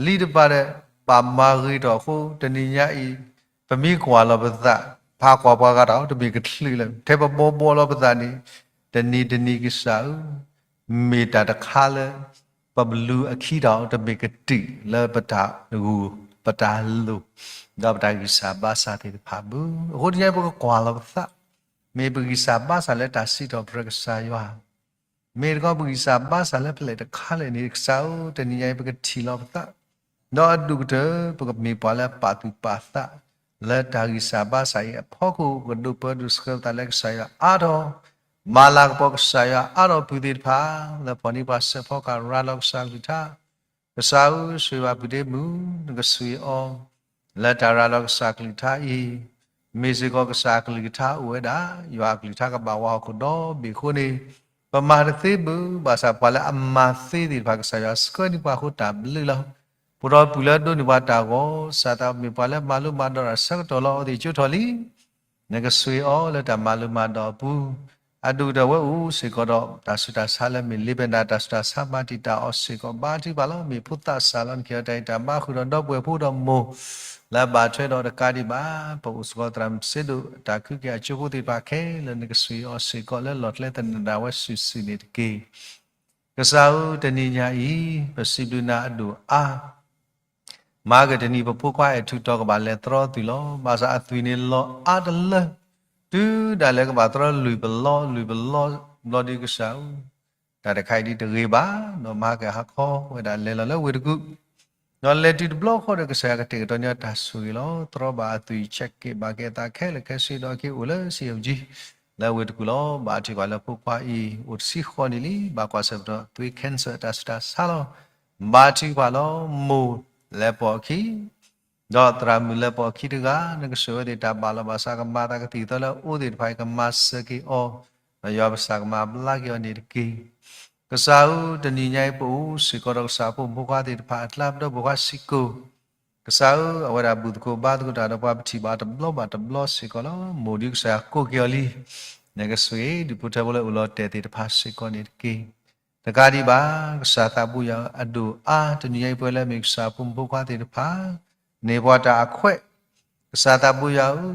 လံတပၤဒီးဘၣ်မၤဂ့ၤထီၣ်အဃိ တနံၤညါအံၤ ပမ့ၢ်ကွၢ်လီၤပသး, ဖးကွၢ်ပှၤဂၤတၢ်အီၤ တမ့ၢ်ကချုးလၢၤ, ထဲပဘီဘီလီၤပသးန့ၣ်, တနံၤတနံၤကစၢ်ဧၢ, မ့ၢ်တၢ်တခါလၢ ပလူၤအခံတၢ်အီၤ တမ့ၢ်ကတုာ်လၢပတၢ်ဂီၤ, ပတၢ်လိၣ်, ဒီးပတၢ်ဂံၢ်စၢ်ဘါစၢ်သ့ၣ်တဖၣ်ဘၣ်. အဃိတနံၤညါအံၤ ပကကွၢ်လီၤပသး, မ့ၢ်ပဂံၢ်စၢ်ဘါစၢ်လၢတၢ်စံးထီၣ်ပတြၢၤကစၢ်ယွၤ မ့ၢ်တခီပဂံၢ်စၢ်ဘါစၢ်လၢဖဲလဲၣ်တခါလဲၣ်န့ၣ် ကစၢ်ဧၢ, တနံၤညါအံၤ ပကထံၣ်လီၤပသး, ဒီးအဒိၣ်ကတၢၢ် ပကမ့ၢ်ပှၤလၢပာ်သူၣ်ပာ်သး လၢတၢ်ဂံၢ်စၢ်ဘါစၢ်အံၤအဖီခိၣ်, ပကဒိးပၢဒိးဆှၢပသးလၢကစၢ်ယွၤအါထီၣ်, မၤလၤကပီၤကစၢ်ယွၤအါထီၣ်ပုၢ်သ့ၣ်တဖၣ်, လၢဖီၣ်န့ၢ်ပှၤစဲးဖီကဟၣ်ရၤလီၤကစၢ်ကလုၢ်ကထါ, ကစၢ်ဧၢ, ဆိၣ်ဂ့ၤဘၣ်ပုၢ်ဒ့မုၣ်, နကဆိၣ်ဂ့ၤအီၤ လၢတၢ်ရၤလီၤကစၢ်ကလုၢ်ကထါအံၤ, မ့ၢ်စ့ၢ်ကီးကစၢ်အကလုၢ်ကထါအိၣ်ဝဲဒၣ်, ယွၤအကလုၢ်ကထါကဘၣ်ဝးဟီၣ်ခိၣ်ဒီဘ့ၣ်အဃိန့ၣ်, ပမၤတသ့ဘၣ်, ဘၣ်ဆၣ်ပှၤလၢအမၤသ့သ့ၣ်တဖၣ် ကစၢ်ယွၤဆှၢန့ၢ်ပှၤအဃိတၢ်ဘျုးလီၤ. ပအိၣ်ဒီးပုၢ်လၢအဒိးန့ၢ်ပှၤတၢ်ဂီၤ, စၢ်သးမ့ၢ်ပှၤလၢမၤလိမၤဒိးတၢ်ဆၢကတီၢ်လီၤ အဝဲသ့ၣ်ကၠိထီၣ်လံ နကဆိၣ်ဂ့ၤအီၤလၢတၢ်မၤလိမၤဒိးအပူၤ, အဒိၣ်ကတၢၢ်ဝဲအိၣ်စ့ၢ်ကီးဒီးတၢ်ဆူးတၢ်ဆါလၢမ့ၢ်လ့ပနၣ် တၢ်ဆူးတၢ်ဆါမၤတံာ်တာ်အီၤစ့ၢ်ကီး ဘါထုကဖၣ်လီၤ. မ့ၢ်ဖိသၣ်စၢ်လီၤ နကဟ့ၣ်အီၤတၢ်ဂံၢ်တၢ်ဘါ ဃုာ်ဒီးဒီပုၢ်ဝဲၢ်ဖိဒီးမိၢ် လၢအဘၣ်ထွဲဒီးတကးဒံးဘၣ် ပအိၣ်စ့ၢ်ကီးသရၣ်မုၣ်စ့ဒိၣ် တၢ်ခုက့ၤအကၠိဖိသ့ၣ်တဖၣ်ခဲလၢာ် နကဆိၣ်ဂ့ၤအီၤစ့ၢ်ကီးလၢလီၢ်ကျဲသနၢၣ်ဒၣ်ဝဲစုာ်စုာ်န့ၣ်တက့ၢ်. ကစၢ်ဧၢ, တနံၤညါအံၤ ပစံးဘျုးနၤအဒိၣ်အါ မၤက့ၤတနံၤ ပဖိခွါအဲၣ်ထူးတီၤကဘၣ်လဲၤတြီအသွံၣ်လီၤ. ဘၣ်ဆၣ်အသွံၣ်န့ၣ်လီၤအါတလၢ, တုၤဒၣ်လဲာ်ကဘၣ်တြီလွံၢ်ပလီ လွံၢ်ပလီဘျီဒုး ကစၢ်ဧၢ, တၢ်တခါအံၤဒ်တဂ့ၤဘၣ်, ဒီးမၤက့ၤဟါခီဝဲဒၣ်လဲၤလီၤလၢဝ့ၢ်တကူၣ်, ဒီးလဲၤတုၤတဘျီဃီဒီး ကစၢ်ယွၤကတဲာ်ကတီၤန့ၢ်အီၤတၢ်ဆိၣ်ဂ့ၤလီၤ. တြီဘၣ်အသွံၣ် ဆဲးကဲးဘၣ်က့ၤအသးခဲလၢာ်ခဲဆ့ ဒီးက့ၤအိၣ်လၢ စံၣ်ယၣ်ပူၤကၠံ လၢဝ့ၢ်တကူၣ်လီၤ. ဘါထုကဖၣ်လၢဖိခွါအံၤ အိၣ်တဆံဃိးနံၣ်လံ, ဘၣ်ကွၢ်ဆၢၣ်မဲာ်ဒီးသွေး cancer တၢ်ဆူးတၢ်ဆါလီၤ. ဘါထုကဖၣ်လီၤ. မိၢ်လဲၤပိာ်အခံ ဒီးသရၣ်မုၣ်လဲၤပိာ်အခံတဂၤ, နကဆိၣ်ဂ့ၤအဝဲသ့ၣ်တၢ်ဘၣ်လီၤ. ဘၣ်ဆၣ်ကမၤအသးကသံၣ်ကသီလၢအအိၣ်သ့ၣ်တဖၣ်အံၤ ကမၤစၢၤက့ၤအီၤ, ဒီးယွၤပစၢ်ကမၤဘျါက့ၤအီၤန့ၣ်တက့ၢ်. ကစၢ်ဧၢ, တနံၤညါအံၤ ပအိၣ်စ့ၢ်ကီးဒီးကစၢ်ဖိမုၣ်ဖိခွါသ့ၣ်တဖၣ်အကျါ, ပဒီပုၢ်ဝဲၢ်ခွါစ့ၢ်ကီး, ကစၢ်ဧၢ, အဝဲဒၣ်ဘူၣ်သကိးဘါသကိးတၢ်ဒီးပှၤ ပထံၣ်ဘၣ်တဘျီဘၣ်တဘျီစ့ၢ်ကီးလီၤ. မိၢ်ဒုးကစၢ်ယွၤကိးက့ၤအီၤလံ, နကဆိၣ်ဂ့ၤဒုးဖိထၢဖိလၢအိၣ်လီၤတဲာ်သ့ၣ်တဖၣ်စ့ၢ်ကီးန့ၣ်တက့ၢ်. တကးဒံးဘၣ်, ကစၢ်သးဘိယွၤအဒိၣ်အါ, တနံၤညါအံၤပဝဲလၢအမ့ၢ်ကစၢ်ဖိမုၣ်ဖိခွါသ့ၣ်တဖၣ် န့ၢ်ပှၤတၢ်အခွဲး, ကစၢ်သးဘိယွၤဧ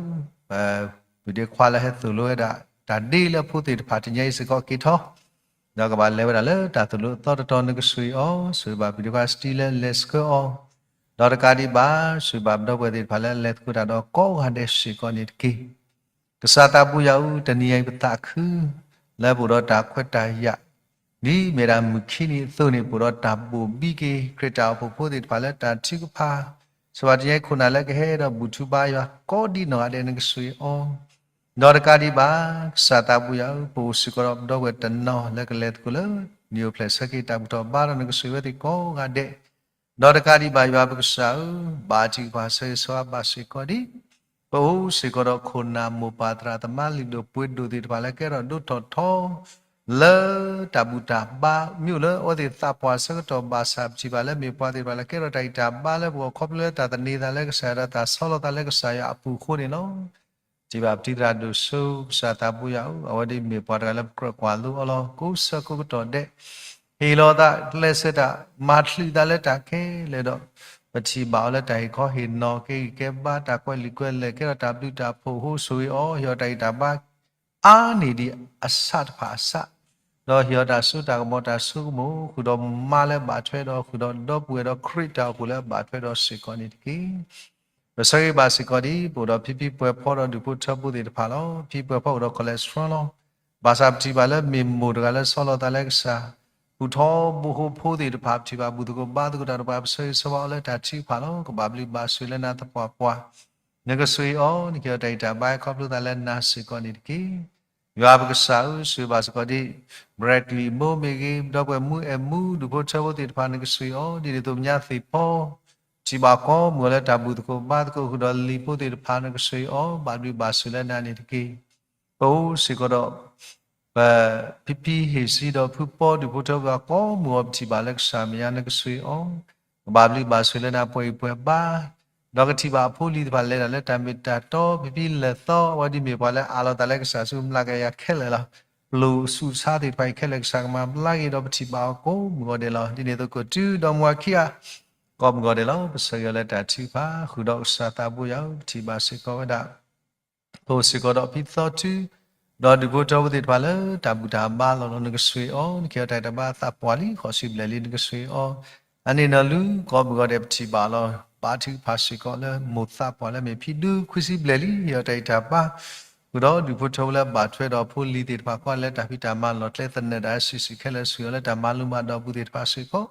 ၢ, ပဒ့ခွါလၢဟဲသိၣ်လိဝဲဒၣ် တၢ်ဒ့လၢအဖိသ့ၣ်တဖၣ် တနံၤညါအံၤစ့ၢ်ကီးက့ၤထီၣ်, ဒီးကဘၣ်လဲၤဝဲဒၣ်လၢတၢ်သိၣ်လိအသီတတီၤ နကဆိၣ်ဂ့ၤအီၤ, ဆိၣ်ဂ့ၤဘၣ်ပဒ့ခွါစတံလၢလဲၤဆှၢအီၤ, ဒီးတကးဒံးဘၣ်, ဆိၣ်ဂ့ၤဘၣ်ပဒီပုၢ်ဝဲၢ်သ့ၣ်တဖၣ်လၢအလဲၤသကိးတၢ်ဒီးကိးဂၤဒဲးစ့ၢ်ကီးန့ၣ်တက့ၢ်. ကစၢ်သးဘိယွၤဧၢ, တနံၤညါအံၤပသးခု လၢပအိၣ်ဒီးတၢ်ခွဲးတၢ်ယာ် ဒ်မ့ၢ်ဒၣ်မုၢ်ခံနံၤအသိးန့ၣ် ပအိၣ်ဒီးတၢ်ဘိၣ်ဘံက့ၤ ခရံာ်တၢ်အိၣ်ဖှိၣ်ဖိသ့ၣ်တဖၣ်လၢတၢ်ထုကဖၣ်, စဘၣ်တနံၤအံၤခိၣ်နၢ်လၢကဟဲဒီးဘူၣ်ထူဘါယွၤကိးဒံနီၢ်ဂၤဒဲး နကဆိၣ်ဂ့ၤအီၤ, ဒီးတကးဒံးဘၣ်, ကစၢ်သးဘိယွၤဧၢ, ပအိၣ်စ့ၢ်ကီးဒီးပဒီပုၢ်ဝဲၢ်တနီၤလၢကလဲၤသကိးလၢ နံၣ်အိၣ်ဖျဲၣ်ဆၢက့ၤတၢ်ဘူၣ်ထီၣ်ဘါထီၣ် နကဆိၣ်ဂ့ၤဝဲသ့ၣ်ကိးဂၤဒဲး ဒီးတကးဒံးဘၣ်ယွၤပကစၢ်ဧၢ, ဘါထုကဖၣ်ဆၢဂ့ၤဆၢဝါဘၣ်စ့ၢ်ကီးဒံး ပအိၣ်စ့ၢ်ကီးဒီးခိၣ်နၢ်မိၢ်ပၢ်သရၣ်သမါလုၢ်ဒိၣ်ပှ့ၤဒိၣ်သ့ၣ်တဖၣ်လၢကဲထီၣ်ဒိၣ်ထီၣ်ထီ လၢတၢ်ဘူၣ်တၢ်ဘါ မ့ၢ်အိၣ်လၢအဝဲသ့ၣ်သးပှၢ်ဆၢကတီၢ်ဘၣ်ဆၣ် ပထံၣ်ဘၣ်လၢမ့ၢ်ပှၤသ့ၣ်တဖၣ်လၢကဲထီၣ်တၢ်ဂံၢ်တၢ်ဘါလၢပဂီၢ် ခီဖျိလၢတၢ်သန့ၤသးလၢကစၢ်ယွၤတၢ်ဆီၣ်လီၤသးလၢကစၢ်ယွၤအပူၤအဃိန့ၣ်လီၤ. ထံၣ်ဘၣ်ပထံသရၣ်ဒိၣ်စိ ကစၢ်သးဘိယွၤဧၢ, အဝဲဒၣ်မ့ၢ်ပှၤတဂၤလၢပကြၢးကွၢ်လိအီၤလီၤ. ကိးဆၢကိးကတီၢ်ဒဲး ဟ့ၣ်လီၤသး ကျဲးစၢးတၢ် မၤချုးသးလၢတၢ်ခဲလၢာ်ဒီး ပထံၣ်ဘၣ်အီၤလၢတၢ်ဟ့ၣ်ခီဟ့ၣ်နီၤ ကဲဂံၢ်ကဲဘါ တၢ်ကွဲးလံာ်ကွဲးလဲၢ် ကဲထီၣ်တၢ်ဘျုးတၢ်ဖှိၣ်အဃိ ဆိၣ်ဂ့ၤအီၤ ဟ့ၣ်အီၤတၢ်ဂံၢ်တၢ်ဘါ အါန့ၢ်ဒံးအဆၣ်တဖၣ်အဆၣ်, ဒီးဟ့ၣ်အီၤတၢ်စိတၢ်ကမီၤတၢ်ဆိကမိၣ် ဃုာ်ဒီးမါလၢအဘၣ်ထွဲဒီး ဃုာ်ဒီးဒီပုၢ်ဝဲၢ်ဒီးခရံာ်တၢ်အိၣ်ဖှိၣ်လၢအဘၣ်ထွဲဒီးစ့ၢ်ကီးန့ၣ်တက့ၢ်. ပဆၢဂ့ၤဘၣ်စ့ၢ်ကီးဒ် ပအိၣ်ဒီးဖံဖံပှဲၤဖီဒီးဒူၣ်ဖိထၢဖိသ့ၣ်တဖၣ်လီၤ. ဖံပှဲၤဖီအိၣ်ဒီး cholesterol လီၤ. ဘၣ်ဆၣ်ပထံၣ်ဘၣ်လၢမ့ၢ်မိၢ်တဂၤလၢဆီလီၤသးလၢကစၢ် ဘူၣ်ထီဘိဟိဖိသ့ၣ်တဖၣ် ပထံၣ်ဘၣ်ဘူၣ်သကိးဘါသကိးတၢ်ဒီးပှၤ ပဆၢဂ့ၤဆၢဝါအီၤလၢတၢ်ထုကဖၣ်လီၤ. ကဘၣ်ဘျုးဘၣ်ဆိၣ်လၢနၤသပှၢ်ပှၢ် နကဆိၣ်ဂ့ၤအီၤ နကဟ့ၣ်အီၤတၢ်ဂံၢ်တၢ်ဘါ ခီဖျိသးလၢနၤစ့ၢ်ကီးန့ၣ်တက့ၢ်. ယွၤပကစၢ်ဧၢ, ဆိၣ်ဂ့ၤဘၣ်စ့ၢ်ကီးဒ် Bradley မိၢ်မ့ၢ်ဂ့ၤ, ဒီပုၢ်ဝဲၢ်မုၣ်အဲၣ်မုၣ် ဒူၣ်ဖိထၢဖိသ့ၣ်တဖၣ် နကဆိၣ်ဂ့ၤအီၤ, ဒ်န့ၣ်အသိး မညါသ့ၣ်ဖီ ထံၣ်ဘၣ်ကိးမုၢ်ဂီၤလၢတၢ်ဘူၣ်သကိးဘါသကိးဃုာ်ဒီးလံာ်ဖိသ့ၣ်တဖၣ် နကဆိၣ်ဂ့ၤအီၤ, ဘၣ်ဘျုးဘၣ်ဆိၣ်လၢနၤန့ၣ်တက့ၢ်. ပအိၣ်စ့ၢ်ကီးဒီး ပဖံဖံဟ့ၣ်စံဒီးဖုပီ ဒူၣ်ဖိထၢဖိကိးမုၢ်ဂီၤ ပထံၣ်ဘၣ်လၢကစၢ်မဲာ်ညါ နကဆိၣ်ဂ့ၤအီၤ, ကဘၣ်ဘျုးဘၣ်ဆိၣ်လၢနၤပှဲၤဂံၢ်ပှဲၤဘါ ဒီးကထံၣ်ဘၣ်အဖိအလံၤသ့ၣ်တဖၣ်လဲၤတၢ်လၢတၢ်မ့ၢ်တၢ်တီ ဖံဖံလဲၤသီ အဝဲဒ်မ့ၢ်ပှၤလၢအးလီၤသးလၢကစၢ်ဆူမျးကယၤခဲလၢာ်လီၤ. ပျိၢ်ဆူးဆါသ့ၣ်တဖၣ်အံၤခဲလၢာ် ကစၢ်ကမၤဘျါက့ၤဒီးပထံၣ်ဘၣ်အီၤကိးမုၢ်ဂီၤဒဲးလီၤ. ဒ်န့ၣ်အသိး ကီၢ်တုဒီးမူဝါခံဂၤ ကိးမုၢ်ဂီၤဒဲးလီၤ. ပဆၢဂ့ၤအီၤလၢတၢ်ထုကဖၣ် ဃုာ်ဒီးကစၢ်သးဘိယွၤဧၢ, ပထံၣ်ဘၣ်စ့ၢ်ကီးဝဲဒၣ် ပအိၣ်စ့ၢ်ကီးဒီးဖံသီထု ဒီးဒူၣ်ဖိထၢဖိသ့ၣ်တဖၣ်လၢတၢ်ဘူၣ်တၢ်ဘါလီၢ်လီၤ နကဆိၣ်ဂ့ၤအီၤ, နကဟ့ၣ်အီၤတၢ်ဂံၢ်တၢ်ဘါသးပှၢ်လံ ဃိးဆံဘျဲၣ်လံ နကဆိၣ်ဂ့ၤအီၤ, အန့ၣ်နီၢ်လူၤ ကိးမုၢ်ဂီၤဒဲး ပထံၣ်ဘၣ်လီၤ. ဘါထုကဖၣ်စ့ၢ်ကီးလၢမိၢ်သးပှၢ်လၢမ့ၢ်ဖံဒူခွံဆံဘျဲၣ်လံ ဟ့ၣ်အီၤတၢ်ဂံၢ်တၢ်ဘါ ဃုာ်ဒီးဒူၣ်ဖိထၢဖိလၢဘၣ်ထွဲဒီးဖိလံၤသ့ၣ်တဖၣ် ကွၢ်လၢတၢ်ဖံးတၢ်မၤလီၢ်ကျဲသနၢၣ်တၢ်စုာ်စုာ်ခဲလၢာ် ဆိၣ်ဂ့ၤအီၤလၢတၢ်မၤလိမၤဒိးပူၤသ့ၣ်တဖၣ်စ့ၢ်ကီး,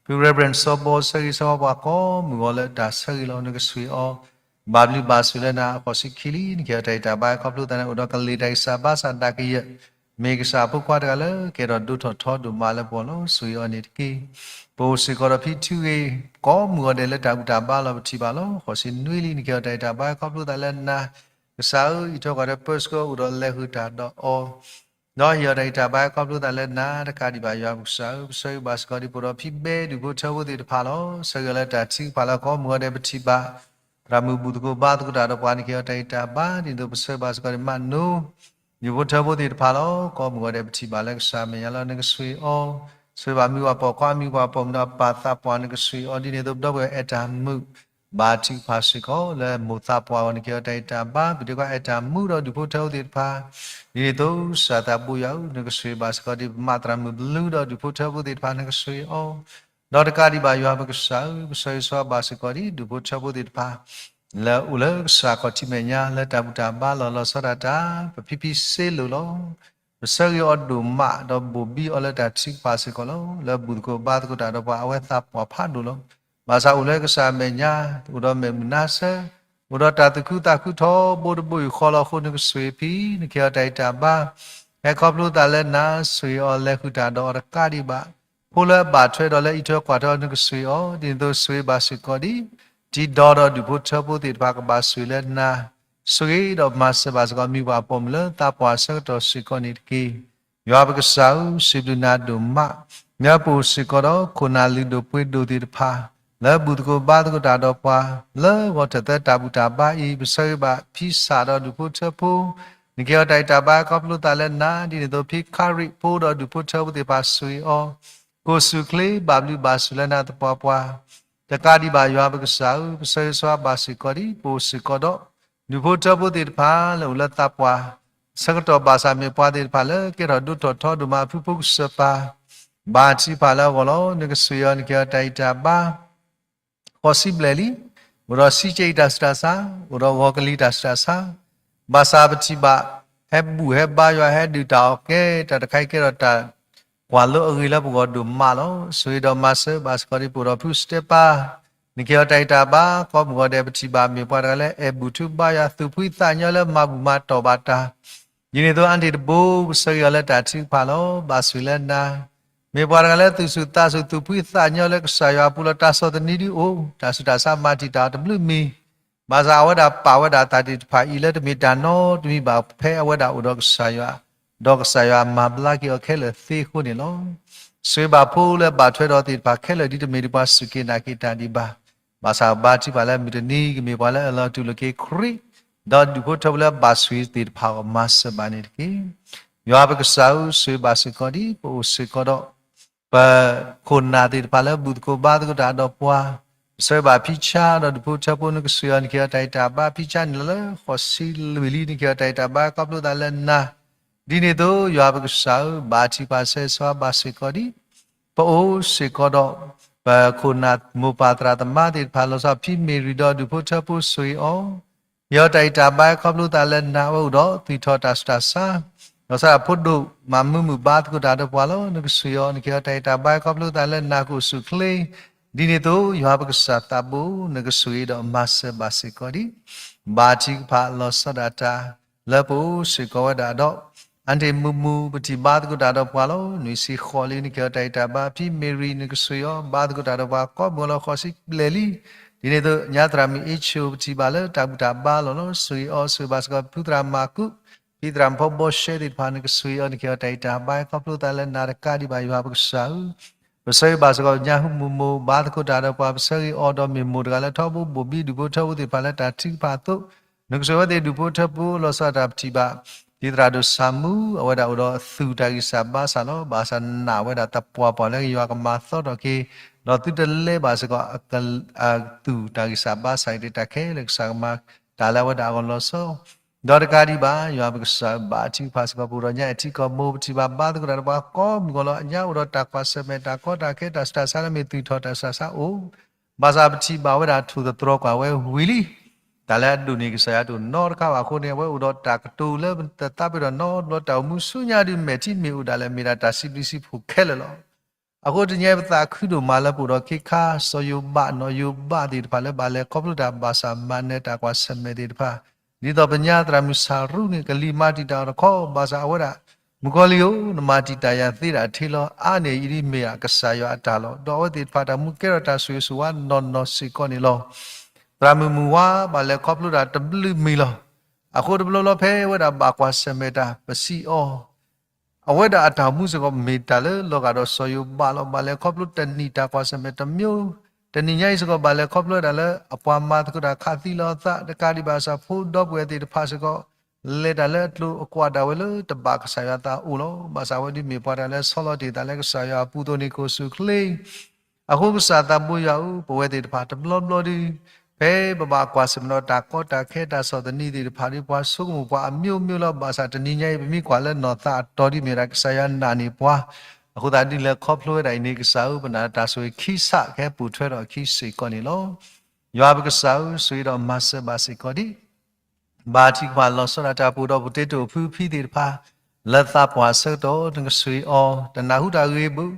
ဖု Reverend စီၤဘီ ဆၢဂ့ၤဆၢဝါပှၤကိးမုၢ်ဂီၤလၢတၢ်ဆၢဂ့ၤလီၤ နကဆိၣ်ဂ့ၤအီၤ, ဘၣ်ဘျုးဘၣ်ဆိၣ်လၢနၤ အဃိးဆံခံလံ နကဟ့ၣ်အီၤတၢ်ဂံၢ်တၢ်ဘါ ခီဖျိသးန့ၣ် အိၣ်ဒီးကလံၤတၢ်ဂံၢ်စၢ်ဘါစၢ်ဒၣ်ကယၢၢ် မ့ၢ်ကစၢ်ဖိခွါတဂၤလၢကဲထီၣ်ဒိၣ်ထီၣ်ထီဒိၣ်မးလၢပဂီၢ်လီၤ. ဆိၣ်ဂ့ၤအီၤန့ၣ်တက့ၢ်. ပအိၣ်စ့ၢ်ကီးဒီးဖံထုဂ့ၤ ကိးမုၢ်ဂီၤဒဲးလၢတၢ်ဘူၣ်တၢ်ဘါလီၢ် ပထံၣ်ဘၣ်လီၤ. ဃိးဆံနွံလံ နကဟ့ၣ်အီၤတၢ်ဂံၢ်တၢ်ဘါ ခီဖျိသးလၢနၤ ကစၢ်ဧၢ, အံးထွဲကွၢ်ထွဲ Perth School အိၣ်ဒီးလဲၤဃုာ်တၢ်ဒီးအီၤ ဒီးဟ့ၣ်အီၤတၢ်ဂံၢ်တၢ်ဘါ ခီဖျိသးလၢနၤ တကးဒံးဘၣ် ယွၤပကစၢ်ဧၢ, ပဆၢဂ့ၤဘၣ်စ့ၢ်ကီးဒ် ပအိၣ်ဒီးဖံဘဲ ဒူၣ်ဖိထၢဖိသ့ၣ်တဖၣ်လီၤ. ဆၢဂ့ၤအီၤလၢတၢ်ထုကဖၣ်လၢကိးမုၢ်ဂီၤဒဲး ပထံၣ်ဘၣ် သရၣ်မုၣ်ဘူၣ်သကိးဘါသကိးတၢ်ဒီးပှၤ နကဟ့ၣ်အီၤတၢ်ဂံၢ်တၢ်ဘါ ဒ်သိးပဆၢဂ့ၤဘၣ်စ့ၢ်ကီးဒ် မးနိ ဒူၣ်ဖိထၢဖိသ့ၣ်တဖၣ်လီၤ. ကိးမုၢ်ဂီၤဒဲး ပထံၣ်ဘၣ်လၢကစၢ်မဲာ်ညါလီၤ နကဆိၣ်ဂ့ၤအီၤ, ဆိၣ်ဂ့ၤဘၣ်မုၢ်ပှၢ်ပိာ်ခွါ မုၢ်ပှၢ်ပိာ်မုၣ်ဒီးပၢ်သးပှၢ် နကဆိၣ်ဂ့ၤအီၤ, ဒ်န့ၣ်အသိး ပဒီပုၢ်ဝဲၢ်အဲၣ်တၢ်မုာ် ဘါထုကဖၣ်စ့ၢ်ကီးလၢမိၢ်သးပှၢ်အဂီၢ် နကဟ့ၣ်အီၤတၢ်ဂံၢ်တၢ်ဘါ, ပဒိၣ်ခွါအဲၣ်တၢ်မုာ်ဒီးဒူၣ်ဖိထၢဖိသ့ၣ်တဖၣ် ဒ်န့ၣ်အသိး ကစၢ်သးဘိယွၤဧၢ, နကဆိၣ်ဂ့ၤဘၣ်စ့ၢ်ကီးဒ် ပမးသရၣ်မုၣ်ဘလူးဒီးဒူၣ်ဖိထၢဖိသ့ၣ်တဖၣ် နကဆိၣ်ဂ့ၤအီၤ, ဒီးတကးဒံးဘၣ် ယွၤပကစၢ်ဧၢ, ပဆၢဂ့ၤဆၢဝါဘၣ်စ့ၢ်ကီးဒ် ဒူၣ်ဖိထၢဖိသ့ၣ်တဖၣ် လၢအိၣ်လၢကစၢ်ခီၣ်ထံးမဲာ်ညါ လၢတၢ်ဘူၣ်တၢ်ဘါလီၢ်လီၤဆီဒၣ်တၢ် ပဖံဖံစ့လိာ်လီၤ. ပဆၢဂ့ၤအီၤဒိၣ်မး ဒီးဘိၣ်ဘံအီၤလၢတၢ်ထုကဖၣ်စ့ၢ်ကီးလီၤ. လၢဘူၣ်သကိးဘါသကိးတၢ်ဒီးပှၤ အဝဲသးပှၢ်ဖးဒိၣ်လီၤ. ဘၣ်ဆၣ်အိၣ်လၢကစၢ်မဲာ်ညါ အိၣ်ဒီးမဲာ်မုာ်နါစၢၤ, အိၣ်ဒီးတၢ်သူၣ်ခုသးခုထီဘိတဘိယူၢ်ဃီလီၤအဃိ နကဆိၣ်ဂ့ၤဖံ, နကဟ့ၣ်အီၤတၢ်ဂံၢ်တၢ်ဘါ, ဟဲခီဖျိသးလၢနၤ ဆိၣ်ဂ့ၤအီၤ လဲၤဃုာ်တၢ်ဒီးအီၤတကးဒံးဘၣ် ဖိလၢအဘၣ်ထွဲဒီးလၢအံးထွဲကွၢ်ထွဲအီၤ နကဆိၣ်ဂ့ၤအီၤ, ဒ်န့ၣ်အသိး ဆိၣ်ဂ့ၤဘၣ်စ့ၢ်ကီးဒ် တံၤဒီဒီးဒူၣ်ဖိထၢဖိသ့ၣ်တဖၣ် ကဘၣ်ဆိၣ်ဂ့ၤလၢနၤ ဆိၣ်ဂ့ၤဒီးမၤစၢၤဘၣ်စ့ၢ်ကီး မုၢ်ပှၢ်ပိာ်မုၣ်လၢသးပှၢ်အဆၢကတီၢ်စ့ၢ်ကီးန့ၣ်တက့ၢ်. ယွၤပကစၢ်ဧၢ, စံးဘျုးနၤဒိၣ်မး, လၢပအိၣ်စ့ၢ်ကီးဒီး ခိၣ်နၢ်လုၢ်ဒိၣ်ပှ့ၤဒိၣ်သ့ၣ်တဖၣ် လၢဘူၣ်သကိးဘါသကိးတၢ်ဒီးပှၤ လၢဂီၤထၢၣ်သၢတၢ်ဘူၣ်တၢ်ဘါအံၤ ပဆၢဂ့ၤဘၣ်ဖံစၢ်ဒီးဒူၣ်ဖိထၢဖိ နကဟ့ၣ်အီၤတၢ်ဂံၢ်တၢ်ဘါ ခီဖျိသးလၢနၤ ဒ်န့ၣ်အသိး ဖံခါရံးဖိဒီးဒူၣ်ဖိထၢဖိသ့ၣ်တဖၣ် ဆိၣ်ဂ့ၤအီၤ ကိၢ်ဆူၣ်ချ့ ဘၣ်ဘျုးဘၣ်ဆိၣ်လၢနၤသပှၢ်ပှၢ် တကးဒံးဘၣ် ယွၤပကစၢ်ဧၢ, ပဆၢဂ့ၤဆၢဝါဘၣ်စ့ၢ်ကီးဒ် ပအိၣ်စ့ၢ်ကီးဒီး ဒူၣ်ဖိထၢဖိသ့ၣ်တဖၣ် လၢအိၣ်လၢသးပှၢ် ဆၢကတီၢ်ဘၣ်ဆၣ် မ့ၢ်ပှၤသ့ၣ်တဖၣ်လၢကဲထီၣ်ဒိၣ်ထီၣ်ထီဒိၣ်မး အဖုဖိကစၢၢ်ပၢ် ဘါထုကဖၣ်လၢအဂီၢ်လီၤ. နကဆိၣ်ဂ့ၤအီၤ နကဟ့ၣ်အီၤတၢ်ဂံၢ်တၢ်ဘါ ဃိးဆံဘျဲၣ်လံ, အိၣ်ဒီးဆံကဲအံၤတၢ်ဆူးတၢ်ဆါ, အိၣ်ဒီးဂီၤကလံၤတၢ်ဆူးတၢ်ဆါ, ဘၣ်ဆၣ်ပထံၣ်ဘၣ် ဟဲဘူၣ်ဟဲဘါယွၤ ဟဲဒုၣ်တၢ်အီၣ်ကဲ တၢ်တခါအံၤကဲထီၣ်တၢ်ကွၢ်လိအဂ့ၤလၢပဂီၢ်ဒိၣ်မးလီၤ. ဆိၣ်ဂ့ၤဒီးမၤစၢၤဘၣ်စ့ၢ်ကီးဒ် ပအိၣ်ဒီးဖုစတဲပၤ နကဟ့ၣ်အီၤတၢ်ဂံၢ်တၢ်ဘါ ကိးမုၢ်ဂီၤဒဲး ပထံၣ်ဘၣ် မ့ၢ်ပှၤတဂၤလၢအဲၣ်ဘူၣ်ထုဘါယွၤ သူၣ်ဖှံသးညီလၢမၤဘူၣ်မၤတီၢ်ဘၣ်တၢ် ဒ်န့ၣ်အသိး အါတံၤတဘိ ပဆၢဂ့ၤအီၤလၢတၢ်ထုကဖၣ်လီၤ. ဘၣ်ဆိၣ်လၢနၤ မ့ၢ်ပှၤတဂၤလၢသူၣ်ဆူၣ်သးဆူၣ် သူၣ်ဖှံသးညီလၢကစၢ်ယွၤအပူၤလီၤ. တၢ်ဆီၣ်သနံးဒုအိၣ် တၢ်ဆူးတၢ်ဆါမၤတံာ်တာ်အီၤတဘျုးမံၤ, ဘၣ်ဆၣ်အဝဲဒၣ်ပာ်ဝဲဒၣ်တၢ်သ့ၣ်တဖၣ်အံၤလၢတမ့ၢ်တၢ်နီတမံၤဘၣ် ဖဲအဝဲဒၣ်အိၣ်ဒီးကစၢ်ယွၤ, ဒီးကစၢ်ယွၤမၤဘျါက့ၤအီၤခဲလၢာ်သ့အဃိန့ၣ်လီၤ. ဆိၣ်ဂ့ၤဘၣ်ဖိလၢဘၣ်ထွဲဒီးသ့ၣ်တဖၣ်ခဲလၢာ် ဒ်တမ့ၢ်ဒ်ပှၤစူၢ်က့ၤနာ်က့ၤတၢ်ဒံးဘၣ်. ဘၣ်ဆၣ်ဘါထုကဖၣ်လၢမုၢ်တနံၤ ကမ့ၢ်ပှၤလၢအလီၤတူၢ်လိာ်က့ၤခရံာ် ဒီးဒူၣ်ဖိထၢဖိလၢအဘၣ်ဆိၣ်ဂ့ၤသ့ၣ်တဖၣ်အဂီၢ် မၤစၢၤဘၣ်န့ၣ်တက့ၢ်. ယွၤပကစၢ်ဧၢ, ဆိၣ်ဂ့ၤဘၣ်စ့ၢ်ကီးဒ် ပအိၣ်စ့ၢ်ကီးဒီး ပခိၣ်နၢ်သ့ၣ်တဖၣ်လၢဘူၣ်သကိးဘါသကိးတၢ်ဒီးပှၤ, ပဆၢဂ့ၤဘၣ်ဖံဆါဒီးဒူၣ်ဖိထၢဖိ နကဆိၣ်ဂ့ၤအီၤ နကဟ့ၣ်အီၤတၢ်ဂံၢ်တၢ်ဘါ, ဖံဆါန့ၣ်လီၤလၢဃိးဆံလွံၢ်လံ နကဟ့ၣ်အီၤတၢ်ဂံၢ်တၢ်ဘါ ခီဖျိသးလၢနၤ ဒ်န့ၣ်အသိး ယွၤပကစၢ်ဧၢ, ဘါထုကဖၣ်ဆၢဂ့ၤဆၢဝါဘၣ်စ့ၢ်ကီးဒ် ပအိၣ်စ့ၢ်ကီးဒီး ပခိၣ်နၢ်မိၢ်ပၢ်သရၣ်သမါသ့ၣ်တဖၣ် လီၤဆီဖံမ့ၢ်ရံၤဒီးဒူၣ်ဖိထၢဖိဆိၣ်ဂ့ၤအီၤ, ဟ့ၣ်အီၤတၢ်ဂံၢ်တၢ်ဘါခီဖျိသးလၢနၤဝဲအိၣ်ဒီး သုးထီၣ်တၢ်ဆူးတၢ်ဆါ, လီၤဆီဒၣ်ဖိဒိၣ်မၤမုာ်မုာ်ဘါသကိးတၢ်ဒီးပှၤလီၤ. နကဆိၣ်ဂ့ၤအီၤ နကဟ့ၣ်အီၤတၢ်ဂံၢ်တၢ်ဘါခီဖျိသးလၢနၤကအိၣ်ဆူၣ်အိၣ်ချ့, ဒ်န့ၣ်အသိး ယွၤပကစၢ်သးဘိ နကဆိၣ်ဂ့ၤဒီးမၤစၢၤဘၣ်စ့ၢ်ကီးဒံး ဘါထုကဖၣ်လီၤဆီဒၣ်တၢ် လၢပအိၣ်စ့ၢ်ကီးဝဲဒၣ်ဒီး အါတ့ၢ်မုာ်မုာ် ပထံၣ်ဘါသကိးတၢ်ဒီးပှၤလီၤ. နွံဆံဃိးလံ နကဟ့ၣ်အီၤတၢ်ဂံၢ်တၢ်ဘါ ဖံမ့ၢ်ရံၤနကဆိၣ်ဂ့ၤအီၤ ဘါသကိးတၢ်ဒီးပှၤကိးမုၢ်လီၤဃိးဆံဘျဲၣ်လံ. ဒ်န့ၣ်အသိး ညါသရၣ်မုၣ်အ့ဆိၣ် ပထံၣ်ဘၣ်လၢတၢ်ဘူၣ်တၢ်ဘါလီၤလီၤ. ဆိၣ်ဂ့ၤအီၤ ဆိၣ်ဂ့ၤဘၣ်စ့ၢ်ကီး ဖုသရၣ်မၤကူး ဖံသရၣ်မုၣ်ဖိဘီရှဲသ့ၣ်တဖၣ် နကဆိၣ်ဂ့ၤအီၤ နကဟ့ၣ်အီၤတၢ်ဂံၢ်တၢ်ဘါခီဖျိသးလၢနၤတကးဒံးဘၣ် ယွၤပကစၢ်ဧၢ ပဆၢဂ့ၤဘၣ်စ့ၢ်ကီး ညါဟူမုၢ်မိၢ် ဘါသကိးတၢ်ဒီးပှၤ ပဆၢဂ့ၤအီၤဒီးမ့ၢ်မိၢ်တဂၤလၢထီဘိဘိၣ်ဘံ ဒူၣ်ဖိထၢဖိသ့ၣ်တဖၣ်လၢတၢ်ထုကဖၣ်အသိး, နကဆိၣ်ဂ့ၤဝဲသ့ၣ်ဒူၣ်ဖိထၢဖိ လီၤဆီဒၣ်တၢ်ပထံၣ်ဘၣ် ဒ်သရၣ်ဒိၣ်ဆၣ်မူ အဝဲဒၣ်အိၣ်ဒီးအသူၣ်တၢ်ဂံၢ်စၢ်ဘါစၢ်လီၤ. ဘၣ်ဆၣ်နာ်ဝဲဒၣ်သပှၢ်ပှၢ်လၢယွၤကမၤသီထီၣ်က့ၤ ဒီးသုတလဲဘၣ်စ့ၢ်ကီး အသူၣ်တၢ်ဂံၢ်စၢ်ဘါစၢ်အံၤ တၢ်ခဲလၢာ်ကစၢ်ကမၤတၢ်လၢအဝဲဒၣ်အဂီၢ်လီၤဆီ ဒီးတကးဒံးဘၣ် ယွၤပကစၢ်ဘါထုကဖၣ်စ့ၢ်ကီး ပအိၣ်ဒီးညါအထံကီၢ်မိၢ် ပထံၣ်ဘၣ်ဘါသကိးတၢ်ဒီးပှၤကိးမုၢ်ဂီၢ်လီၤ. အညါအိၣ်ဒီးတၢ်ကွၢ်ဆၢၣ်မဲာ် တၢ်ကီတၢ်ခဲ တၢ်ဆူးတၢ်ဆါလၢမ့ၢ်သုးထီၣ်တၢ်ဆူးတၢ်ဆါအိၣ်, ဘၣ်ဆၣ်ပထံၣ်ဘၣ်ဝဲဒၣ်ထိၣ်သတြီၤကွၢ်ဝဲဝံၤလံ တၢ်လၢအဒိၣ်န့ၢ်ကစၢ်ယွၤတအိၣ်နီတခါဘၣ်အဃိန့ၣ် အဝဲအိၣ်ဒီးတၢ်ကတိၤလၢတသးပ့ၤနီၣ်နီတဘျီ တၢ်အိၣ်မူဆူညါဒုးမဲာ်ထံမ့ၢ်အိၣ်ဒၣ်လဲာ် မ့ၢ်ဒၣ်တၢ်စံးဘျုးစံးဖှိၣ်ခဲလၢာ်လီၤ. အဃိတနံၤအံၤပသးခုဒိၣ်မးလၢပအိၣ်ဒီးခ့ခါ စီၤယိၤဘး နီၢ်ယိၤဘးသ့ၣ်တဖၣ်လၢဘၣ်လဲၤခီဖျိတၢ်ဘၣ်ဆၣ်မၤနၢၤတၢ်ကွၢ်ဆၢၣ်မဲာ်သ့ၣ်တဖၣ်, ဒ်သိးပညါသရၣ်မုၣ်စၤရူးန့ၣ် ကလံၤမၤတံာ်တာ်အီၤတခီ ဘၣ်ဆၣ်အဝဲဒၣ် မုၣ်ကီၤလံၢ်ဧၢ, နမၤတံာ်တာ်ယၤသ့ဒၣ်ထဲလီၤ. အါန့ၢ်အံၤဒ်မ့ၢ်ဒၣ်ကစၢ်ယွၤအတၢ်လီၤ. ဒီးအဝဲသ့ၣ်တဖၣ်တၢ်မူကဲထီၣ်တၢ်ဆိၣ်ဂ့ၤဆိၣ်ဝါနီၢ်နီၢ်စ့ၢ်ကီးန့ၣ်လီၤ. သရၣ်မုၣ်မုၢ်ဝါဘၣ်လဲၤခီဖျိတၢ်တဘျုးမံၤလီၤ. အဃိတဘျီဘျီဖဲဝဲဒၣ်ဘၣ်ကွၢ်ဆၢၣ်မဲာ်တၢ် ပစံးအီၤ အဝဲဒၣ်အတၢ်အိၣ်မူစ့ၢ်ကီးမ့ၢ်တၢ်လၢလီၤဂာ်ဒီးစီၤယိၤဘးလီၤ. ဘၣ်လဲၤခီဖျိတၢ်နံၣ်တၢ်ကွၢ်ဆၢၣ်မဲာ်တမံၤ, တနံၤညါအံၤစ့ၢ်ကီး ဘၣ်လဲၤခီဖျိဝဲဒၣ်လၢအပှၤမၤသကိးတၢ်ခးသံလီၤအသး တကးဒံးဘၣ် စၢ်ဖိဒီပုၢ်ဝဲၢ်သ့ၣ်တဖၣ်စ့ၢ်ကီး လဲၤတၢ်လၢအကျိၤအကွာ်ဒၣ်ဝဲလၢတဘၣ်ကစၢ်ယွၤသးအိၣ်လီၤ. ဘၣ်ဆၣ်အဝဲဒၣ်မ့ၢ်ပှၤတၢ်လၢဆီလီၤတ့ၢ်သးလၢကစၢ်ယွၤအပူၤအသိးန့ၣ် ကအိၣ်ဆူၣ်အိၣ်ချ့ အဃိကစၢ်သးဘိယွၤဧၢ, ပဝဲသ့ၣ်တဖၣ်တဘျီဘျီဒုး ဖဲပဘၣ်ကွၢ်ဆၢၣ်မဲာ်ဒီးတၢ်ကီတၢ်ခဲတၢ်ဆီၣ်သနံးသ့ၣ်တဖၣ်ဒီး ပှၤဆိကမိၣ်ပှၤအမျိုးမျိုးလီၤ. ဘၣ်ဆၣ်တနံၤညါအံၤ ပမ့ၢ်ကွၢ်လၢနီၢ်သးအတီၤဒ်မ့ၢ်ဒၣ်ကစၢ်ယွၤနာ်န့ၢ်ပှၤ, အဃိသတးဒ်လဲၣ်ခီဖျိဝဲဒၣ်အံၤန့ၣ် ကစၢ်ဧၢ ပနာ်တၢ်ဆိၣ်ဂ့ၤခံဆၣ်ကဟဲပိာ်ထွဲထီၣ်အခံစ့ၢ်ကီးန့ၣ်လီၤ. ယွၤပကစၢ်ဧၢ, ဆိၣ်ဂ့ၤဒီးမၤစၢၤဘၣ်စ့ၢ်ကီးဒံး ဘါထုကဖၣ်လီၤဆီဒၣ်တၢ် ပအိၣ်ဒီးပတဲတိၤဖုဖံသ့ၣ်တဖၣ် လၢသးပှၢ်အဆၢကတီၢ် နကဆိၣ်ဂ့ၤအီၤ တနၢ်ဟူတၢ်ဂ့ၢ်ဘၣ်,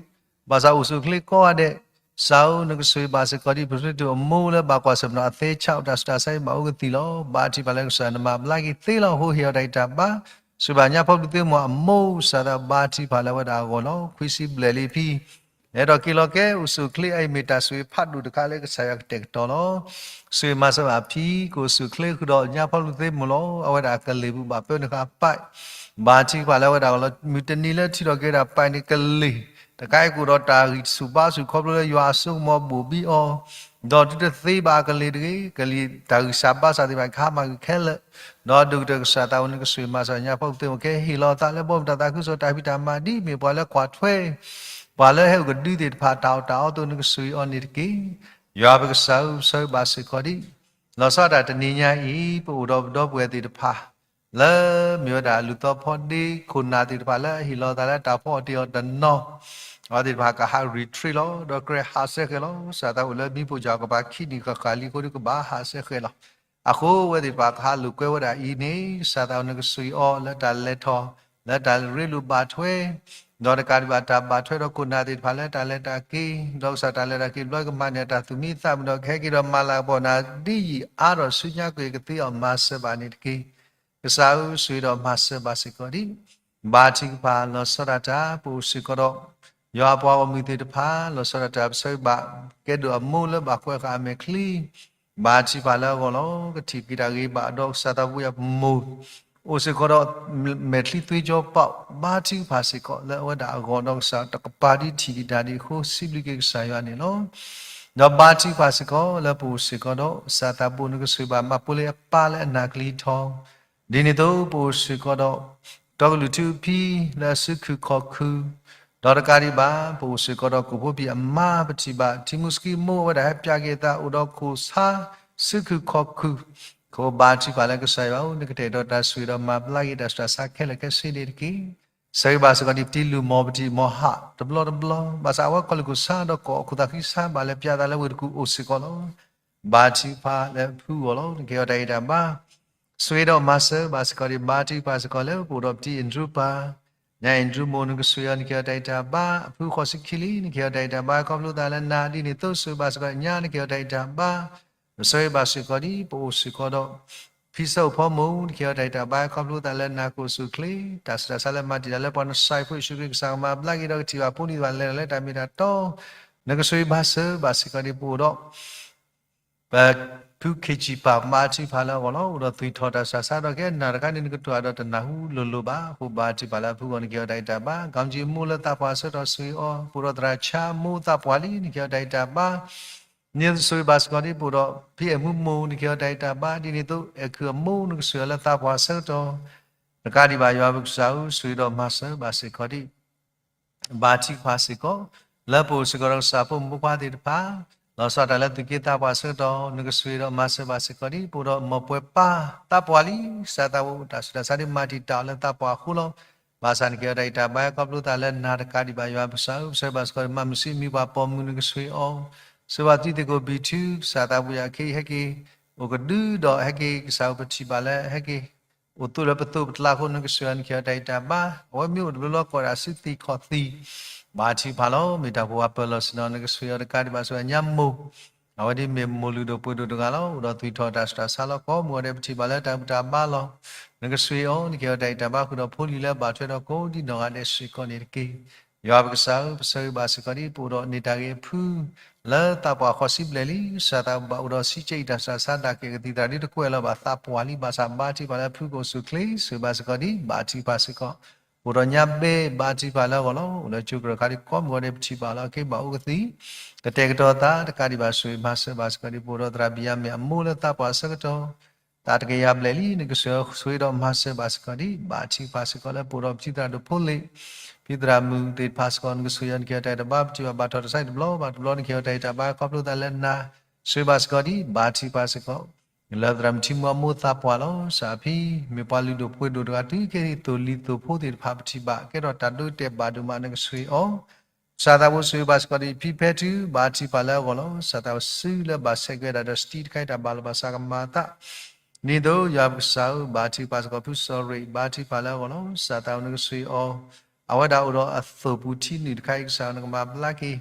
ဘၣ်ဆၣ်အိၣ်ဆူၣ်အိၣ်ချ့ကိးဂၤဒဲး, ကစၢ်ဧၢ, နကဆိၣ်ဂ့ၤဘၣ်စ့ၢ်ကီးဒံး ပတဲတိၤအမိၢ်လၢဘၣ်ကွၢ်ဆၢၣ်မဲာ်ဒီးအသဲဆး အိၣ်တၢ်ဆူးတၢ်ဆါအံၤဘၣ်အိၣ်ကသံၣ်လီၤ. ဘါထုကဖၣ်လၢကစၢ်နမၤဘျါက့ၤသ့လီၤ. အဃိဟ့ၣ်အီၤတၢ်ဂံၢ်တၢ်ဘါ ဆိၣ်ဂ့ၤဘၣ်ညါဖီၣ်ဘျုးသ့ၣ်မိၢ်အမိၢ် ကစၢ်သးဘါထုကဖၣ်လၢအဝဲဒၣ်အဂီၢ်လီၤ. ခွံဆံဘျဲၣ်လံဖံ အဲၣ်ဒိးက့ၤလီၤကဲအိၣ်ဆူၣ်အိၣ်ချ့အံၤ မ့ၢ်တၢ်ဆိၣ်ဂ့ၤဖးဒိၣ်တခါလၢကစၢ်ယွၤကတဲာ်ကတီၤလီၤ. ဆိၣ်ဂ့ၤမၤစၢၤဘၣ်ဖံ ကအိၣ်ဆူၣ်အိၣ်ချ့ဃုာ်ဒီးညါဖီၣ်ဘျုးသ့ၣ်မိၢ်လီၤ. အဝဲဒၣ်အကလ့ၢ်ပူၤဘၣ်ပၢနုာ်ဃာ်အပၢ် ဘါထုကဖၣ်လၢအဝဲဒၣ်အဂီၢ်လီၤ. မုၢ်တနံၤလၢထံၣ်ထီၣ်က့ၤဝဲဒၣ်ပၢ်န့ၣ် ကလ့ၢ်တခါအံၤကအိၣ်ဒီးတၢ်ဂံၢ်ဆူၣ်ဘါဆူၣ်ခီဖျိလၢယွၤအစိကမီၤဘိၣ်ဘံအီၤ, ဒီးတုၤတသ့ဘၣ်အကလ့ၢ်တဂ့ၤ, ကလံၤတၢ်ဂံၢ်စၢ်ဘါစၢ်သ့ၣ်တဖၣ်ကဟါမၢ်ကွံာ်ခဲလၢာ်, ဒီးဒိၣ်ကတၢၢ်ကစၢ်သးဝဲ နကဆိၣ်ဂ့ၤမၤစၢၤညါဖီၣ်ဘျုးသ့ၣ်မိၢ် ကဟ့ၣ်လီၤအသးလၢဘီမုၢ်တၢ်သးခုကစီၣ်တၢ်ဖံးတၢ်မၤ ဒ်မ့ၢ်ပှၤလၢကွၢ်ထွဲ ပှၤလၢဟဲအိၣ်ကဒုသ့ၣ်တဖၣ် တၢ်အီၣ်တၢ်အီအသိး နကဆိၣ်ဂ့ၤအီၤန့ၣ်တက့ၢ်. ယွၤပကစၢ်ဧၢ, ပဆၢဂ့ၤဘၣ်စ့ၢ်ကီးဒံး လီၤဆီဒၣ်တၢ်တနံၤညါအံၤ ပအိၣ်ဒီးပဒီပုၢ်ဝဲၢ်သ့ၣ်တဖၣ် လၢမ့ၢ်ဝဲဒၣ်လူၤသီဖီဒ့ ခိၣ်နၢ်သ့ၣ်တဖၣ်လၢအဟ့ၣ်လီၤသးလၢတၢ်ဖီအီၣ်တ့ၢ်အီၤတနီၤ, အဝဲသ့ၣ်တဖၣ်ကဟး retreat လီၤ. ဒီးကြၢးဟးဆှဲးဃဲၤလီၤ. ကစၢ်သးအိၣ်လၢမံဖိစၢ်ကပၤခံနံၣ်ဃၣ်ဃၣ်လံအဃိဒီး ကဘၣ်ဟးဆှဲးဃဲၤလီၤ. အဃိအဝဲသ့ၣ်တဖၣ်ကဟးလိာ်ကွဲဝဲဒၣ်အံၤန့ၣ် ကစၢ်သးအိၣ် နကဆိၣ်ဂ့ၤအီၤလၢတၢ်လဲၤထီၣ် လၢတၢ်ရ့လိာ်ဘၣ်ထွဲ ဒီးတကးဒံးဘၣ်တၢ်ဘၣ်ထွဲဒီးခိၣ်နၢ်သ့ၣ်တဖၣ်လၢတၢ်လဲၤတၢ်က့ၤ, ဒီးကစၢ်တၢ်လဲၤတၢ်က့ၤတဘျီကမၤန့ၢ်တၢ်သူၣ်မံသးမုာ်ဒီး ကဟဲက့ၤဒီးမၤလၤကပီၤနၤဒ်ယံာ်အါထီၣ်ဆူညါကွံာ်ကသ့အီၤ မၤစၢၤဘၣ်န့ၣ်တက့ၢ်. ကစၢ်ဧၢ, ဆိၣ်ဂ့ၤဒီးမၤစၢၤဘၣ်စ့ၢ်ကီးဒံး ဘါထုကဖၣ်လီၤဆီဒၣ်တၢ် ပအိၣ်စ့ၢ်ကီးဒီး ယွၤအပှၤဂီၢ်မုၢ်သ့ၣ်တဖၣ် လီၤဆီဒၣ်တၢ် ပဆၢဂ့ၤဘၣ် ကဲဒိၣ်အမိၢ်လၢဘၣ်ကွဲးဃာ်အမဲာ်ချံ ဘါထုကဖၣ်လၢအဂီၢ်လီၤ. ကထံၣ်က့ၤတၢ်ဂ့ၤဘၣ်ဒီးကစၢ်သးပူၤယၤပမိၢ် အိၣ်စ့ၢ်ကီးဒီးမဲာ်ချံသွ့ကၠီပာ် ဘါထုကဖၣ်စ့ၢ်ကီးလၢအဝဲဒၣ်အဂီၢ် ဒီးကစၢ်တကပၤဒ်ထံၣ်ဒံးတၢ်ဒံးအဃိ စံးဘျုးက့ၤကစၢ်ယွၤန့ၣ်လီၤ. ဒီးဘါထုကဖၣ်စ့ၢ်ကီးလၢပအိၣ်စ့ၢ်ကီးဒီး ကစၢ်သးဘိ နကဆိၣ်ဂ့ၤဘၣ်မၤပူၤလၢအပၢ်လၢအနၢ်ကလံၤထီၣ် ဒ်န့ၣ်အသိး ပအိၣ်စ့ၢ်ကီးဒီး တီကလုာ်ထူဖံလၢအစုခုၣ်ခီၣ်ခုၣ်, ဒီးတကးဒံးဘၣ် ပအိၣ်စ့ၢ်ကီးဒီးကိၣ်ဖိဖံအမါ ပထံၣ်ဘၣ် ထံမူစကံမိၢ် အဝဲဒၣ်ဟဲပၠးက့ၤအသးအိၣ်ဒီးခိၣ်ဆါ စုခုၣ်ခီၣ်ခုၣ်, ကဘါထုကဖၣ်လၢကစၢ်ယွၤဧၢ, နကတဲာ်ကတီၤတၢ်ဆိၣ်ဂ့ၤဒီးမၤဘျါက့ၤတၢ်ဆူးတၢ်ဆါခဲလၢာ်ခဲဆ့န့ၣ်တက့ၢ်. ဆၢဂ့ၤဘၣ်စ့ၢ်ကီးဒ်ပတံၤလုၢ်မီၤ ပတံၤမီၤဟးတဘျီတဘျီ, ဘၣ်ဆၣ်အဝဲကီၢ်လူၢ်ခိၣ်ဆါဒီးကီၢ်ခိၣ်သးဃံဆါဘၣ်လၢပျးသးလၢဝ့ၢ်တကူၣ်အိၣ်စ့ၢ်ကီးလီၤ. ဘါထုကဖၣ်လၢအဖုအဂီၢ်လီၤ. နကဟ့ၣ်အီၤတၢ်ဂံၢ်တၢ်ဘါ, ဆိၣ်ဂ့ၤဒီးမၤစၢၤဘၣ်စ့ၢ်ကီးဒ် ဘါထုကဖၣ်စ့ၢ်ကီးလၢပအိၣ်ဒီးပတံၤအ့ၣ်ဒြူပၢ်, ညၣ်အ့ၣ်ဒြူမိၢ် နကဆိၣ်ဂ့ၤအီၤ နကဟ့ၣ်အီၤတၢ်ဂံၢ်တၢ်ဘါ, အဖုဃိးဆံခံလံ နကဟ့ၣ်အီၤတၢ်ဂံၢ်တၢ်ဘါ ခီဖျိသးလၢနၤ, ဒ်န့ၣ်အသိးဆိၣ်ဂ့ၤဘၣ်စ့ၢ်ကီးညါ နကဟ့ၣ်အီၤတၢ်ဂံၢ်တၢ်ဘါ, ပဆိၣ်ဂ့ၤဘၣ်စ့ၢ်ကီးဒ်ပအိၣ်စ့ၢ်ကီးဒီး ဖံစိၣ်ဖိမိၢ် နကဟ့ၣ်အီၤတၢ်ဂံၢ်တၢ်ဘါ ခီဖျိသးလၢနၤကအိၣ်ဆူၣ်အိၣ်ချ့, တၢ်ဆူးတၢ်ဆါလၢမၤတံာ်တာ်လၢပှၤနစှၤဖိယ့ၣ်ၡူးခရံာ်ကစၢ်ကမၤဘျါက့ၤဒီးကထံၣ်ဘၣ်ဖိလံၤဘၣ်လဲၤလၢတၢ်မ့ၢ်တၢ်တီ, နကဆိၣ်ဂ့ၤဘၣ်စၢၤဘၣ်စ့ၢ်ကီးဒ်ပအိၣ်ဒီး ပဖုခ့ၣ်စံၣ်ပၢ် ဘါထုကဖၣ်လၢအဂီၢ်လီၤ. အိၣ်ဒီးသွံၣ်ထီၣ်တၢ်ဆူးတၢ်ဆါဒီးကဲနၤတခါန့ၣ် နကတိၤတၢ်ဒီးတနၢ်ဟူလိၤလိၤဘၣ်အဃိ ဘါထုကဖၣ်လၢအဖုအဂီၢ် နကဟ့ၣ်အီၤတၢ်ဂံၢ်တၢ်ဘါ, ကီမကၠံအမိၢ်လၢသးပှၢ်အဆၢကတီၢ်ဆိၣ်ဂ့ၤအီၤ, ပအိၣ်ဒီးသရၣ်ဆါမိၢ်သးပှၢ်လံ နကဟ့ၣ်အီၤတၢ်ဂံၢ်တၢ်ဘါ န့ၣ်ဆိၣ်ဂ့ၤဘၣ်စ့ၢ်ကီးဒ်ပအိၣ်ဒီး ဖံအဲၣ်မူမိၢ် နကဟ့ၣ်အီၤတၢ်ဂံၢ်တၢ်ဘါ, ဒ်န့ၣ်အသိး အဲၣ်ခုၣ်အမိၢ် နကဆိၣ်ဂ့ၤအီၤလၢသးပှၢ်အဆၢကတီၢ်, တကးဒံးဘၣ်ယွၤပကစၢ်ဧၢ, ဆိၣ်ဂ့ၤဒီးမၤစၢၤဘၣ်စ့ၢ်ကီးဒ် ဘါထုကဖၣ်စ့ၢ်ကီး လၢပအိၣ်စ့ၢ်ကီးဒီးကစၢ်ဖိမုၣ်ဖိခွါသ့ၣ်တဖၣ်, လီၤဆီဒၣ်တၢ်လၢသုးက့သးပှၢ်အဆၢကတီၢ်, နကဆိၣ်ဂ့ၤဒီးမၤစၢၤဘၣ်စ့ၢ်ကီးဒ် ပအိၣ်ဒီးမ်ပှဲၤပၢ်သးပှၢ်လံ, ကစၢ်သးဝဲအိၣ်တၢ်ဆူးတၢ်ဆါဒ်မၤတံာ်တာ်အီၤလၢသးပှၢ်အဃိလီၤ. ဘၣ်ဆၣ်နကဟ့ၣ်အီၤတၢ်ဂံၢ်တၢ်ဘါ ခီဖျိသးလၢနၤတကးဒံးဘၣ်ယွၤပကစၢ်ဧၢ, ပဆိၣ်ဂ့ၤဘၣ်စ့ၢ်ကီးဒ် မၤမုၢ်ဆ့မံၤပှၤပိာ်မုၣ် နကဆိၣ်ဂ့ၤအီၤ, ဆိၣ်ဂ့ၤဘၣ်သုသ့ၣ်ကိးဘံၣ်ထု ကစၢ်သးဝဲအံၤခဲအံၤဟဲက့ၤ အိၣ်ကဒုဒီးဟဲက့ၤ ကစၢ်အိၣ်ပထံၣ်ဘၣ်လၢဟဲက့ၤ အိၣ်သိးလၢပသိးပကျါအဃိ နကဆိၣ်ဂ့ၤအီၤ နကဟ့ၣ်အီၤတၢ်ဂံၢ်တၢ်ဘါ, အဝဲမ့ၢ်အိၣ်တဘျီလီၤ ကိးဒၣ်စုသံၣ်ခီၣ်သံၣ်, ဘါထုကဖၣ်လီၤ. မ့ၢ်တၢ်ဖိဝဲပၢၤလီၢ်ဆ့ၣ်နီၤ နကဆိၣ်ဂ့ၤအီၤတကးဒံးဘၣ် ဆိၣ်ဂ့ၤညါမိၢ်, အဝဲဒ်မ့ၢ်မိၢ်လုၢ်ဒိၣ်ပှ့ၤဒိၣ်တဂၤလီၤ. အိၣ်ဒီးသွံၣ်ထီၣ်တၢ်ဆူးတၢ်ဆါလီၤ ကိးမုၢ်ဂီၤဒဲး ပထံၣ်ဘၣ်လၢတၢ်ဘူၣ်တၢ်ဘါလီၤ. နကဆိၣ်ဂ့ၤအီၤ နကဟ့ၣ်အီၤတၢ်ဂံၢ်တၢ်ဘါ ဃုာ်ဒီးဖိလံၤလၢအဘၣ်ထွဲဒီးကိးဒ်နီၢ်ဂၤဒဲးစ့ၢ်ကီးန့ၣ်တက့ၢ်. ယွၤပကစၢ်ဧၢ, ပဆိၣ်ဂ့ၤဘၣ်စ့ၢ်ကီးဒ် ပအိၣ်ဒီးန့ၢ်တၢ်ဂ့ၤအဖု လၢသးပှၢ်ဃိးဆံဘျဲၣ်လံ, ကစၢ်သးဘၣ်အိၣ်ဒီးဆံးကဲအံၤ တၢ်ဆူးတၢ်ဆါဒၣ်ကဲကသံၣ်သရၣ်ဒ်တကွဲးလီၤဘၣ်သးပှၢ်လံ, ဘၣ်ဆၣ်ဘါထုကဖၣ်လၢအဖုကအိၣ်ဆူၣ်အိၣ်ချ့, ဆိၣ်ဂ့ၤဘၣ်စ့ၢ်ကီးဒ် ဘါထုကဖၣ်စ့ၢ်ကီး, ပအိၣ်ဒီးညါဘဲ ဘါထုကဖၣ်လၢအဂီၢ်လီၤ. အိၣ်လၢကၠိကရၢၢ်ခါဒ်ကိးမုၢ်ဂီၤဒဲး ပထံၣ်ဘၣ်လီၤ က့ၤဘၣ်အိၣ်ကသံၣ် ကတဲာ်ကတီၤသးတကးဒံးဘၣ် ဆိၣ်ဂ့ၤမၤစၢၤဘၣ်စ့ၢ်ကီးဒ် ပအိၣ်ဒီးသရၣ်ဘံၣ်ယၤမ့ၣ်အမိၢ်လၢသးပှၢ်အဆၢကတီၢ်, သးတကယၤဘျဲၣ်လံ, နကဆိၣ်ဂ့ၤဒီးမၤစၢၤဘၣ်စ့ၢ်ကီးဒ် ဘါထုကဖၣ်စ့ၢ်ကီးလၢပအိၣ်ဒီးပတံၤသရၣ်ဒိၣ်ဖိလ့ၣ်, ဖံသရၣ်မုၣ်သ့ၣ်တဖၣ်စ့ၢ်ကီး နကဆိၣ်ဂ့ၤအီၤ နကဟ့ၣ်အီၤတၢ်ဂံၢ်တၢ်ဘါ, ပထံၣ်ဘၣ်ဘၣ်ထီၣ်တၢ်ဆါအံၤတဘျီဘၣ်တဘျီ နကဟ့ၣ်အီၤတၢ်ဂံၢ်တၢ်ဘါ ခီဖျိသးလၢနၤ, ဆိၣ်ဂ့ၤဘၣ်စ့ၢ်ကီးဒ် ဘါထုကဖၣ်စ့ၢ်ကီး လၢသရၣ်မုၣ်ထံမူအမိၢ်သးပှၢ်လီၤ. ကစၢ်ဖံ မ့ၢ်ပှၤလုၢ်ဒိၣ်ပှ့ၤဒိၣ်တဂၤ တုၤခဲအံၤသိၣ်လံၤသိၣ်ဖိသ့ၣ်တဖၣ် ပထံၣ်ဘၣ်ကဲထီၣ်တၢ်ဒိတဲာ်ဘၣ်ဒိၣ်မး နကဆိၣ်ဂ့ၤအီၤ, ကစၢ်သးဖိဆိၣ်ဂ့ၤဘၣ်စ့ၢ်ကီးဒ် ဖံဖဲထု ဘါထုကဖၣ်လၢအဂီၢ်လီၤ. ကစၢ်သးဖိစုလၢဘၣ်ဆဲးကဲဒၣ်ဒီးစတံတခါအံၤ တၢ်ဘၣ်လီၤဘၣ်စးကမၤအသး ဒ်သိးယွၤပကစၢ်ဧၢ, ဘါထုကဖၣ်စ့ၢ်ကီးဖုစီၤရ့ၣ် ဘါထုကဖၣ်လၢအဂီၢ်လီၤ. ကစၢ်သးဖိနကဆိၣ်ဂ့ၤအီၤ, အဝဲဒၣ်အိၣ်ဒီးအသိၣ်ပူၤထံနုာ်တခါအံၤ ကစၢ်နကမၤဘျါက့ၤ, ဒီး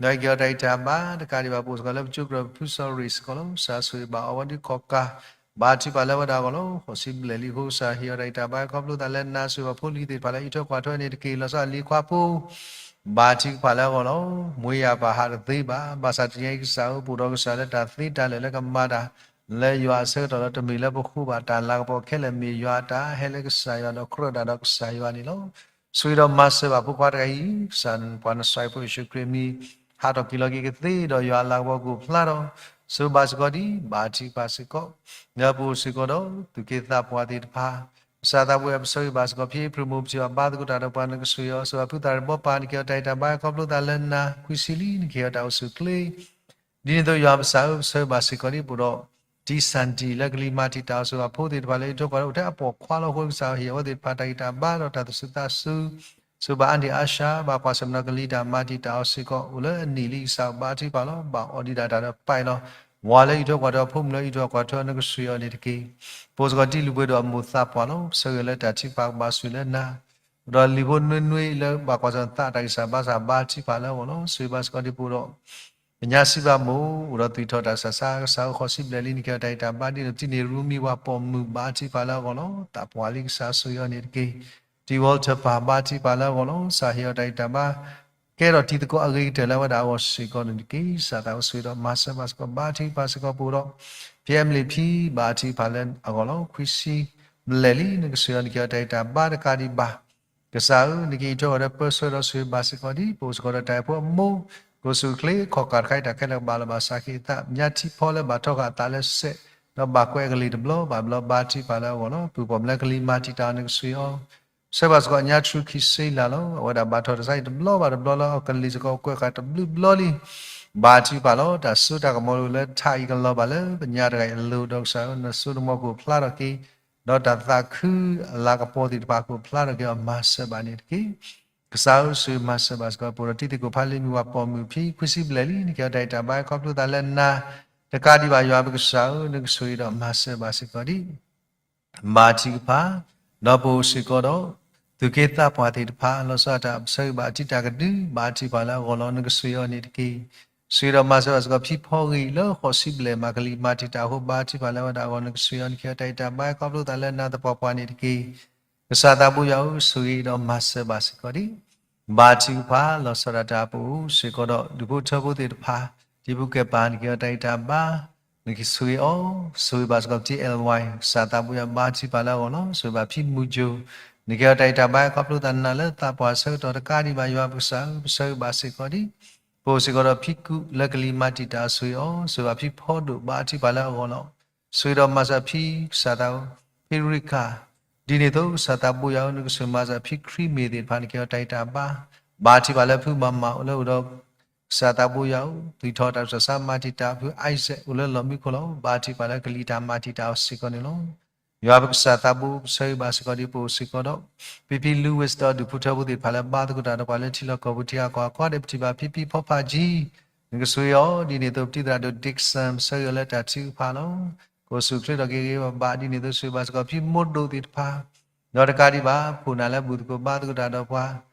ဟ့ၣ်က့ၤအီၤတၢ်ဂံၢ်တၢ်ဘါ တကးဒံးဘၣ် ပအိၣ်စ့ၢ်ကီးလၢပကၠိကရၢၢ်ဖုစီၤရ့ၣ်စ့ၢ်ကီးလီၤ. ကစၢ်ဆိၣ်ဂ့ၤဘၣ်အီၤဝဲဒ်ခီၣ်ကၢ် ဘါထုကဖၣ်လၢအဝဲဒၣ်အဂီၢ်လီၤ. ဃိးဆံဘျဲၣ်လံအဃိ ကစၢ်ဟ့ၣ်အီၤတၢ်ဂံၢ်တၢ်ဘါ ခီဖျိသးလၢနၤ ဆိၣ်ဂ့ၤဘၣ်ဖိလံၤသ့ၣ်တဖၣ်လၢအအံးထွဲကွၢ်ထွဲန့ၣ်တက့ၢ်. လီၤဆီအလံၤခွါဖိ ဘါထုကဖၣ်လၢအဂီၢ်လီၤ. မွေးရာပါ ဟးတသ့ဘၣ်. ဘၣ်ဆၣ်တနံၤအံၤကစၢ်ဧၢ ပအိၣ်ဒီးကစၢ်လၢတၢ်သ့တၢ်လၢာ်လၢကမၤတၢ် လၢယွၤအဆၢကတီၢ်လၢတမ့ၢ်လၢပဃိဘၣ် တၢ်လၤကပီၤခဲလၢာ်မ့ၢ်ယွၤအတၢ် ဟဲလၢကစၢ်ယွၤဒီးကြၢးတၢ်ဒီးကစၢ်ယွၤန့ၣ်လီၤ. ဆိၣ်ဂ့ၤဒီးမၤစၢၤဘၣ်ဖိခွါတဂၤအံၤ ကစၢ်ပှၤနစှၤဖိယ့ၣ်ၡူးခရံာ်အမံၤ ဟးထီၣ်က့ၤလီၤက့ၤကသ့ဒီးယွၤအလၤကပီၤကအိၣ်ဖျါဒီး ဆိၣ်ဂ့ၤဘၣ်စ့ၢ်ကီးဒ် ဘါထုကဖၣ်စ့ၢ်ကီး လၢပအိၣ်စ့ၢ်ကီးဒီးသူၣ်က့သးပှၢ်သ့ၣ်တဖၣ် ကစၢ်သးပှၢ်ပဆိၣ်ဂ့ၤဘၣ်စ့ၢ်ကီး ဖံဖုမိၢ် ပထံၣ်ဘၣ်ဘါသကိးတၢ်ဒီးပှၤ နကဆိၣ်ဂ့ၤအီၤ ဆိၣ်ဂ့ၤဘၣ်ဖုသရၣ်တဘီပၢ် နကဟ့ၣ်အီၤတၢ်ဂံၢ်တၢ်ဘါ ခီဖျိသးလၢနၤ ခွံဆံလံ နကဟ့ၣ်အီၤတၢ်အိၣ်ဆူၣ်အိၣ်ချ့ ဒ်န့ၣ်အသိးယွၤပကစၢ်ဧၢ ပဆိၣ်ဂ့ၤဘၣ်စ့ၢ်ကီးဒ်ပအိၣ်ဒီး တံၢ်စၣ်တံၢ်လၢကလံၤမၤတံာ်တာ်အီၤ ဆိၣ်ဂ့ၤဘၣ်ဖိသ့ၣ်တဖၣ်လၢအအံးထွဲကွၢ်ထွဲ အိၣ်ထဲအပိာ်ခွါလီၤအဃိ ကစၢ်ဟ့ၣ်အဝဲသ့ၣ်တဖၣ်တၢ်ဂံၢ်တၢ်ဘါဒီးတၢ်သူၣ်စူၤသးစူၤ ဆိၣ်ဂ့ၤဘၣ်အါန့ၢ်အါဆါ ဘၣ်ကွၢ်ဆၢၣ်မဲာ်ဒီးကလံၤတၢ်မၤတံာ်တာ်အီၤစ့ၢ်ကီး အိၣ်လၢအနံၣ်လံ ကစၢ်ဘါထုကဖၣ်လီၤ ဘၣ်အီၣ်ဒံးဒၣ်တၢ်ဒီးပာ်အံၤလီၤ ဝၤလၢအံးထွဲကွၢ်ထွဲ ဖိမုၣ်လၢအံးထွဲကွၢ်ထွဲ နကဆိၣ်ဂ့ၤအီၤန့ၣ်တက့ၢ်. ပအိၣ်စ့ၢ်ကီးတံၤလုၢ်ပှ့ၤဒိၣ်အမိၢ်သးပှၢ်လီၤ. ပဆၢဂ့ၤလၢတၢ်ထုကဖၣ်ကဘၣ်ဆိၣ်ဂ့ၤလၢနၤ ဒီးလံာ်ဖိနွ့နွ့လၢဘၣ်ကွၢ်ဆၢၣ်မဲာ်သးတၢ်ဂံၢ်စၢ်ဘါစၢ်ဘါထုကဖၣ်လၢအဂီၢ်လီၤ. ဆိၣ်ဂ့ၤဘၣ်စ့ၢ်ကီးဒ်ပအိၣ်ဒီး ပညါစံးဘၣ်မိၢ် အိၣ်ဒီးသူၣ်ထီၣ်တၢ်ဆူးတၢ်ဆါ ကစၢ်ဧၢ ဃိးဆံဘျဲၣ်လံ နကဟ့ၣ်အီၤတၢ်ဂံၢ်တၢ်ဘါ ဒ်သိးတံၤန့ၢ်ရူမံၤဝၤပိာ်မုၣ်ဘါထုကဖၣ်လၢအဂီၢ်လီၤ. သးပှၢ်လံ ကစၢ်ဆိၣ်ဂ့ၤအီၤန့ၣ်တက့ၢ်. တံၤဝီထၢၣ်ပၢ်ဘါထုကဖၣ်လၢအဂီၢ်လီၤ. ကစၢ်ဟ့ၣ်အီၤတၢ်ဂံၢ်တၢ်ဘါ ကဲထီၣ်တံၤသကိးအဂ့ၤကတၢၢ်လၢအဝဲဒၣ်အဂီၢ်စ့ၢ်ကီးန့ၣ်တက့ၢ်. ကစၢ်သးအိၣ်ဆိၣ်ဂ့ၤဒီးမၤစၢၤဘၣ်စ့ၢ်ကီး ဘါထုကဖၣ်စ့ၢ်ကီးပအိၣ်ဒီး ဖံအဲမလံးဖံ ဘါထုကဖၣ်လၢအဂီၢ်လီၤ. ခွံဆံဘျဲၣ်လံ နကဆိၣ်ဂ့ၤအီၤ နကဟ့ၣ်အီၤတၢ်ဂံၢ်တၢ်ဘါတကးဒံးဘၣ် ကစၢ်ဧၢ နကအံးထွဲကွၢ်ထွဲပၢဆှၢဒီးဆိၣ်ဂ့ၤဘၣ်စ့ၢ်ကီးဒ် ပအိၣ်စ့ၢ်ကီးဒီးတၢ်အဲၣ်ဖိအမိၢ် ကအိၣ်ဆူၣ်အိၣ်ချ့ ခီၣ်ကၢ်တခါအံၤ တၢ်ခဲလၢာ်ကဘၣ်လီၤဘၣ်စးက့ၤအသး ပညါထံဖီလၢဘၣ်ထီဃာ်အသးလၢစဲး ဒီးဘၣ်ကွဲးအကလံၤတဘျီဘၣ်တဘျီ ဘါထုကဖၣ်လၢအဂီၢ်လီၤ. ပုၢ်ပိာ်မုၣ်လၢကလံၤမၤတံာ်တာ်အီၤ နကဆိၣ်ဂ့ၤအီၤ ဆၢဂ့ၤဘၣ်စ့ၢ်ကီးညါ ထရူခံစ့လးလီၤ. အဝဲဒၣ်ဘၣ်ထီၣ်တၢ်ဆါအံၤတဘျီဘၣ်တဘျီလၢအကလံၤစ့ၢ်ကီးကွဲးဃာ်တဘျုးဘျီလံ ဘါထုကဖၣ်လီၤ. တၢ်စိတၢ်ကမီၤလၢထးအံၤကလီၤဘၣ်လၢပညါတဂၤအံၤအလိၤ ဒီးကစၢ်ဧၢ နစိနမီၤကအိၣ်ဖျါထီၣ်က့ၤ ဒီးတၢ်သးခုအလၤကပီၤသ့ၣ်တဖၣ်အဃိ ဖျါထီၣ်က့ၤအီၤမၤစၢၤဘၣ်န့ၣ်တက့ၢ်. ကစၢ်ဧၢ ဆိၣ်ဂ့ၤမၤစၢၤဘၣ်စ့ၢ်ကီး ပအိၣ်ဒီးတံၤသကိးဖးလံာ်မုၢ်ဝၤပိာ်မုၣ်ဖဲခွံဆံဘျဲၣ်လံ နကဟ့ၣ်အီၤတၢ်အဲၣ်တၢ်ဘါခီဖျိသးလၢနၤ တကးဒံးဘၣ် ယွၤပကစၢ်ဧၢ နကဆိၣ်ဂ့ၤဒီးမၤစၢၤဘၣ်စ့ၢ်ကီးဒံး ဘါထုကဖၣ်, ဒီးပအိၣ်စ့ၢ်ကီးဒီး သူၣ်က့သးပှၢ်သ့ၣ်တဖၣ် လီၤဆီဒၣ်တၢ် ပဆၢဂ့ၤဘၣ်အတံၤတၢ်ကဒု ဘါထုကဖၣ်လၢအဂီၢ်လီၤ နကဆိၣ်ဂ့ၤအီၤန့ၣ်တက့ၢ်. ဆိၣ်ဂ့ၤဒီးမၤစၢၤဘၣ်စ့ၢ်ကီး ဖံဖီဂ့ၤ လၢဃိးဆံဘျဲၣ် မၤကလံၤမၤတံာ်တာ်အဃိ ဘါထုကဖၣ်လၢအဝဲဒၣ်အဂီၢ် နကဆိၣ်ဂ့ၤအီၤ နကဟ့ၣ်အီၤတၢ်အဲၣ်တၢ်ဘါခီဖျိသးလၢနၤသပှၢ်ပှၢ်န့ၣ်တက့ၢ်. ကစၢ်သးဘိယွၤဧၢ ဆိၣ်ဂ့ၤဒီးမၤစၢၤဘၣ်စ့ၢ်ကီးဒံး ဘါထုကဖၣ် လီၤဆီဒၣ်တၢ် ပအိၣ်စ့ၢ်ကီးဒီး ဒူၣ်ဖိထၢဖိသ့ၣ်တဖၣ် တံၤဖိကဲပၤ နကဟ့ၣ်အီၤတၢ်အဲၣ်တၢ်ဘါ နကဆိၣ်ဂ့ၤအီၤ, ဆိၣ်ဂ့ၤဘၣ်စ့ၢ်ကီး တံၤ L Y ကစၢ်သးဘိယွၤ ဘါထုကဖၣ်လၢအဂီၢ်လီၤ. ဆိၣ်ဂ့ၤဘၣ်ဖံမူၤကၠိၤ နကဟ့ၣ်အီၤတၢ်အဲၣ်တၢ်ဘါ ခီဖျိသးနၤလၢသးပှၢ်ဆၢကတီၢ်တကးဒံးဘၣ် ယွၤပကစၢ်ဧၢ ပဆၢဂ့ၤဘၣ်စ့ၢ်ကီးဒံး ပအိၣ်စ့ၢ်ကီးဒီးဖံကူး လၢကလံၤမၤတံာ်တာ် ဆိၣ်ဂ့ၤအီၤ, ဆိၣ်ဂ့ၤဘၣ်ဖံဖီဒိၣ် ဘါထုကဖၣ်လၢအဂီၢ်လီၤ. ဆိၣ်ဂ့ၤဒီးမၤစၢၤဖံကစၢ်သး ဖံရံကၤ ဒ်န့ၣ်အသိး ကစၢ်သးဘိယွၤဧၢ နကဆိၣ်ဂ့ၤမၤစၢၤဖံခရံာ်မ့ၢ်သ့ၣ်တဖၣ် နကဟ့ၣ်အီၤတၢ်အဲၣ်တၢ်ဘါ ဘါထုကဖၣ်လၢဖုမၤမၤအိၣ်လၢအိၣ်ဒီး ကစၢ်သးဘိယွၤဧၢ သွံၣ်ထီၣ်တၢ်ဆူးတၢ်ဆါမၤတံာ်တာ်ဖု Isaac အိၣ်လၢလီၢ်မံခိၣ်လီၤ. ဘါထုကဖၣ်လၢကလံၤတၢ်မၤတံာ်တာ်အီၤစ့ၢ်ကီးန့ၣ်လီၤ. ယွၤပကစၢ်သးဘိ ပဆၢဂ့ၤဘၣ်စ့ၢ်ကီးဒ်ပအိၣ်စ့ၢ်ကီးဒီး ဖံဖံ Louis ဒီးဒူၣ်ဖိထၢဖိသ့ၣ်တဖၣ်လၢဘါသကိးတၢ်ဒီးပှၤလၢထံလီၢ်ကီၢ်ပူၤ ထံဂၤကီၢ်ဂၤကိးဂၤဒဲး ပထံၣ်ဘၣ်ဖံဖံဖီဖးကၠံ နကဆိၣ်ဂ့ၤအီၤ ဒ်န့ၣ်အသိး ပတံၤသရၣ်ဒိၣ် Dixon ပဆၢဂ့ၤအီၤလၢတၢ်ထုကဖၣ်လီၤ. ကအိၣ်ဆူၣ်အိၣ်ချ့ထီၣ်က့ၤဂ့ၤဂ့ၤဘၣ်ဘၣ် ဒ်န့ၣ်အသိး ဆိၣ်ဂ့ၤဘၣ်စ့ၢ်ကီးဖံမိၢ်ဒိၣ်သ့ၣ်တဖၣ် ဒီးတကးဒံးဘၣ် ဖိၣ်နၢ်လၢဘူၣ်သကိးဘါသကိးတၢ်ဒီးပှၤ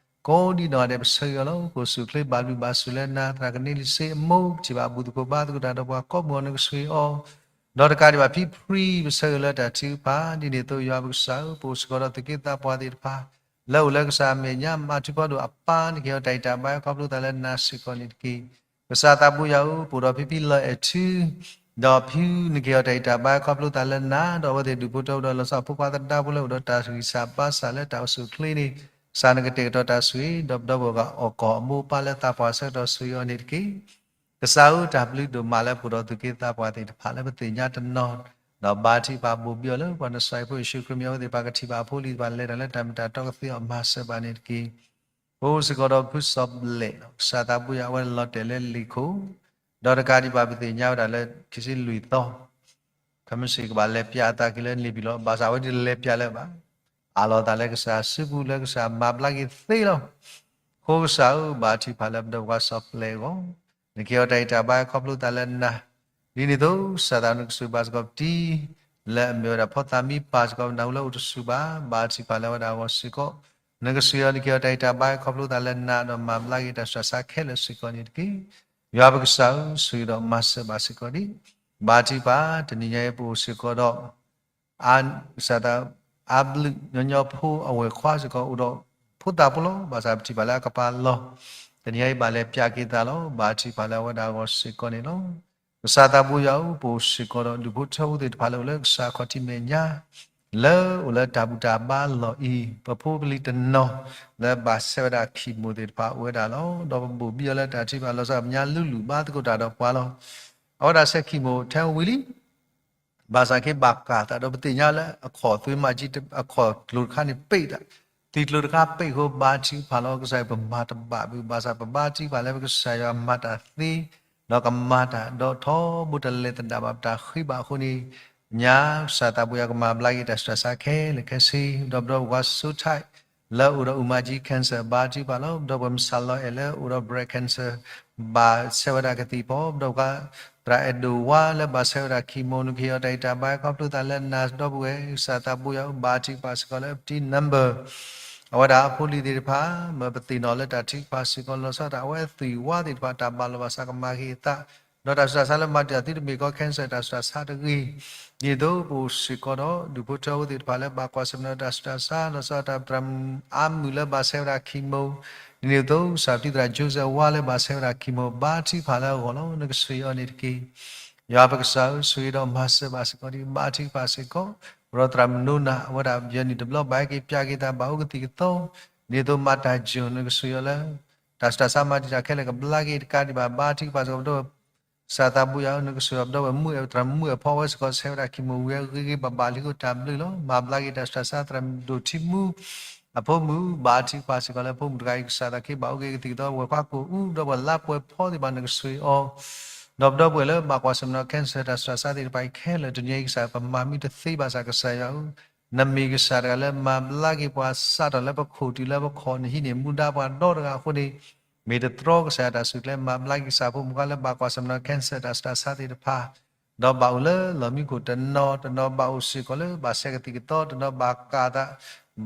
ကိးဒံးနီၢ်ဂၤဒဲး ပဆၢဂ့ၤအီၤလီၤ. ကအိၣ်ဆူၣ်အိၣ်ချ့ဘၣ်ဘျုးဘၣ်ဆိၣ်လၢနၤ သရၣ်ကန့လံစ့အမိၢ် ပထံၣ်ဘၣ်ဘူၣ်သကိးဘါသကိးတၢ်ဒီးပှၤကိးမုၢ်ဂီၤ နကဆိၣ်ဂ့ၤအီၤ ဒီးတကးဒံးဘၣ် ဖံဖရံ ပဆၢဂ့ၤလၢတၢ်ထုကဖၣ် ဒ်န့ၣ်အသိး ယွၤပကစၢ်ဧၢ ပအိၣ်စ့ၢ်ကီးဒီးသူၣ်က့သးပှၢ်သ့ၣ်တဖၣ် လၢအိၣ်လၢကစၢ်အမဲာ်ညါ မၤထူဖီဒိၣ်အပၢ် နကဟ့ၣ်အီၤတၢ်အဲၣ်တၢ်ဘါခီဖျိသးလၢနၤစ့ၢ်ကီးန့ၣ်တက့ၢ်. ကစၢ်သးဘိယွၤဧၢ ပအိၣ်ဒီးဖံဖံလီၤအဲၣ်ထူ ဒီးဖံ နကဟ့ၣ်အီၤတၢ်အဲၣ်တၢ်ဘါခီဖျိသးလၢနၤ ဒီးအဝဲသ့ၣ်ဒူၣ်ဖိထၢဖိဒီး လီၤဆီဖိခွါသဒါဖိလၢအိၣ်ဒီးတၢ်ဂံၢ်စၢ်ဘါစၢ်လၢတၢ်အိၣ်ဆူၣ်အိၣ်ချ့န့ၣ် ကစၢ်နကတဲာ်ကတီၤတၢ်ဆိၣ်ဂ့ၤ ဒီးပဒီပုၢ်ဝဲၢ်အီၣ်ကီၢ်အမိၢ်အပၢ်လၢသးပှၢ်ဆၢကတီၢ်ဆိၣ်ဂ့ၤအီၤန့ၣ်တက့ၢ်. ကစၢ်ဧၢ တၢ်ဘျုးဒိၣ်မးလၢပအိၣ်ဒီးသူၣ်က့သးပှၢ်သ့ၣ်တဖၣ်လၢပသ့ၣ်ညါတနီၤ ဒီးဘါထုကဖၣ်ဘိၣ်ဘံအီၤလၢပှၤနစၢ်အံၤဖိယ့ၣ်ၡူးခရံာ်မံၤ အဝဲသ့ၣ်တဖၣ်ကထံၣ်ဘၣ်အဖိအလံၤတဖၣ် လဲၤတၢ်လၢတၢ်မ့ၢ်တၢ်တီကသ့အီၤ မၤစၢၤဘၣ်န့ၣ်တက့ၢ်. ပအိၣ်စ့ၢ်ကီးဒီးဖုစီၤဘျဲး ကစၢ်သးဘိယွၤ အဝဲလီၤတဲာ်လၢလံာ်ခိၣ် ဒီးတကးဒံးဘၣ် ပသ့ၣ်ညါဝဲဒၣ်လၢခံဆံလွံၢ်သီ ခမ့ၢ်စ့ၢ်ကဘၣ်လဲၤပၠးအသးက့ၤလၢန့ၣ်ပံၤလီၤ. ဘၣ်ဆၣ်အဝဲဒၣ်လဲၤပၠးလၢၤဘၣ် အးလီၤသးလၢကစၢ်စုပူၤလၢကစၢ်မၤဘျါက့ၤသ့လီၤ. အဃိကစၢ်ဧၢ ဘါထုကဖၣ်လၢပဒီပုၢ်ဝဲၢ်စီၤဘျဲးအဂီၢ် နကဟ့ၣ်အီၤတၢ်အဲၣ်တၢ်ဘါခီဖျိသးလၢနၤ ဒ်န့ၣ်အသိး ကစၢ်သးနကဆိၣ်ဂ့ၤဘၣ်စ့ၢ်ကီးပတံၤ လၢအမ့ၢ်ဝဲဒၣ်ဖီသးမံပၢ်စ့ၢ်ကီး နၢ်ဟူလၢအိၣ်တဆူၣ်ဘၣ် ဘါထုကဖၣ်လၢအဝဲဒၣ်အဂီၢ်စ့ၢ်ကီး နကဆိၣ်ဂ့ၤအီၤ နကဟ့ၣ်အီၤတၢ်အဲၣ်တၢ်ဘါခီဖျိသးလၢနၤ ဒီးမၤဘျါက့ၤတၢ်ဆူးတၢ်ဆါခဲလၢာ်စ့ၢ်ကီးန့ၣ်တက့ၢ်. ယွၤပကစၢ်ဧၢ ဆိၣ်ဂ့ၤဒီးမၤစၢၤဘၣ်စ့ၢ်ကီးဒံး ဘါထုကဖၣ် တနံၤညါအံၤပအိၣ်စ့ၢ်ကီးဒီး ကစၢ်သး အါဘျုးညီညီဖိအဝဲၢ်ခွါစ့ၢ်ကီး အိၣ်ဒီးဖိသၣ်ဖိလီၤ. ဘၣ်ဆၣ်ပထံၣ်ဘၣ်လၢအကပၤလီၤ. တနံၤညါအံၤဘၣ်လဲၤပၠးက့ၤသးလီၤ. ဘါထုကဖၣ်လၢအဝဲဒၣ်အဂီၢ်စ့ၢ်ကီးန့ၣ်လီၤ. ကစၢ်သးဘိယွၤဧၢ ပအိၣ်စ့ၢ်ကီးဒီးဒူၣ်ဖိထၢဖိသ့ၣ်တဖၣ်လၢအိၣ်လၢကစၢ်ခီၣ်ထံးမဲာ်ညါ လၢအိၣ်လၢတၢ်ဘူၣ်တၢ်ဘါလီၢ်အံၤ ပဖိပလံၤတနီၤ လၢဘၣ်ဆဲးဝဲဒၣ် chemo သ့ၣ်တဖၣ်အိၣ်ဝဲဒၣ်လီၤ. ဒီးပဘိၣ်ဘံအီၤလၢတၢ်ထုကဖၣ်လီၤဆီဒၣ် ပညါလူလူဘါသကိးတၢ်ဒီးပှၤလီၤ. အဝဲဒၣ်ဆဲး chemo ထဲဝံၤလံ ဘၣ်ဆၣ်က့ဘၣ်ကးသးဒီး ပသ့ၣ်ညါလၢအခီၣ်သွဲမၤကၠံ အခီၣ်ကျိၤတခါန့ၣ်ပ့းသး, သံကျိၤတခါပ့းအဃိ ဘါထုကဖၣ်လီၤ. ကစၢ်ယွၤ ပမၤတဘၣ်ဘၣ် ဘၣ်ဆၣ်ပဘါထုကဖၣ်လၢပကစၢ်ယွၤမၤတၢ်သ့ ဒီးကမၤတၢ်ဒီးထီဘိတလဲၤသဒၣ်ဘၣ်ပတၢ်ဃ့ဘၣ်အဃိန့ၣ်, ညါကစၢ်သးဘိယွၤကမၤဘျါက့ၤတၢ်ဆူးတၢ်ဆါခဲလၢာ်ခဲဆ့, ဒီးပဒီပုၢ်ဝဲၢ် စိထၢၣ် လၢအိၣ်ဒီးအူမၤကၠံ cancer ဘါထုကဖၣ်လီၤ. ပဒီပုၢ်ဝဲၢ် မုၢ်ဆၣ်လီၤအဲၣ် လၢအိၣ်ဒီး breast cancer ဘၣ်ဆဲးဝဲဒၣ်ကသံၣ်ဖီ, ပဒီပုၢ်ဝဲၢ် သရၣ်အဲၣ်ဒိၣ်ဝါ လၢဘၣ်ဆဲးဝဲဒၣ် chemo နကဟ့ၣ်အီၤတၢ်ဂံၢ်တၢ်ဘါခီဖျိသးလၢနၤ ဒီပုၢ်ဝဲၢ် ကစၢ်သးဘိယွၤ ဘါထုကဖၣ်စ့ၢ်ကီးလၢပတံၤ number အဝဲဒၣ်အဖိလံၤသ့ၣ်တဖၣ် မ့ၢ်ပသ့ၣ်နီၣ်လၢတၢ်ထုကဖၣ်စ့ၢ်ကီးလီၤဆီဒၣ်တၢ် အဝဲသွံၣ်ဝါသ့ၣ်တဖၣ် တၢ်ဘၣ်လီၤဘၣ်စးကမၤက့ၤအသး, ဒီးတၢ်ဆူးတၢ်ဆါလၢမၤတၢ်သုတမ့ၢ်ကီ cancer တၢ်ဆူးတၢ်ဆါတဂ့ၤ, ဒ်သိးပအိၣ်စ့ၢ်ကီးဒီး ဒူၣ်ဖိထၢဖိသ့ၣ်တဖၣ်လၢဘၣ်ကွၢ်ဆၢၣ်မဲာ်ဒီးတၢ်ဆူးတၢ်ဆါ လီၤဆီဒၣ်တၢ်သရၣ်မုၣ်အါမုၢ်လၢဘၣ်ဆဲးဝဲဒၣ် chemo ဒ်န့ၣ်အသိး ကစၢ်ပတံၤသရၣ် Joseph ဝါ လၢဘၣ်ဆဲးဝဲဒၣ် chemo ဘါထုကဖၣ်လၢအဂီၢ်လီၤ. နကဆိၣ်ဂ့ၤအီၤန့ၣ်တက့ၢ်. ယွၤပကစၢ်ဧၢ ဆိၣ်ဂ့ၤဒီးမၤစၢၤဘၣ်စ့ၢ်ကီးဒံး ဘါထုကဖၣ်စ့ၢ်ကီး, ပဒီပုၢ်ဝဲၢ်သရၣ်မုၣ်နိနၢ် အဝဲဒၣ်ယဲၢ်နံၣ်တဘျီ ဘၣ်ဟဲက့ၤပၠးက့ၤသး ဘၣ်အိၣ်ကသံၣ်ကသီ, ဒ်သိးမၤတၢ်ယိာ် နကဆိၣ်ဂ့ၤအီၤလၢ တၢ်ဆူးတၢ်ဆါမၤတံာ်တာ်ခဲလၢာ်ကဘျါက့ၤတကးဒံးဘၣ် ဘါထုကဖၣ်စ့ၢ်ကီး ပဒီပုၢ်ဝဲၢ် ကစၢ်သးဘိယွၤ နကဆိၣ်ဂ့ၤအီၤ ပဒီပုၢ်ဝဲၢ်မုၣ်အဲၣ် သရၣ်မုၣ်အဲၣ်ဖီဝဲစ့ၢ်ကီး ဆဲးဝဲဒၣ် chemo ဝံၤအဂ့ၤဂ့ၤဘၣ်ဘၣ်လံအဃိ တၢ်ဘျုးလီၤ. မၤဘျါက့ၤတၢ်ဆူးတၢ်ဆါ သရၣ်ဒိၣ်ထံမူ အဖိမုၣ် ဘါထုကဖၣ်စ့ၢ်ကီးလၢဖိမုၣ်တဂၤအံၤ ကစၢ်သးခ့ဘၣ်အိၣ်က့ၤကသံၣ်ကသီ ဝဲၢ်ခွါကိၣ်အူ ဒီပုၢ်ဝဲၢ်လါပှဲၤဖီသ့ၣ်တဖၣ် နကဆိၣ်ဂ့ၤအီၤ, ဒီးပဒီပုၢ်ဝဲၢ်လၢဘၣ်ကွၢ်ဆၢၣ်မဲာ်ဒီး cancer တၢ်ဆူးတၢ်ဆါသ့ၣ်တဖၣ်အံၤခဲလၢာ် တနံၤအံၤကစၢ်ပမၤမံတသ့ဘၣ်ဆၣ် ကစၢ်ယွၤဧၢ နမ့ၢ်ကစၢ်တဂၤလၢမၤဘျါက့ၤပှၤ စးထီၣ်လၢပခိၣ်တုၤလၢပခီၣ် နဟံးန့ၢ်မူဒါပှၤဒီတဂၤအဃိန့ၣ်, မ့ၢ်တတြီကစၢ်ယွၤတၢ်စုၣ်ကျဲ မၤဘျါက့ၤကစၢ်ဖိမုၣ်ခွါလၢဘၣ်ကွၢ်ဆၢၣ်မဲာ်ဒီး cancer တၢ်ဆူးတၢ်ဆါသ့ၣ်တဖၣ်, ဒီးဘၣ်အိၣ်လၢလီၢ်မံခိၣ်တနီၤ, တနီၤဘၣ်အိၣ်စ့ၢ်ကီးလၢဘၣ်ဆဲးကသံၣ်ကသီ, တနီၤဘၣ်ကၢ်သး,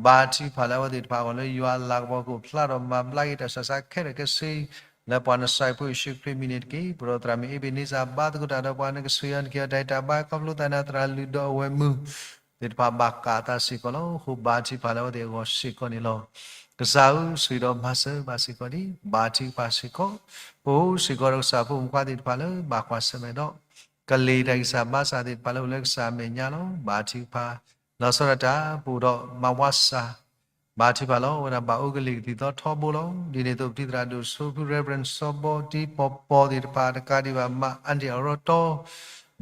ဘါထုကဖၣ်လၢအဝဲသ့ၣ်တဖၣ်အဂီၢ်လၢယွၤအလၤကပီၤကအိၣ်ဖျါထီၣ် မၤဘျါက့ၤတၢ်ဆူးတၢ်ဆါခဲလၢာ်ခဲဆ့ လၢပှၤနစၢ်ယွၤဖိယ့ၣ်ၡူးခရံာ်အမံၤန့ၣ်တက့ၢ်. ပဒိၣ်သရၣ်မုၣ်အ့ဘ့းန့စၢ် ဘါသကိးတၢ်ဒီးပှၤ နကဆိၣ်အီၤ နကဟ့ၣ်အီၤတၢ်အဲၣ်တၢ်ဘါ ခီဖျိသးန့ၣ် သရၣ်လုၢ်ဒီးအဝဲၢ်မုၣ် သ့ၣ်တဖၣ်ဘၣ်ကၢ်အသးစ့ၢ်ကီးလီၤ. အဃိဘါထုကဖၣ်လၢအဝဲသ့ၣ်အဂီၢ်စ့ၢ်ကီးန့ၣ်လီၤ. ကစၢ်ဧၢ, ဆိၣ်ဂ့ၤဒီးမၤစၢၤဘၣ်စ့ၢ်ကီးဒံး, ဘါထုကဖၣ်စ့ၢ်ကီး, ပအိၣ်စ့ၢ်ကီးဒီးကစၢ်ဖိမုၣ်ခွါသ့ၣ်တဖၣ်လၢဘၣ်ကွၢ်ဆၢၣ်မဲာ်ဒီး ကလံၤတၢ်ဂံၢ်စၢ်ဘါစၢ်သ့ၣ်တဖၣ်လၢအိၣ်လၢကစၢ်အမဲာ်ညါလီၤ. ဘါထုကဖၣ်, လီၤဆီဒၣ်တၢ် ပအိၣ်ဒီးမၤဝါစၢ် ဘါထုကဖၣ်လီၤ. အဝဲဒၣ်ဘၣ်အိၣ်ကလံၤကသံၣ်သီထီဘိလီၤ. ဒ်န့ၣ်အသိး ပတံၤသရၣ်ဒိၣ်စိဖု Reverend စီၤဘီတံၤပီၢ်ပီၢ်သ့ၣ်တဖၣ် တကးဒံးဘၣ် မါအၣ်ဒံၣ်အရီတီ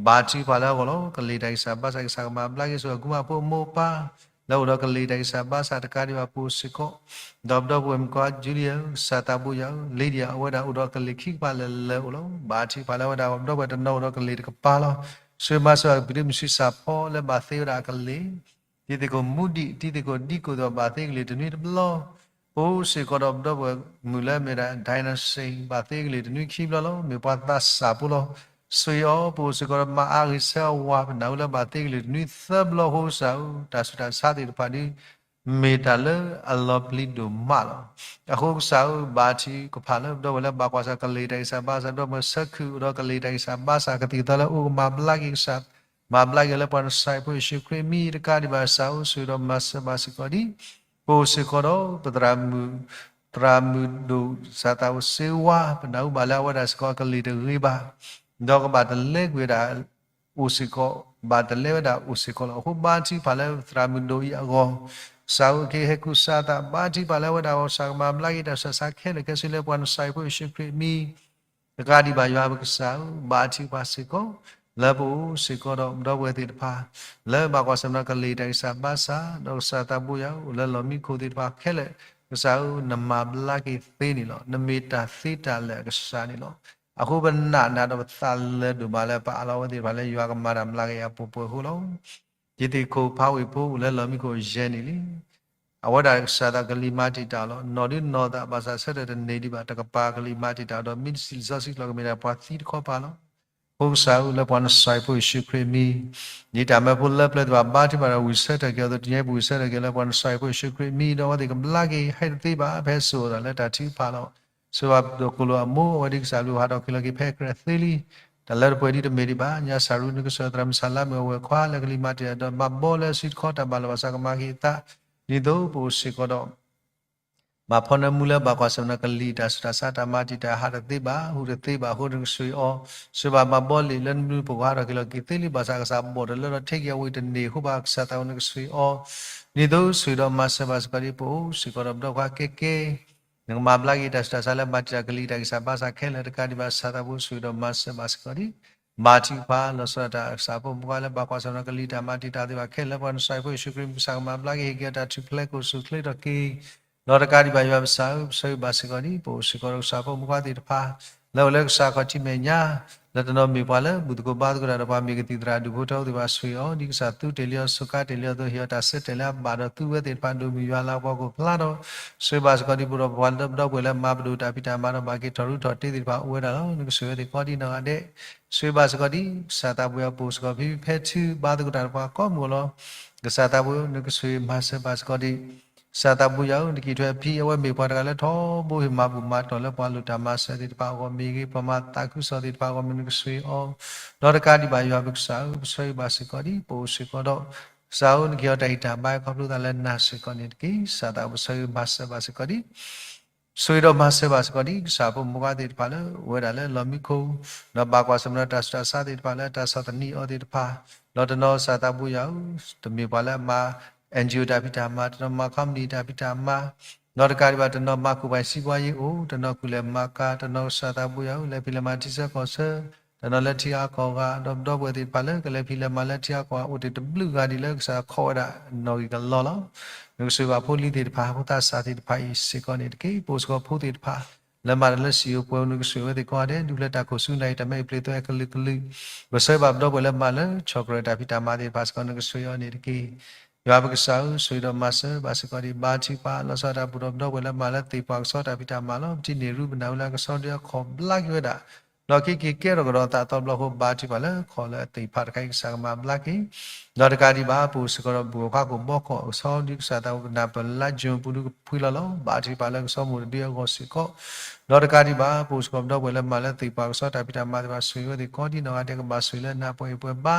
ဘါထုကဖၣ်လၢအဂီၢ်လီၤ. ကလံၤတၢ်ဂံၢ်စၢ်ဘါစၢ် ကစၢ်ကမၤဘျါက့ၤဆိၣ်ဂ့ၤအကူမးဖိအမိၢ်ပၢ် လၢအိၣ်ဒီးကလံၤတၢ်ဂံၢ်စၢ်ဘါစၢ် တကးဒံးဘၣ်ပအိၣ်စ့ၢ်ကီး, ဒီးပဒီပုၢ်ဝဲၢ်မုၣ်ခွါ Julia ကစၢ်သးဘိယွၤဧၢ, Lydia အဝဲဒၣ်အိၣ်ဒီးကလံၤခံကပၤလၢာ်လၢာ်အိၣ်လီၤ. ဘါထုကဖၣ်လၢအဝဲဒၣ်ပဒီပုၢ်ဝဲၢ်တနီၤအိၣ်ဒီးကလံၤတကပၤလီၤ. ဆိၣ်ဂ့ၤမၤစၢၤဘၣ်ကပံၤဒ့မုၣ်ဆံးစၢ်ဖီလၢဘၣ်သ့ဝဲဒၣ်အကလံၤ တံၤသကိးမူဒံး, တံၤသကိးဒံကိးသ့ၣ်တဖၣ်ဘၣ်သ့ကလံၤတနွံတဘျီ, ပအိၣ်စ့ၢ်ကီးဒီးပဒီပုၢ်ဝဲၢ်မုၣ်လၢအမ့ၢ်ဒၣ် Dynasty ဘၣ်သ့ကလံၤတနွံခံဘျီလီၤ. မ့ၢ်ပှၤသးစၢ်ဖိလီၤ. ဆိၣ်ဂ့ၤအီၤ, ပအိၣ်စ့ၢ်ကီးဒီးမါအါဂ့ၤဆၢအဝၤ ပနၢ်ဟူလၢဘၣ်သ့ကလံၤတနွံသၢဘျီအဃိ ကစၢ်ဧၢ, တၢ်ဆူးတၢ်ဆါသ့ၣ်တဖၣ်ဒ် မ့ၢ်တၢ်လၢအလီၤပျံၤဒိၣ်မးလီၤ. အဃိကစၢ်ဧၢ, ဘါထုကဖၣ်လၢပဒီပုၢ်ဝဲၢ်လၢဘၣ်ကွၢ်ဆၢၣ်ကလံၤတၢ်ဂံၢ်စၢ်ဘါစၢ်, ဒီးပဒီပုၢ်ဝဲၢ်ဆၢခူၣ်အိၣ်ဒီးကလံၤတၢ်ဂံၢ်စၢ်ဘါစၢ် ကသံၣ်ကသီလၢအအိၣ်ကမၤဘျါက့ၤကစၢ်, မၤဘျါက့ၤလၢပှၤနစၢ်ယွၤဖိယ့ၣ်ၡူးခရံာ်အမံၤတကးဒံးဘၣ် ကစၢ်ဧၢ, ဆိၣ်ဂ့ၤဒီးမၤစၢၤဘၣ်စ့ၢ်ကီးဒံး, ပအိၣ်စ့ၢ်ကီးဒီးပသရၣ်မုၣ် သရၣ်မုၣ်ဒိၣ်စၢ်သးဘိစ့ဝါ, ပနၢ်ဟူဘၣ်လၢအဝဲဒၣ်စ့ၢ်ကီးအကလံၤတဂ့ၤဘၣ်, ဒီးကဘၣ်တလဲကွံာ်ဝဲဒၣ် အိၣ်စ့ၢ်ကီး, ဘၣ်တလဲဝဲဒၣ်အိၣ်စ့ၢ်ကီးလီၤ. အဃိဘါထုကဖၣ်လၢသရၣ်မုၣ်ဒိၣ်အံၤအဂီၢ်, ကစၢ်ဧၢ, ကဟဲခူၣ်စၢ်သး, ဘါထုကဖၣ်လၢအဝဲဒၣ်အဂီၢ် ကစၢ်ကမၤဘျါက့ၤတၢ်ဆူးတၢ်ဆါခဲလၢာ်ခဲဆ့လၢပှၤနစၢ်ယွၤဖိယ့ၣ်ၡူးခရံာ်အမံၤ တကးဒံးဘၣ်ယွၤပကစၢ်ဧၢ, ဘါထုကဖၣ်စ့ၢ်ကီး, လၢပအိၣ်စ့ၢ်ကီးဒီးပဒီပုၢ်ဝဲၢ်သ့ၣ်တဖၣ် လၢဘၣ်ကွၢ်ဆၢၣ်မဲာ်ဒီးကလံၤတၢ်ဂံၢ်စၢ်ဘါစၢ်, ဒီးကစၢ်သးဘိယွၤဧၢ, အိၣ်လၢလီၢ်မံခိၣ်သ့ၣ်တဖၣ်ခဲလၢာ်, ကစၢ်ဧၢ, နမၤဘျါက့ၤသ့န့ၣ်လီၤ. နမ့ၢ်တၢ်သ့တၢ်လၢာ်အကစၢ်န့ၣ်လီၤ. အဃိပနာ်နၤဒီးပသးလၢာ်ဒိၣ်မးလၢပအးလီၤအဝဲသ့ၣ်တဖၣ်လၢယွၤကမၤတၢ်မျးကယၤပှဲၤပှဲၤအဃိလီၤ. ယသ့ၣ်ခိၣ်ဖးဝ့ၢ်ဖိအိၣ်လၢလီၢ်မံခိၣ်ယဲၢ်နံၣ်လံ. အဝဲဒၣ်ကစၢ်သးကလံၤမၤတံာ်တာ်လီၤ. နီၢ်ဒုးနီၢ်သးဘၣ်ဆၣ်ဆၢထၢၣ်တန့ၢ်ဒံးဘၣ် တကပၤကလံၤမၤတံာ်တာ်ဒီး မ့ၢ်တစံးလံာ်စီဆှံကျိာ်ကမ့ၢ်ဒၣ်ပှၤသံတခီပၤလီၤ. အဃိကစၢ်ဧၢ, လၢပှၤနစၢ်ယွၤဖိယ့ၣ်ၡူးခရံာ်အမံၤ, ဒ်တၢ်မၢဖိလၢပျၢၤသ့ၣ်တဖၣ်ဘါထုကဖၣ်ဒီးဝံၢ်ဆၢထၢၣ်က့ၤအီၤအသိး တနံၤအံၤပဝံၢ်ဆၢထၢၣ်က့ၤလၢပှၤနစၢ်ယွၤဖိယ့ၣ်ၡူးခရံာ်အမံၤ, ဒီးအဝဲသ့ၣ်ကဘျါက့ၤ ဟဲတသ့ဘၣ် ဖဲစိာ်အသးလၢတၢ်ထုကဖၣ်လီၤ. ဆိၣ်ဂ့ၤဘၣ်ပဒိၣ်ကိၣ်လိာ်အမိၢ်, အဝဲဒ်ကစၢ်ဘျုးဟးထီၣ်က့ၤလီၤက့ၤ ဖဲကြၢးသ့လံ. တၢ်လၢတပှဲၤဒ်တမ့ၢ်ဒံးဘၣ်. ညါစၢ်ရူ နကစၢ်သရၣ်မုၣ်ဆၣ်လါမ့ၢ်အဝဲၢ်ခွါလၢကလံၤမၤတံာ်တာ်ဒီး မၤဘီလၢအစုတခီတၢ်ဘၣ်လီၤဘၣ်ဆၣ်ကမၤက့ၤအသး, ဒ်သိးပအိၣ်စ့ၢ်ကီးဒီး မၤဖီနၢမူလၢဘၣ်ကွၢ်ဆၢၣ်မဲာ်ဒီးကလံၤတၢ်ဆူးတၢ်ဆါ တၢ်မၤတံာ်တာ်ဟးတသ့ဘၣ် ဟူးတသ့ဘၣ်အဃိ နကဆိၣ်ဂ့ၤအီၤ, ဆိၣ်ဂ့ၤဘၣ်မၤဘီလံာ်လၢနဘျုးနဖှိၣ်ကဟးထီၣ်က့ၤလီၤက့ၤသ့လံ ဘၣ်ဆၣ်ကစၢ်ဘီၣ်တလၢဒီးထဲက့ၤအဝ့ၢ်တန့ၢ်အဃိဘၣ် ကစၢ်သးဝဲ နကဆိၣ်ဂ့ၤအီၤ, ဒ်သိးဆိၣ်ဂ့ၤဒီးမၤစၢၤဘၣ်စ့ၢ်ကီးဒ်ပအိၣ်စ့ၢ်ကီးဒီးပဒီပုၢ်ဝဲၢ်ခွါကဲကဲ နကမၤဘျါက့ၤတၢ်ဆူးတၢ်ဆါလၢမၤတံာ်တာ်ကလံၤတၢ်ဂံၢ်စၢ်ဘါစၢ်ခဲလၢာ်တကးဒံးဘၣ် ကစၢ်သးဘိဆိၣ်ဂ့ၤဒီးမၤစၢၤဘၣ်စ့ၢ်ကီးဒ် ဘါထုကဖၣ် လီၤဆီဒၣ်တၢ်ကစၢ်ဖိမုၣ်ခွါလၢဘၣ်ကွၢ်ဆၢၣ်မဲာ်ဒီးကလံၤတၢ်မၤတံာ်တာ်သ့ၣ်တဖၣ်ခဲလၢာ် ပှၤနစၢ်ဖိယ့ၣ်ၡူးခရံာ်မံၤ ကစၢ်ကမၤဘျါက့ၤဟ့ၣ်က့ၤအတၢ်ထူၣ်ဖျဲးကအိၣ်ဆူၣ်အိၣ်ချ့ထီၣ်က့ၤ ဒီးတကးဒံးဘၣ်ယွၤပကစၢ်ဧၢ ပဆိၣ်ဂ့ၤဘၣ်စ့ၢ်ကီးဒ် ပအိၣ်စ့ၢ်ကီးဒီးကစၢ်ဖိမုၣ်ခွါသ့ၣ်တဖၣ် လၢအိၣ်လၢကစၢ်ခီၣ်ထံးမဲာ်ညါ လၢတနီၤမ့ၢ်ပှၤလၢဘူၣ်သကိးဘါသကိးတၢ်ဒီးပှၤမ့ၢ်ကသံၣ်သရၣ်ဒူၣ်ဖိထၢဖိသ့ၣ်တဖၣ်ဆိၣ်ဂ့ၤအီၤ ဒ်ကစၢ်သူတ့ၢ်လံအီၤ စူးကါတ့ၢ်လံအီၤအသိး ဟ့ၣ်အီၤတၢ်ဆၢတဲာ်လၢအဘၣ်ဒီးသူဝဲသ့ၣ်တဖၣ်ဒိၣ်မုၢ်ယွၤလၤကပီၤကအိၣ်ဖျါထီၣ် ဆိၣ်ဂ့ၤဘၣ်စ့ၢ်ကီးဒ်ပဒီပုၢ်ဝဲၢ်လၢမၤပဒိၣ်တၢ်ဖံးတၢ်မၤဒီးဘၣ်က့ၤထီၣ်ရူးထီၣ်တ့သ့ၣ်တဖၣ်အိၣ်ဝဲဒၣ်လီၤ. နကဆိၣ်ဂ့ၤဝဲသ့ၣ်ကိးဒ်နီၢ်ဂၤဒဲး ဆိၣ်ဂ့ၤဘၣ်စ့ၢ်ကီးဒ် ကစၢ်သးပှ့ၤအပူၤစ့ၢ်ကီး ဖံဖုဖဲထု ဘါသကိးတၢ်ဒီးပှၤကိးမုၢ်လီၤ. ကစၢ်သးပှ့ၤ နကဆိၣ်ဂ့ၤမၤစၢၤဘၣ်စ့ၢ်ကီးဒ် ကစၢ်သးပှ့ၤယွၤဧၢ နကံၢ်ထွဲဖံ အဝဲမ့ၢ်ပှၤတဂၤလၢထီဘိဟ့ၣ်မၤဘူၣ်မၤတီၢ်လၢပှၤလိၣ်တၢ်မၤစၢၤသ့ၣ်တဖၣ်အဂီၢ်မ့ၢ်ဂ့ၤ ပှၤမၤသးခုကစီၣ်သ့ၣ်တဖၣ်အဂီၢ်မ့ၢ် နကဆိၣ်ဂ့ၤအီၤ ဒီးတကးဒံးဘၣ်ယွၤပကစၢ်ဧၢ ပဆိၣ်ဂ့ၤဘၣ်စ့ၢ်ကီးဒ် ပအိၣ်စ့ၢ်ကီးဒီး ကစၢ်ဧၢ နကဟ့ၣ်အီၤတၢ်ဟ့ၣ်တၢ်ဘါခီဖျိသးလၢနၤစ့ၢ်ကီးန့ၣ်တက့ၢ်. ကစၢ်သးပှ့ၤ ပဆိၣ်ဂ့ၤမၤစၢၤဘၣ်စ့ၢ်ကီးဒ် ဆိၣ်ဂ့ၤဒီးမၤစၢၤဘၣ်စ့ၢ်ကီးဒ် ကစၢ်ဖိမုၣ်ခွါသ့ၣ်တဖၣ်လၢ အိၣ်ဝဲဒၣ်လၢလီၢ်မံခိၣ် ဒီးဘၣ်ကွၢ်ဆၢၣ်မဲာ်ဒီးတၢ်ဆူးတၢ်ဆါသ့ၣ်တဖၣ်လၢတၢ်ဆီၣ်သနံးအီၤသ့ၣ်တဖၣ် ဒီးတနီၤကစၢ်သးပှ့ၤယွၤဧၢ တမ့ၢ်ပှၤလၢအမၤ NGO တၢ်ဖံးတၢ်မၤ တနီၤမၤ company တၢ်ဖံးတၢ်မၤ ဒီးတကးဒံးဘၣ်တနီၤမၤ ကူၣ်ပှဲၤစံးပှၤယ့ၢ်အိၣ် တနီၤကူၣ်လဲၤမၤကၤ တနီၤကစၢ်သးပှ့ၤယွၤဧၢ လဲၤဖံးလဲၤမၤထံဆၢကီၢ်ဆၢ တနီၤလၢထံဂၤကီၢ်ဂၤ ဒီးပဒီပုၢ်ဝဲၢ်သ့ၣ်တဖၣ်လၢကလဲၤဖံးလဲၤမၤလၢထံဂၤကီၢ်ဂၤ အိၣ်တ့ၢ်တဘျုးဂၤဒ်လၢကစၢ်ခီဝဲဒၣ်နီၣ်ဂံၢ်ကလီလီၤ. နကဆိၣ်ဂ့ၤဘၣ်ဖိလံၤသ့ၣ်တဖၣ် ဖိသးစၢ်သ့ၣ်တဖၣ်အံၤစ့ၢ်ကီးန့ၣ်တက့ၢ်. ပအိၣ်စ့ၢ်ကီးဖိသ့ၣ်တဖၣ် လၢမၤတၢ်လၢစံၣ်ဧိၤပှဲၤဧိၤ နကဆိၣ်ဂ့ၤဝဲသ့ၣ်ကိးဂၤဒဲး ဒုးဖျဲးတၢ်ခိၣ်ဆူနၤအံၤ တၢ်မဲအံၤပျ့ၤသွဲအကလုာ်ကလုာ် ပဆိၣ်ဂ့ၤဘၣ်ပဒီပုၢ်ဝဲၢ်လၢမၤလၢဆီၣ်ကြၢးတၢ်ဖံးတၢ်မၤသ့ၣ်တဖၣ်စ့ၢ်ကီး နကဆိၣ်ဂ့ၤအီၤန့ၣ်တက့ၢ်. ယွၤပကစၢ်ဧၢ, ဆိၣ်ဂ့ၤဒီးမၤစၢၤဘၣ်စ့ၢ်ကီးဒံး ဘါထုကဖၣ် လီၤဆီဒၣ်တၢ် ပူၤဒီးပဒီပုၢ်ဝဲၢ်လၢမၤလၢသ့ၣ်ပှၢ်ကစီၣ်တၢ်ဖံးတၢ်မၤလီၤ. ပထံၣ်န့ၢ်ရူပနၢ်ဟူလၢအကဆီဒုးအခိၣ်ဘျါက့ၤဝဲဒၣ် ဒီးခဲက့ၤကဲထီၣ်ကဒီးသးသီတဘျီအဃိ ဘါထုကဖၣ်လၢခီၣ်လၢအသ့ၣ်တဖၣ်တခါအံၤ ကစၢ်ကမၤဘျါက့ၤ ဒီးတကးဒံးဘၣ် ပအိၣ်စ့ၢ်ကီးဒီးဘူၣ်အခွါခိၣ်ဘီခိၣ်အကဆီဒုး ကစၢ်သးဝဲပနၢ်ပၢၢ်လၢ June ပူၤဒုးကဖှံလီၤလီၤ. ဘါထုကဖၣ်လၢကဆီမိၢ်တဒုအဂီၢ်စ့ၢ်ကီး ဒီးတကးဒံးဘၣ် ပအိၣ်စ့ၢ်ကီးပဒီပုၢ်ဝဲၢ်လၢမၤလၢသ့ၣ်ပှၢ်ကဆီတၢ်ဖံးတၢ်မၤသ့ၣ်တဖၣ် ဆိၣ်ဂ့ၤဝဲသ့ၣ်ကိးဒံနီၢ်ဂၤဒဲး ကဘၣ်ဆိၣ်ဂ့ၤလၢနၢ်ပှဲၤအံၤပှဲၤဘါ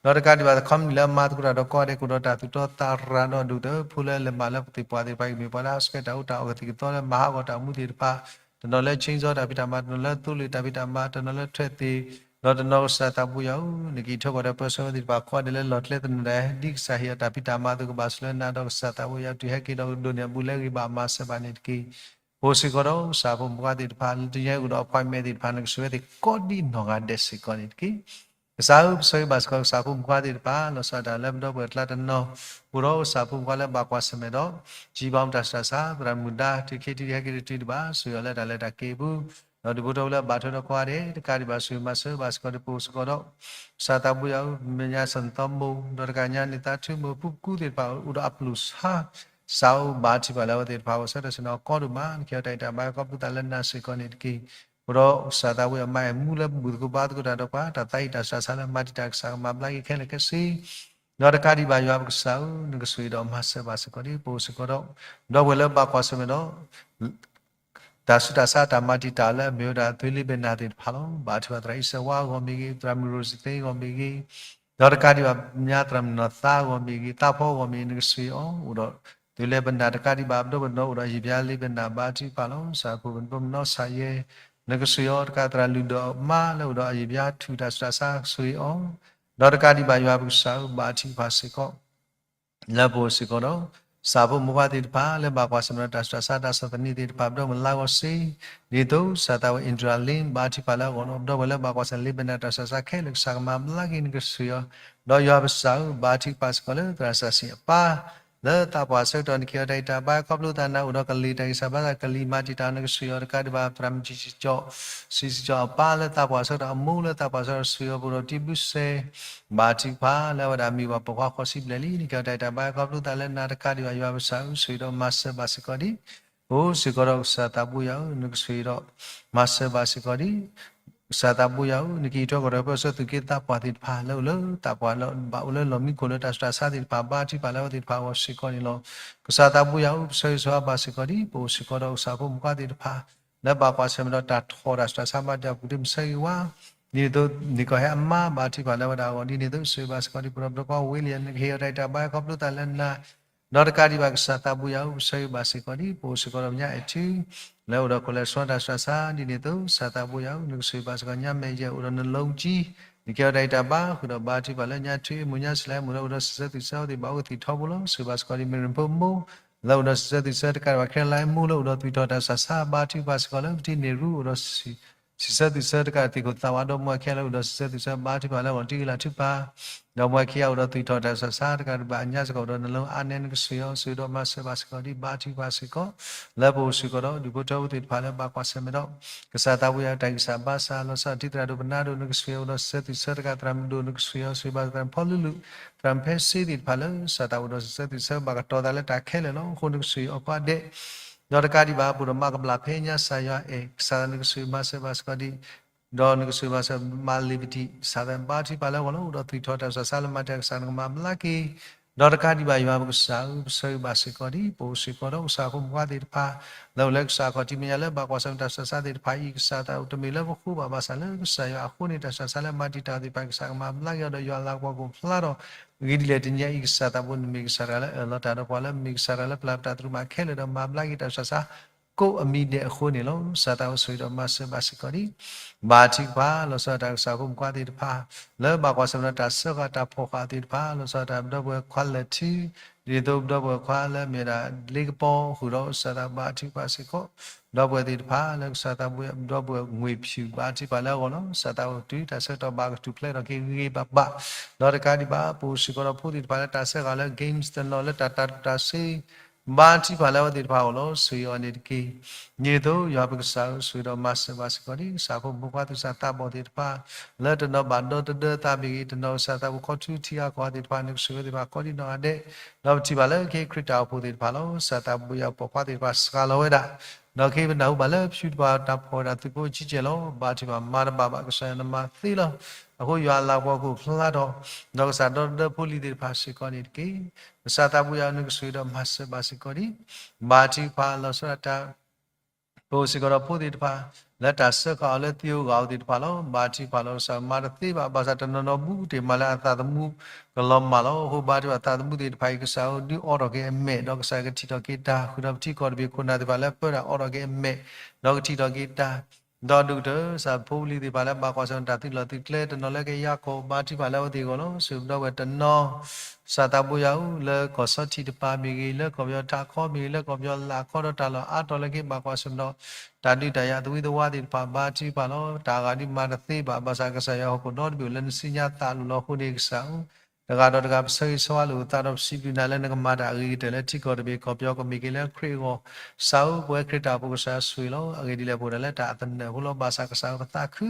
ဒီးတကးဒံးဘၣ် သခီမနုၤလၢအမၤသကိးတၢ်ဒီးကိးဂၤဒဲး ကအိၣ်ဒီးတၢ်သူၣ်တီသးရၤဒီးဒိၣ်တုာ်ဖိလၢလဲၤမၤလၢပသ့ၣ်ပှၢ်သ့ၣ်တဖၣ်အံၤ မ့ၢ်ပှၤလၢအစဲးတၢ်အိၣ်တၢ်အီၣ်ကသံၣ်ကသီလၢမၤဟးဂီၤတၢ်အိၣ်မူသ့ၣ်တဖၣ် တနီၤလၢ chainsaw တၢ်ဖံးတၢ်မၤ, တနီၤလၢသိလ့ၣ်တၢ်ဖံးတၢ်မၤ, တနီၤလၢထွဲသ့ၣ်, ဒီးတနီၤကစၢ်သးဘိယွၤဧၢ, နကအံးထွဲကွၢ်ဒီးပၢဆှၢဝဲသ့ၣ်တဖၣ်ကိးဂၤဒဲးလၢလီၢ်ကျဲသနၢၣ်ဒၣ် ဒ်ကစၢ်ဟ့ၣ်အီၤတၢ်ဖံးတၢ်မၤအသိး ကဘၣ်ဆိၣ်လၢနၤဒီးကစၢ်သးဘိယွၤ တုၤဟဲက့ၤဒီးကဒိးန့ၢ်အဘူးလၢအဂ့ၤဘၣ်မၤစၢၤဘၣ်န့ၣ်တက့ၢ်. ပအိၣ်စ့ၢ်ကီးဒီးကစၢ်ဖိမုၣ်ခွါသ့ၣ်တဖၣ် လၢတယဲအံၤအိၣ်ဒီး appointment သ့ၣ်တဖၣ် နကဆိၣ်ဂ့ၤဝဲသ့ၣ်ကိးဒံနီၢ်ဂၤဒဲးစ့ၢ်ကီးန့ၣ်တက့ၢ်. ကစၢ်ဧၢ, ပဆိၣ်ဂ့ၤဘၣ်စ့ၢ်ကီး ကစၢ်ဖိမုၣ်ခွါသ့ၣ်တဖၣ် လီၤဆီဒၣ်တၢ်လၢပဒီပုၢ်ဝဲၢ်ကျါတနီၤ အိၣ်ဒီးကစၢ်ဖိမုၣ်ခွါလၢဘၣ်ကွၢ်ဆၢၣ်မဲာ်ဒီး ကံဘါမတၤစှၤစၢ် သရၣ်မုၣ်ဒါ တုၤခံထံၣ်ဟဲက့ၤတတုၤတဘၣ် ဆိၣ်ဂ့ၤအီၤလၢတၢ်လဲၤတၢ်က့ၤအပူၤ, ဒီးဒုးဖိထီၣ်ဝဲလၢဘၣ်ထွဲဒီးကိးဂၤဒဲး တကးဒံးဘၣ် ဆိၣ်ဂ့ၤမၤစၢၤဘၣ်စ့ၢ်ကီးဒီး ပအိၣ်စ့ၢ်ကီးဒီး ကစၢ်သးဘိယွၤဧၢ, မဲာ်ညါစီၤနသီမိၢ် ဒီးတကးညါန့ၣ် သးထူမိၢ် ဖုပကူသ့ၣ်တဖၣ် အိၣ်ဒီးအပျိၢ်ဆါ စးအိၣ်ဘါထုကဖၣ်လၢအဝဲသ့ၣ်တဖၣ် ဂီၤဆၢထၢၣ်ဆ့ၣ်နီၤကိးဒိၣ်မး နကဟ့ၣ်အီၤတၢ်အံးတၢ်ဘါ ခီဖျိသးလၢနၤစ့ၢ်ကီးန့ၣ်တက့ၢ်. အိၣ်ဒီးကစၢ်သးဘိယွၤ မၤအမူလၢပဘူၣ်သကိးဘါသကိးတၢ်ဒီးပှၤ တၢ်သးအံးတၢ်စှၤစၢ်လၢမၤတံာ်တာ် ကစၢ်ကမၤဘျါက့ၤခဲလၢာ်ခဲဆ့ ဒီးတကးဒံးဘၣ် ယွၤပကစၢ်ဧၢ, နကဆိၣ်ဂ့ၤဒီးမၤစၢၤဘၣ်စ့ၢ်ကီးဒံး ပအိၣ်စ့ၢ်ကီးဒီး ဒီပုၢ်ဝဲၢ်လၢဘၣ်ကွၢ်ဆၢၣ်မဲာ်ဒီး တၢ်ဆူးတၢ်ဆါတၢ်မၤတံာ်တာ်လၢအမ့ၢ်ဝဲဒၣ် သွ့လ့ဘဲနၢ်သ့ၣ်တဖၣ်လီၤ. ဘါထုကဖၣ်သရၣ်အံၣ်စၢၤဝါအဂီၢ်မ့ၢ်ဂ့ၤ, သရၣ်မုၣ်ရိၣ်စသ့အဂီၢ်မ့ၢ်ဂ့ၤ, ဒီးတကးဒံးဘၣ် ညါသရၣ်မုၣ်နီၢ်သါအဂီၢ်မ့ၢ်ဂ့ၤ, သးဖီအဂီၢ်မ့ၢ်ဂ့ၤ နကဆိၣ်ဂ့ၤအီၤ အိၣ်ဒီး သွ့လ့ဘဲနၢ် တကးဒံးဘၣ် ပဒီပုၢ်ဝဲၢ်တနီၤအိၣ်ဒီး ယံာ်ဘျါလ့ဘဲနၢ် ဘါထုကဖၣ်လီၤ. စၢ်ဖိပနီၢ်စၢ်ယဲ နကဆိၣ်ဂ့ၤအီၤ တကးသရၣ်လုၢ်ဒီးမါလၢအိၣ်ဒီးအယံာ်ဘျါထူၣ်တၢ်ဆူးတၢ်ဆါ ဆိၣ်ဂ့ၤအီၤ ဒီးတကးဒံးဘၣ် ယွၤပကစၢ်ဧၢ, ဘါထုကဖၣ်စ့ၢ်ကီး လၢပအိၣ်စ့ၢ်ကီးဒီး ကစၢ်ဖိမုၣ်ခွါသ့ၣ်တဖၣ် လၢဘၣ်ကွၢ်ဆၢၣ်မဲာ်ဒီးတၢ်ဆူးတၢ်ဆါ တၢ်ဆီၣ်သနံးသ့ၣ်တဖၣ် ပဒီပုၢ်ဝဲၢ်လၢအဂီၢ်စ့ၢ်, ဒ်သိးကစၢ်သးဝဲ Indralin ဘါထုကဖၣ်လၢအဂီၢ်ဒီး ပဒီပုၢ်ဝဲၢ်လၢဘၣ်ကွၢ်ဆၢၣ်လ့ဘဲနၢ်တၢ်ဆူးတၢ်ဆါခဲလၢာ် ကစၢ်ကမၤဘျါက့ၤ နကဆိၣ်ဂ့ၤအီၤ, ဒီးယွၤပကစၢ်ဧၢ, ဘါထုကဖၣ်စ့ၢ်ကီးလၢသရၣ်စီဆှံအပၢ် လၢသးပှၢ်ဆၢကတီၢ် နကဟ့ၣ်အီၤတၢ်အံးတၢ်ဘါ ခီဖျိသးနၤအိၣ်ဒီးကလံၤတၢ်ဂံၢ်စၢ်ဘါစၢ် ကလံၤမၤတံာ်တာ် နကဆိၣ်ဂ့ၤအီၤ တကးဒံးဘၣ် သရၣ်မုၣ်စံၣ်စံၣ်ကၠီၣ် စံၣ်စံၣ်ကၠီၣ်အပၢ်လၢသးပှၢ်ဆၢကတီၢ် အမိၢ်လၢသးပှၢ်ဆၢကတီၢ် ဆိၣ်ဂ့ၤအီၤ ပအိၣ်ဒီးတံဘုစဲ ဘါထုကဖၣ်လၢအဝဲဒၣ်မ့ၢ်ပှၤပိာ်ခွါဃိးဆံဘျဲၣ်လံ နကဟ့ၣ်အီၤတၢ်အံးတၢ်ဘါ ခီဖျိသးလၢနၤ တကးဒံးဘၣ် ယွၤပကစၢ်ဧၢ, ဆိၣ်ဂ့ၤဒီးမၤစၢၤဘၣ်စ့ၢ်ကီးဒံး အိၣ်စ့ၢ်ကီးဒီးကစၢ်သးဘိယွၤဧၢ, နကဆိၣ်ဂ့ၤဒီး မၤစၢၤဘၣ်စ့ၢ်ကီးဒံး ကစၢ်သးဘိယွၤဧၢ, နကအံးထွဲကွၢ်ထွဲပၢဆှၢသုးက့သးပှၢ်သ့ၣ်တဖၣ် လၢအိၣ်လၢသးပှၢ်လၢဘၣ်အိၣ်လၢလီၢ်မံခိၣ်လၢတၢ်ဆူးတၢ်ဆါသ့ၣ်တဖၣ် ဘါထုကဖၣ်လၢအဝဲသ့ၣ်တဖၣ်အဂီၢ်စ့ၢ်ကီးန့ၣ်လီၤ. ကစၢ်သးဘိယွၤဧၢ, ပဆၢဂ့ၤဆၢဝါဘၣ်စ့ၢ်ကီးဒံး ပအိၣ်စ့ၢ်ကီးဒီးကစၢ်ဖိမုၣ်ခွါသ့ၣ်တဖၣ် လၢဘၣ်ကွၢ်ဆၢၣ်မဲာ်ဒီးတၢ်ထီၣ်တၢ်ဆူးတၢ်ဆါဘါထုကဖၣ်ပူၤ ဒ်မ့ၢ်ဆၢဂ့ၤဝါ ဒ်န့ၣ်အသိး နကဟဲအမါဘါထုကဖၣ်လၢအဝဲဒၣ်အဂီၢ် ဒ်န့ၣ်အသိး ဆိၣ်ဂ့ၤဘၣ်စ့ၢ်ကီးဒံး ပဒီပုၢ်ဝဲၢ်ဝ့လံ နကဟ့ၣ်အီၤတၢ်အံးတၢ်ဘါ ခီဖျိသးလၢနၤ ဒီးတကးဒံးဘၣ် ကစၢ်သးဘိယွၤဧၢ, ပဆၢဂ့ၤဘၣ်စ့ၢ်ကီးဒံး ပအိၣ်စ့ၢ်ကီးဒီးညါအဲၣ်ထူ လၢအိၣ်ဒီး cholesterol တၢ်ဆူးတၢ်ဆါ ဒ်န့ၣ်အသိး ကစၢ်သးဘိယွၤဧၢ, နကဆိၣ်ဂ့ၤဘၣ်စ့ၢ်ကီး ညါမဲာ်ယဲၢ်အိၣ်ဒီး နလိကၠံ နကဟ့ၣ်အီၤတၢ်အံးတၢ်ဘါ ဃုာ်ဒီးဘါထုကဖၣ်လၢညါထူ မိၢ်ညါစလဲမိၢ်လၢအိၣ်ဒီးစံးဆၢသွံၣ်ဆၢအဝဲသ့ၣ်ဘၣ်အိၣ်ကသံၣ်ထီဘိလီၤ. ဆိၣ်ဂ့ၤဘၣ်စ့ၢ်ကီးဒံး မ့ၢ်ရ့ၣ်ဖိမိၢ် လၢအိၣ်ဒီးစံးဆၢသွံၣ်ဆၢ တကးဒံးဘၣ် ခဲလၢာ်မိၢ်လၢအိၣ်ဒီးသွံၣ်ထီၣ် တၢ်ဆူးတၢ်ဆါ ဘါထုကဖၣ်စ့ၢ်ကီးလၢ ပထံၣ်န့ၢ်ရူအိၣ်ဒီး စံးဆၢသွံၣ်ဆၢတကးသံၣ်ခိၣ်သးဝး ဒီးမိၢ်ဝၤခံဂၤလၢအိၣ်ဒီးစံးဆၢသွံၣ်ဆၢ ဘါထုကဖၣ်လၢအဂီၢ် တံၢ်ဂံၢ်လၤထုကဖၣ်, ဒီးမိၢ်ဝၤခံဂၤအိၣ်ဒီးသွံၣ်ထီၣ်တၢ်ဆူးတၢ်ဆါ တကးဒံးဘၣ် အညါစ့ၢ်ကီးအိၣ်ဒီး နလိအါနဲ နကဆိၣ်ဂ့ၤအီၤ ဆိၣ်ဂ့ၤဒီးမၤစၢၤဘၣ်စ့ၢ်ကီးဒံး ဘါထုကဖၣ်စ့ၢ်ကီး လၢပအိၣ်စ့ၢ်ကီးဒီး ဒူၣ်ဖိထၢဖိသ့ၣ်တဖၣ်လၢဘၣ်ကွၢ်ဆၢၣ်မဲာ်ဒီး ကစၢ်သးဘိယွၤတၢ်ဂံၢ်စၢ်ဘါစၢ် လီၤဆီဒၣ်တၢ်ထံသရၣ်ဒိၣ်ပနါဒိၣ် နကဆိၣ်ဂ့ၤအီၤအိၣ်ဒီးစံးဆၢသွံၣ်ဆၢတကး သရၣ်မုၣ်ဒိၣ် နကဆိၣ်ဂ့ၤအီၤ ဆိၣ်ဂ့ၤဘၣ်သရၣ်ဖီလုလု သရၣ်ဖဲစ့သ့ၣ်တဖၣ်လၢ ကစၢ်သးအိၣ်ဒီးစံးဆၢသွံၣ်ဆၢ ဘၣ်ကတီၤသးလၢတၢ်ခဲလၢာ်လီၤ. အဃိနကဆိၣ်ဂ့ၤအီၤကိးဂၤဒဲး ဒီးတကးဒံးဘၣ် ပအိၣ်ဒီးမၤကဘျၣ်ဖဲညါ ကစၢ်ယွၤအဲၣ် ကစၢ်နကဆိၣ်ဂ့ၤမၤစၢၤဘၣ်စ့ၢ်ကီးဒံး ဒီးနကဆိၣ်ဂ့ၤဘၣ်စ့ၢ်ကီး မၤလ့ၤပတံၢ် ကစၢ်သးဘါထုကဖၣ်လၢအဂီၢ်လီၤ. အိၣ်ဒီးသွံၣ်ထီၣ်တၢ်ဆူးတၢ်ဆါလၢမၤတံာ်တာ် ကစၢ်နကမၤဘျါက့ၤ ဒီးတကးဒံးဘၣ် ယွၤပကစၢ်ဧၢ, ပဆၢဂ့ၤဘၣ်စ့ၢ်ကီးဒံး ပအိၣ်စ့ၢ်ကီးဒီးကစၢ်ဖိမုၣ်ဖိခွါသ့ၣ်တဖၣ် လၢအိၣ်လၢကစၢ်ခီၣ်ထံးမဲာ်ညါလၢဘၣ်ကွၢ်ဆၢၣ်မဲာ်တၢ်ဆူးတၢ်ဆါသ့ၣ်တဖၣ်အံၤ ကစၢ်သးအိၣ်တမ့ၢ်လၢပဃိဘၣ်ဘၣ်ဆၣ်လၢကစၢ်ယွၤအဃိန့ၣ် တၢ်ဆူးတၢ်ဆါလၢမၤတံာ်တာ်သ့ၣ်တဖၣ် ကစၢ်ကမၤဘျါက့ၤအီၤဒီးယွၤလၤကပီၤကအိၣ်ဖျါထီၣ် အဂ့ၢ်ဒ်လဲၣ်တနံၤအံၤ ကစၢ်သးဘိန့ၣ်မ့ၢ်ကစၢ်တဂၤလၢအၢၣ်လီၤတၢ်ဒီးပှၤလၢမ့ၢ်ကစၢ်တဂၤလၢပျၢ်ပတၢ်သရူးမးခဲလၢာ်ဒီးမၤဘျါက့ၤတၢ်ဆူးတၢ်ဆါ ကိးအမံၤဒဲးအဃိန့ၣ်လီၤ. ကစၢ်သးဘိဆိၣ်ဂ့ၤဒီးမၤစၢၤဘၣ်စ့ၢ်ကီးဒံး ဘါထုကဖၣ် လီၤဆီဒၣ်တၢ်ကစၢ်ဖိမုၣ်ဖိခွါသ့ၣ်တဖၣ် လၢဘၣ်ကွၢ်ဆၢၣ်မဲာ်ဒီးတၢ်စၢဃာ်တၢ်ဖီၣ်ဃာ်သ့ၣ်တဖၣ် လီၤဆီဒၣ်တၢ်ပဒီပုၢ်ဝဲၢ်ခွါလၢထူ ဒ်သိးပဒီပုၢ်ဝဲၢ်ခွါလၢမ့ၢ်ဝဲဒၣ်လ့ကပီၤဃုာ်ဒီး ကစၢ်သးဘါထုကဖၣ်စ့ၢ်ကီး ပဒီပုၢ်ဝဲၢ်သ့ၣ်တဖၣ်လၢကစၢ်သးဘိ ပဒီပုၢ်ဝဲၢ်ငွေဖြူ ဘါထုကဖၣ်လၢအဂီၢ်လီၤ. ကစၢ်သးဘိတုၤတၢ်ဆၢကတီၢ်ဘၣ်ကထူၣ်ဖျဲးထီၣ်က့ၤဂ့ၤဂ့ၤဘၣ်ဘၣ် ဒီးတကးဒံးဘၣ် ပအိၣ်စ့ၢ်ကီးဒီးဖိသ့ၣ်တဖၣ်လၢတၢ်စၢဃာ်လၢ games တနီၤလၢတၢ်တၤတၢ်စ့ ဘါထုကဖၣ်လၢအဝဲသ့ၣ်တဖၣ်အဂီၢ်လီၤ. ဆိၣ်ဂ့ၤအီၤန့ၣ်တက့ၢ်. ဒ်န့ၣ်အသိး ယွၤပကစၢ်ဧၢ, ဆိၣ်ဂ့ၤဒီးမၤစၢၤဘၣ်စ့ၢ်ကီးဒံး ကစၢ်ဖိမုၣ်ဖိခွါသူၣ်စၢ်သးဘီၣ်သ့ၣ်တဖၣ် လၢတနီၤဘၣ်ဒီသဒၢသးမ့ၢ်ဂ့ၤ, တနီၤကစၢ်သးဘိၣ်ခီထူထံဂၤကီၢ်ဂၤသ့ၣ်တဖၣ်န့ၣ် ကဆိၣ်ဂ့ၤသ့ၣ်တဖၣ်ကိးဒံးနီၢ်ဂၤဒဲး, ဒီးပထံၣ်ဘၣ်လၢခဲအံၤခရံာ်တၢ်အိၣ်ဖှိၣ်သ့ၣ်တဖၣ်လီၤ. ကစၢ်သးဘိၣ်ယွၤပိာ်ခွါသ့ၣ်တဖၣ်စှၤလီၤဝဲဒၣ်, ဒီးခဲအံၤပနၢ်ဟူဘၣ်လၢ ဖုတပၤတၢ်ဖီၣ်ဝဲဒၣ်သုးဖိကၠံကဲၣ်လီၤ. ဘါထုကဖၣ်မၤတဘၣ်ဘၣ် ကစၢ်ယွၤနမၤသ့လီၤ. အဃိယွၤအလၤကပီၤကအိၣ်ဖျါထီၣ်, ဒီးကစၢ်ဒီသဒၢဖိလံၤသ့ၣ်တဖၣ်စ့ၢ်ကီးန့ၣ်တက့ၢ်. ကစၢ်သးဘိၣ်ယွၤနကဆိၣ်ဂ့ၤဒီးမၤစၢၤဘၣ်စ့ၢ်ကီးဒံး ဘါထုကဖၣ်လီၤဆီဒၣ်တၢ် ပအိၣ်စ့ၢ်ကီးဒီးဖိသ့ၣ်တဖၣ် လၢတၢ်စၢဃာ်အီၤလၢသံဧိၤဂီၢ်ဧိၤသ့ၣ်တဖၣ်လီၤ. ဘါထုကဖၣ်လီၤကစၢ်မၤတသ့ဘၣ်, ဘၣ်ဆၣ်တနီၤနီၤဘူးကတ့ၢ်မးလၢအသးသမူကလီၤမၢ်လီၤ. အဃိဘါထုကဖၣ်သးသမူသ့ၣ်တဖၣ်အံၤ ကစၢ်ဧၢ ဒုးအိးထီၣ်က့ၤအမဲာ် ဒီးကစၢ်ကထံၣ်ထီၣ်က့ၤတၢ် ဃုာ်ဒီးပထံကီၢ်တဘ့ၣ်ခိၣ်နၢ်သ့ၣ်တဖၣ်လၢပၢတၢ်အိးထီၣ်က့ၤအမဲာ် ဒီးကထံၣ်ထီၣ်က့ၤတၢ် ဒီးဒိၣ်ကတၢၢ် ကစၢ်ဖိပလံၤသ့ၣ်တဖၣ်လၢဘၣ်ကွၢ်ဆၢၣ်မဲာ်တၢ်သုးလီၢ်သုးကျဲ တနီၤလၢကယၤခိၣ် ဘါထုကဖၣ်လၢအဝဲသ့ၣ်အဂီၢ်လီၤ. ဆၢကတီၢ်ဝဲတနီၤ ကစၢ်သးဘိၣ်ယွၤဧၢ လၢကီၢ်ဆီထံးတပၤမ့ၢ်ဂ့ၤ, လၢကီၢ်ပယီၤထးခီမ့ၢ်ဂ့ၤ, လၢကီၢ်ပယီၤလၢ်ခီဒီးတၢ်လီၢ်အါတီၤလၢကဘၣ်ကွၢ်ဆၢၣ်မဲာ်ဒီး တၢ်ဒုးတၢ်ယၤသဝံသဝါသ့ၣ်တဖၣ် ဘါထုကဖၣ်လီၤ. တၢ်အဂၤဒုးမၤတသ့ဘၣ်, ဘၣ်ဆၣ်ကစၢ်ယွၤဟီၣ်ခိၣ်ဒီတဘ့ၣ်အိၣ်လၢနစုညါသးလိၤလီၤအဃိန့ၣ် ကစၢ်ဧၢ တဂၤဒီးတဂၤပဆၢဂ့ၤဆၢဝါလိာ်ပသးဒီးပစံးဘျုးနၤလၢနကမၤတၢ်အဂ့ၤကတၢၢ်လၢထံကီၢ်တဘ့ၣ်ကီၢ်ပယီၤကမ့ၢ်က့ၤလၢခရံာ်အဂီၢ် ကစၢ်ဧၢ ပဝဲခရံာ်တၢ်အိၣ်ဖှိၣ်ကစၢ်ယွၤဆိၣ်ဂ့ၤလီၤ. အဂ့ၢ်ဒ်လဲၣ်ပအိၣ်ဒၣ်လၢ တၢ်အသနၢၣ်ဖိလီၤ. ဘၣ်ဆၣ်ကစၢ်ဧၢ ပသးခု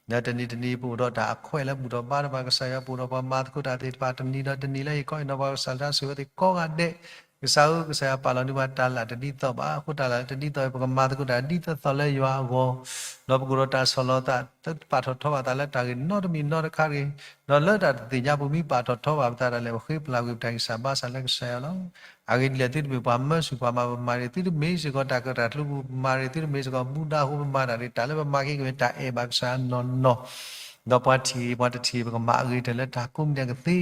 လၢတနံၤတနံၤပအိၣ်ဒီးတၢ်အခွဲးလၢဘူၣ်ထီၣ်ဘါထီၣ်ဘၣ်ကစၢ်ယွၤ ပအိၣ်ဒီးပှၤမၤသကိးတၢ်သ့ၣ်တဖၣ် တနံၤဒီးတနံၤလၢယခီအံၤနီၢ်ပှၤကစၢ်လၢတၢ်ဆိၣ်ဂ့ၤဝဲသ့ၣ်ကိးဂၤဒဲး ကစၢ်ဧၢ ကစၢ်ယွၤပာ်လီၤန့ၢ်ပှၤတၢ်လၢ်တဒ်သိးဘၣ်. အဃိတၢ်လၢ်လၢတဒ်သိးအံၤ ပကမၤသကိးတၢ်ဒ်သိးသိးလၢယွၤအဂီၢ် ဒီးပကအိၣ်ဒီးတၢ်ဆီၣ်လီၤသး တပာ်ထီၣ်ထီဘၣ်သးလၢတၢ်ဂ့ၢ်နီတမံၤနီတခါတဂ့ၤ ဒီးလၢတၢ်တသ့ၣ်ညါပူၤမ့ၢ်ပာ်ထီၣ်ထီဘၣ်ပသးဒၣ်လဲာ် ပဃ့ပလၢ်ကွံာ်ပတၢ်ဂံၢ်စၢ်ဘါစၢ်လၢကစၢ်ယွၤလီၤ. အဂ့ၢ်ဒ်လဲၣ်သုတမ့ၢ်ပှၤမၢဆူၣ်ပှၤမၤပမၤရ့ၣ် သုတမ့ၢ်စ့ၢ်ကီးတၢ်ကရၢတၢ်ကျိပူၤပမၤရ့ၣ် သုတမ့ၢ်စ့ၢ်ကီးမူဒါအဃိ ပမၤတၢ်ရ့ၣ် တၢ်လၢပမၤက့ၤကမ့ၢ်တၢ်အဲၣ်ဘၣ်ကစၢ်နီၢ်နီၢ် ဒီးပှၤထံၣ်ပှၤတထံၣ် ပကမၤအဂ့ၤကတၢၢ်လၢတၢ်ကိးမံၤဒဲးကသ့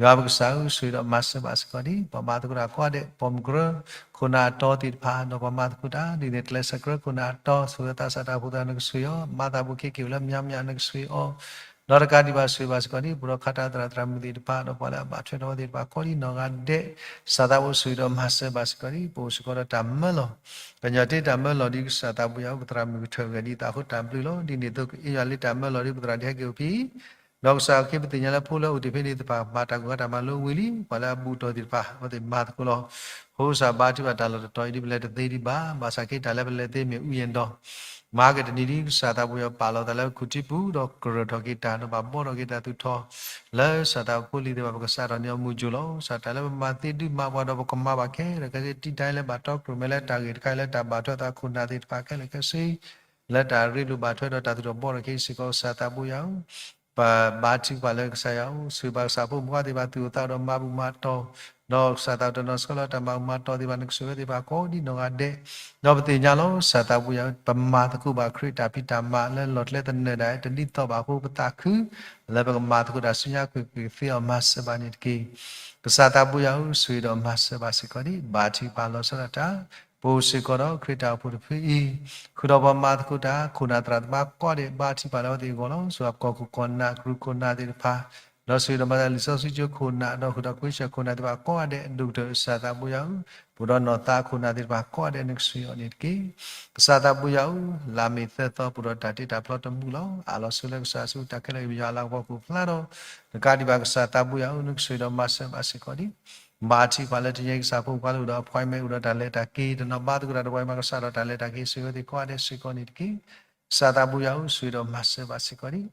ယွၤပကစၢ်ဧၢ ဆိၣ်ဂ့ၤဒီးမၤစၢၤဘၣ်စ့ၢ်ကီးဒံး ပှၤမၤသကိးတၢ်ကိးဂၤဒဲး ပိာ်မုၣ်ကရၢ ခိၣ်နၢ်အတီသ့ၣ်တဖၣ် ဒီးပှၤမၤသကိးတၢ် ဒ်န့ၣ်ကျဲးစၢးကရၢခိၣ်နၢ်အတီ ဆိၣ်ဂ့ၤသးစၢ်တၢ်အိၣ်ဖှိၣ်သ့ၣ်တဖၣ်နကဆိၣ်ဂ့ၤအီၤ မၤသးပူၤခ့က့ၤအိၣ်လၢမညီမညီနကဆိၣ်ဂ့ၤအီၤ ဒီးတကးဒံးဘၣ်ဆိၣ်ဂ့ၤဘၣ်စ့ၢ်ကီးဒံး ပှၤဒီးခါတၢ်သရၣ်သရၣ်မုၣ်သ့ၣ်တဖၣ် ဒီးပှၤလၢအဘၣ်ထွဲဒီးအဝဲသ့ၣ်တဖၣ်ကိးဒံးနီၢ်ဂၤဒဲး ကစၢ်သးဘိၣ်ဆိၣ်ဂ့ၤဒီးမၤစၢၤဘၣ်စ့ၢ်ကီးဒံး ပအိၣ်စ့ၢ်ကီးဒီးတၢ်မၢလီၤ ကညီတ့တၢ်မၢလီၤဒံး ကစၢ်သးဘိၣ်ယွၤဧၢ ပသရၣ်မုၣ်ကထၢၣ်ဂဲၤဒ်သးအဃိတၢ်ဘျုးလီၤ ဒ်န့ၣ်အသိးကအ့ယွၤလၢတၢ်မၢလီၤဒံး ပသရၣ်ဒ်ဟဲက့ၤအိၣ်ဖဲအံၤ ဒီးကစၢ်အခ့ပသ့ၣ်ညါလၢဖိလၢအအိၣ်တ့ၢ်ဖဲန့ၣ်သ့ၣ်တဖၣ် မၤတၢ်ကူၣ်ဘၣ်တၢ်မၤလိဝံၤလံ ပှၤလၢအဘူးတီၢ်သ့ၣ်တဖၣ် အဝဲသ့ၣ်မၤသကိးလီၤ အဃိကစၢ်ဘါထုကဖၣ်တၢ်လီၢ်တတီၤအံၤဒ်ပလဲၤတသ့ဒံးဘၣ် ဘၣ်ဆၣ်က့တၢ်လၢပလဲၤသ့မ့ၢ်အူယဲၢ်ဒီး မၤက့ၤတနံၤဒံး ကစၢ်သးဘိၣ်ယွၤပာ်လီၤသးလၢပခိၣ်ထံပူၤ ဒီးကြၢးထီၣ်က့ၤတၢ် ဒီးဘၣ်ဘှီထီၣ်က့ၤတၢ်သူၣ်ထီၣ် လၢကစၢ်သးဖိလံၤသ့ၣ်တဖၣ် ပကစးထီၣ်န့ၢ်အီၤမုၢ်ကၠိလီၤ. ကစၢ်တၢ်လၢပမၤသ့ဒုးမၤပှၤဒီးပကမၤဘၣ်ခဲလၢာ်ခဲဆ့ တံာ်တာ်လၢဘၣ်တီကျိၤမဲာ်လၢတၢ်ဂ့ၢ်တခါအံၤလၢတၢ်ဘၣ်ထွဲသးခိၣ်နၢ်သ့ၣ်တဖၣ်ခဲလၢာ်ခဲဆ့ လၢတၢ်ရ့လိာ်ဘၣ်ထွဲဒီးတၢ်သူၣ်ထီၣ်ဘှီထီၣ်က့ၤစ့ၢ်ကီး ကစၢ်သးဘိၣ်ယွၤဧၢ ပဘါထုကဖၣ်လၢကစၢ်ယွၤဧၢ ဆိၣ်ဂ့ၤဘၣ်ကစၢ်ဖိမုၣ်ဖိခွါသ့ၣ်တဖၣ် သူၣ်အိၣ်သးအိၣ်ဒီးမၤဘူၣ်မၤတီၢ် ဒီးကစၢ်သးတနီၤဆှၢလၢတၢ်မၤဘူၣ်မၤတီၢ်သ့ၣ်တဖၣ် နကဆိၣ်ဂ့ၤဝဲသ့ၣ်တဖၣ်ကိးဒံးနီၢ်ဂၤဒဲး ဒီးပသ့ၣ်ညါလီၤ ကစၢ်သးဘိၣ်ယွၤဧၢ ပမၤသကိးဘၣ်ခရံာ်တၢ်ဖံးတၢ်မၤလၢလီၢ်ကျဲသနၢၣ်ဒၣ် တဒ်သိးဘၣ်အဃိ ပသးခု လၢပကမၤသကိးတၢ်ဆူညါကွ့ၢ်ကွ့ၢ်ကသ့အီၤ မၤစၢၤဘၣ်န့ၣ်တက့ၢ်. ကစၢ်သးဘိၣ်ယွၤဧၢ ဆိၣ်ဂ့ၤဒီးမၤစၢၤဘၣ်စ့ၢ်ကီးဒံး ဘါထုကဖၣ်လီၤဆီဒၣ်တၢ် ပအိၣ်စ့ၢ်ကီးဒီးခရံာ်တၢ်အိၣ်ဖှိၣ်တဖုအံၤ ဃုာ်ဒီးပှၤမၤသကိးတၢ် ခိၣ်နၢ်သရၣ်သမါကိးဂၤဒဲး ဘါထုကဖၣ်လၢအဝဲသ့ၣ်အဂီၢ်လီၤ. ဆိၣ်ဂ့ၤပှၤကီၢ်ခိၣ်ကီၢ်နၢ် ကရူၢ်ခိၣ်နၢ်သ့ၣ်တဖၣ် ဒီးဆိၣ်ဂ့ၤဒီးမၤသးလံာ်စီဆှံကၠိခိၣ်နၢ် ဒီးဃုာ်ဒီးကွ့ဆၢၣ်ခိၣ်နၢ်သ့ၣ်တဖၣ်ကိးဂၤဒဲး ဒိၣ်ကတၢၢ်ကစၢ်သးဘိၣ်ယွၤဧၢ ပအိၣ်ဒီးနီၢ်သးခိၣ်နၢ်သ့ၣ်တဖၣ်ကိးဂၤဒဲး နကဆိၣ်ဂ့ၤအီၤန့ၣ်တက့ၢ်. ကစၢ်သးဘိၣ်ယွၤဧၢ လါမ့ၤသၢသီ ပအိၣ်ဒီးတၢ်တ့တၢ်ဖျီတမူလီၤ. အၢၣ်လီၤဆိလၢကစၢ်အစုတၢ်ခဲလၢာ် ယွၤအလၤကပီၤကအိၣ်ဖျါဒီး တကးဒံးဘၣ်ကစၢ်သးဘိၣ်ယွၤဧၢ နကဆိၣ်ဂ့ၤဒီးမၤစၢၤဘၣ်စ့ၢ်ကီးဒံး ဘါထုကဖၣ်လၢတနံၤအံၤ ကစၢ်ဖိမုၣ်ဖိခွါလၢအိၣ်ဒီး appointment အိၣ်ဒီးတၢ်လဲၤတၢ်က့ၤ တနီၤဘါသကိးတၢ်ဒီးပှၤမၤကစၢ်ဒီးတၢ်လဲၤတၢ်က့ၤ ဆိၣ်ဂ့ၤဝဲသ့ၣ်ကိးဂၤဒဲးစ့ၢ်ကီးန့ၣ်တက့ၢ်. ကစၢ်သးဘိၣ်ယွၤဧၢ ဆိၣ်ဂ့ၤဒီးမၤစၢၤဘၣ်စ့ၢ်ကီးဒံး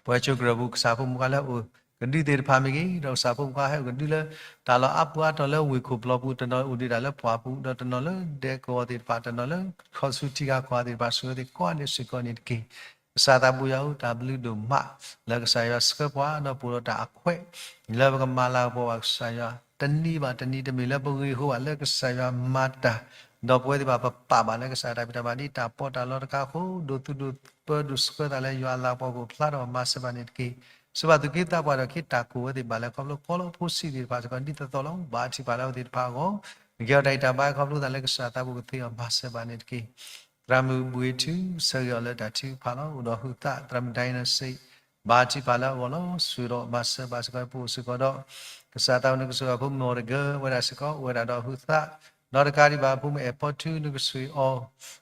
ပဝဲကၠိကရၢၢ်ပူၤ ကစၢ်ဖိမုၣ်ဖိခွါလၢအိၣ်ကဒုသ့ၣ်တဖၣ်မ့ၢ်ဂ့ၤ, ဒီးကစၢ်ဖိမုၣ်ဖိခွါဟဲအိၣ်ကဒုလၢ တၢ်လီၢ်အါပူၤအါတီၤလၢဝ့ၢ်ခိၣ်ပျီပူၤ တနီၤအိၣ်ဒံးဒၣ်လၢပှၢ်ပူၤ, ဒီးတနီၤလၢဒဲကဝီၤသ့ၣ်တဖၣ်, တနီၤလၢခီဆူထံဂၤကီၢ်ဂၤသ့ၣ်တဖၣ် ဆိၣ်ဂ့ၤဝဲသ့ၣ်ကိးဂၤဒဲးစ့ၢ်ကီးန့ၣ်တက့ၢ်. ကစၢ်သးဘိၣ်ယွၤဧၢ, တၢ်ဘျုးဒိၣ်မး လၢကစၢ်ယွၤဆှၢပှၤ ဒီးပအိၣ်ဒီးတၢ်အခွဲး လၢပကမၤလၤကပီၤဘၣ်ကစၢ်ယွၤ တနံၤဘၣ်တနံၤ တမ့ၢ်လၢပဂ့ၤဃိဘၣ်လၢကစၢ်ယွၤမၤတၢ်, ဒီးပဝဲသ့ၣ်တဖၣ်ပပာ်ဘၣ်လၢကစၢ်တၢ်ဖံးတၢ်မၤ ဒ်တၢ်ပီးတၢ်လီတခါအဃိ, ဒိးသူၣ်ဒိးပၢဒိးဆှၢသးလၢယွၤအလၤကပီၤကအိၣ်ဖျါထီၣ်မၤစၢၤဘၣ်န့ၣ်တက့ၢ်. ဆိၣ်ဂ့ၤဘၣ်သူၣ်က့သးပှၢ်ဒီး ခ့တၢ်ကိၢ်ဝဲသ့ၣ်ဘၣ်လၢခီဖျိကီလီဖိဆံးသ့ၣ်တဖၣ်စ့ၢ်ကီး ဒ်သိးသိးလီၤ. ဘါထုကဖၣ်လၢအဝဲသ့ၣ်တဖၣ်အဂီၢ်, နကဲထီၣ်တၢ်ဂံၢ်တၢ်ဘါခီဖျိသးလၢကစၢ်သးဘိၣ်ကသ့အီၤမၤစၢၤဘၣ်န့ၣ်တက့ၢ်. သရၣ်မုၣ်ဘှံးထူ ဆၢဂ့ၤအီၤလၢတၢ်ထုကဖၣ်လီၤ. အိၣ်ဒီးဟုးသး သရၣ်မုၣ်ဒိးနစ့း ဘါထုကဖၣ်လၢအဂီၢ်လီၤ. ဆိၣ်ဂ့ၤဒီးမၤစၢၤဘၣ်စ့ၢ်ကီး ပအိၣ်စ့ၢ်ကီးဒီး ကစၢ်သးဘိၣ်နကစၢ်ယွၤဖိမုၣ်အီၤတဂၤဝဲဒၣ်စ့ၢ်ကီး အိၣ်ဝဲဒၣ်ဒီးဟုးသး ဒီးတကးဒံးဘၣ် အဖိမုၣ်အဲၣ်ဖီထူ နကဆိၣ်ဂ့ၤအီၤ,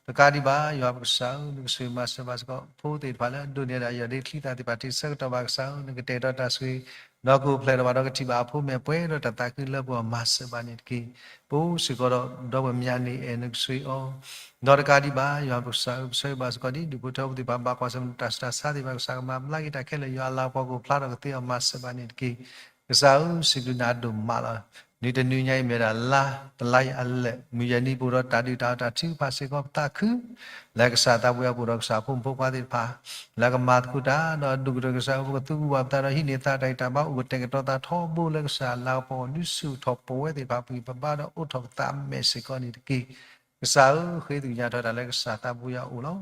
တကးဒံးဘၣ် ယွၤပကစၢ်ဧၢ, နကဆိၣ်ဂ့ၤမၤစၢၤဘၣ်စ့ၢ်ကီး ဖိသ့ၣ်တဖၣ်လၢအဒိးန့ၢ်ဒၣ်ယီၢ်ဒ့ချံသၣ်သ့ၣ်တဖၣ် တဆၢကတီၢ်ဘၣ်ကစၢ်ဧၢ, နကတဲာ်ကတီၤတၢ်ဆိၣ်ဂ့ၤ, ဒီးကအိၣ်ဖျဲၣ်ထီၣ်ဘၣ်ဒီးကထံၣ်ဘၣ်အဖိမုၣ်အဲၣ်ပှဲၤဒီးတၢ်သးခုလၢပဂီၢ် မၤစၢၤဘၣ်န့ၣ်တက့ၢ်. ပအိၣ်စ့ၢ်ကီးဒီး ဒီပုၢ်ဝဲၢ်မၠးန့ၣ်အဲၣ် နကဆိၣ်ဂ့ၤအီၤ, ဒီးတကးဒံးဘၣ် ယွၤပကစၢ်ဧၢ, ပဆၢဂ့ၤဘၣ်စ့ၢ်ကီးဒ် ဒူၣ်ဖိထၢဖိသ့ၣ်တဖၣ် ဘၣ်ကွၢ်ဆၢၣ်မဲာ်တၢ်ဆူးတၢ်ဆါသ့ၣ်တဖၣ် ကစၢ်ကမၤဘျါက့ၤတၢ်ခဲလၢာ် ယွၤအလၤကပီၤကအိၣ်ဖျါထီၣ်ကသ့အီၤ မၤစၢၤဘၣ်န့ၣ်တက့ၢ်. ကစၢ်ဧၢ, စံးဘျုးနၤဒိၣ်မးလီၤ. နံၤတနွံညါအံၤမ့ၢ်ဒၣ်လါ, တလါအံၤအလၢာ်, မုၢ်ယဲၢ်နံၤပအိၣ်ဒီးတၢ်ဒုၣ်တၢ်အီၣ်တၢ်ထုကဖၣ်စ့ၢ်ကီး ပသးခု လၢကစၢ်သးဘိယွၤပအိၣ်ဒီးကစၢ်ဖိမုၣ်ဖိခွါသ့ၣ်တဖၣ် လၢကမၤသကိးတၢ် ဒီးဒိၣ်ကတၢၢ်ကစၢ်ဧၢ ပကသူၣ်အူဘၣ်ပသးဒီး ဟံးန့ၢ်သးတၢ်ဂံၢ်တၢ်ဘါ အိၣ်ကတဲာ်ကတီၤသးထီဘိလၢကစၢ်လၤကပီၤ ဒုးဆူၣ်ထီၣ်ပဝဲသ့ၣ်တဖၣ် ပဂံၢ်ပဘါဒီးအိးထီၣ်ပသးမဲာ်စ့ၢ်ကီးန့ၣ်တက့ၢ်. ကစၢ်ဧၢ, ဃ့သကွံာ်ညါထီၣ်တၢ်လၢကစၢ်သးဘိယွၤအအိၣ်လီၤ.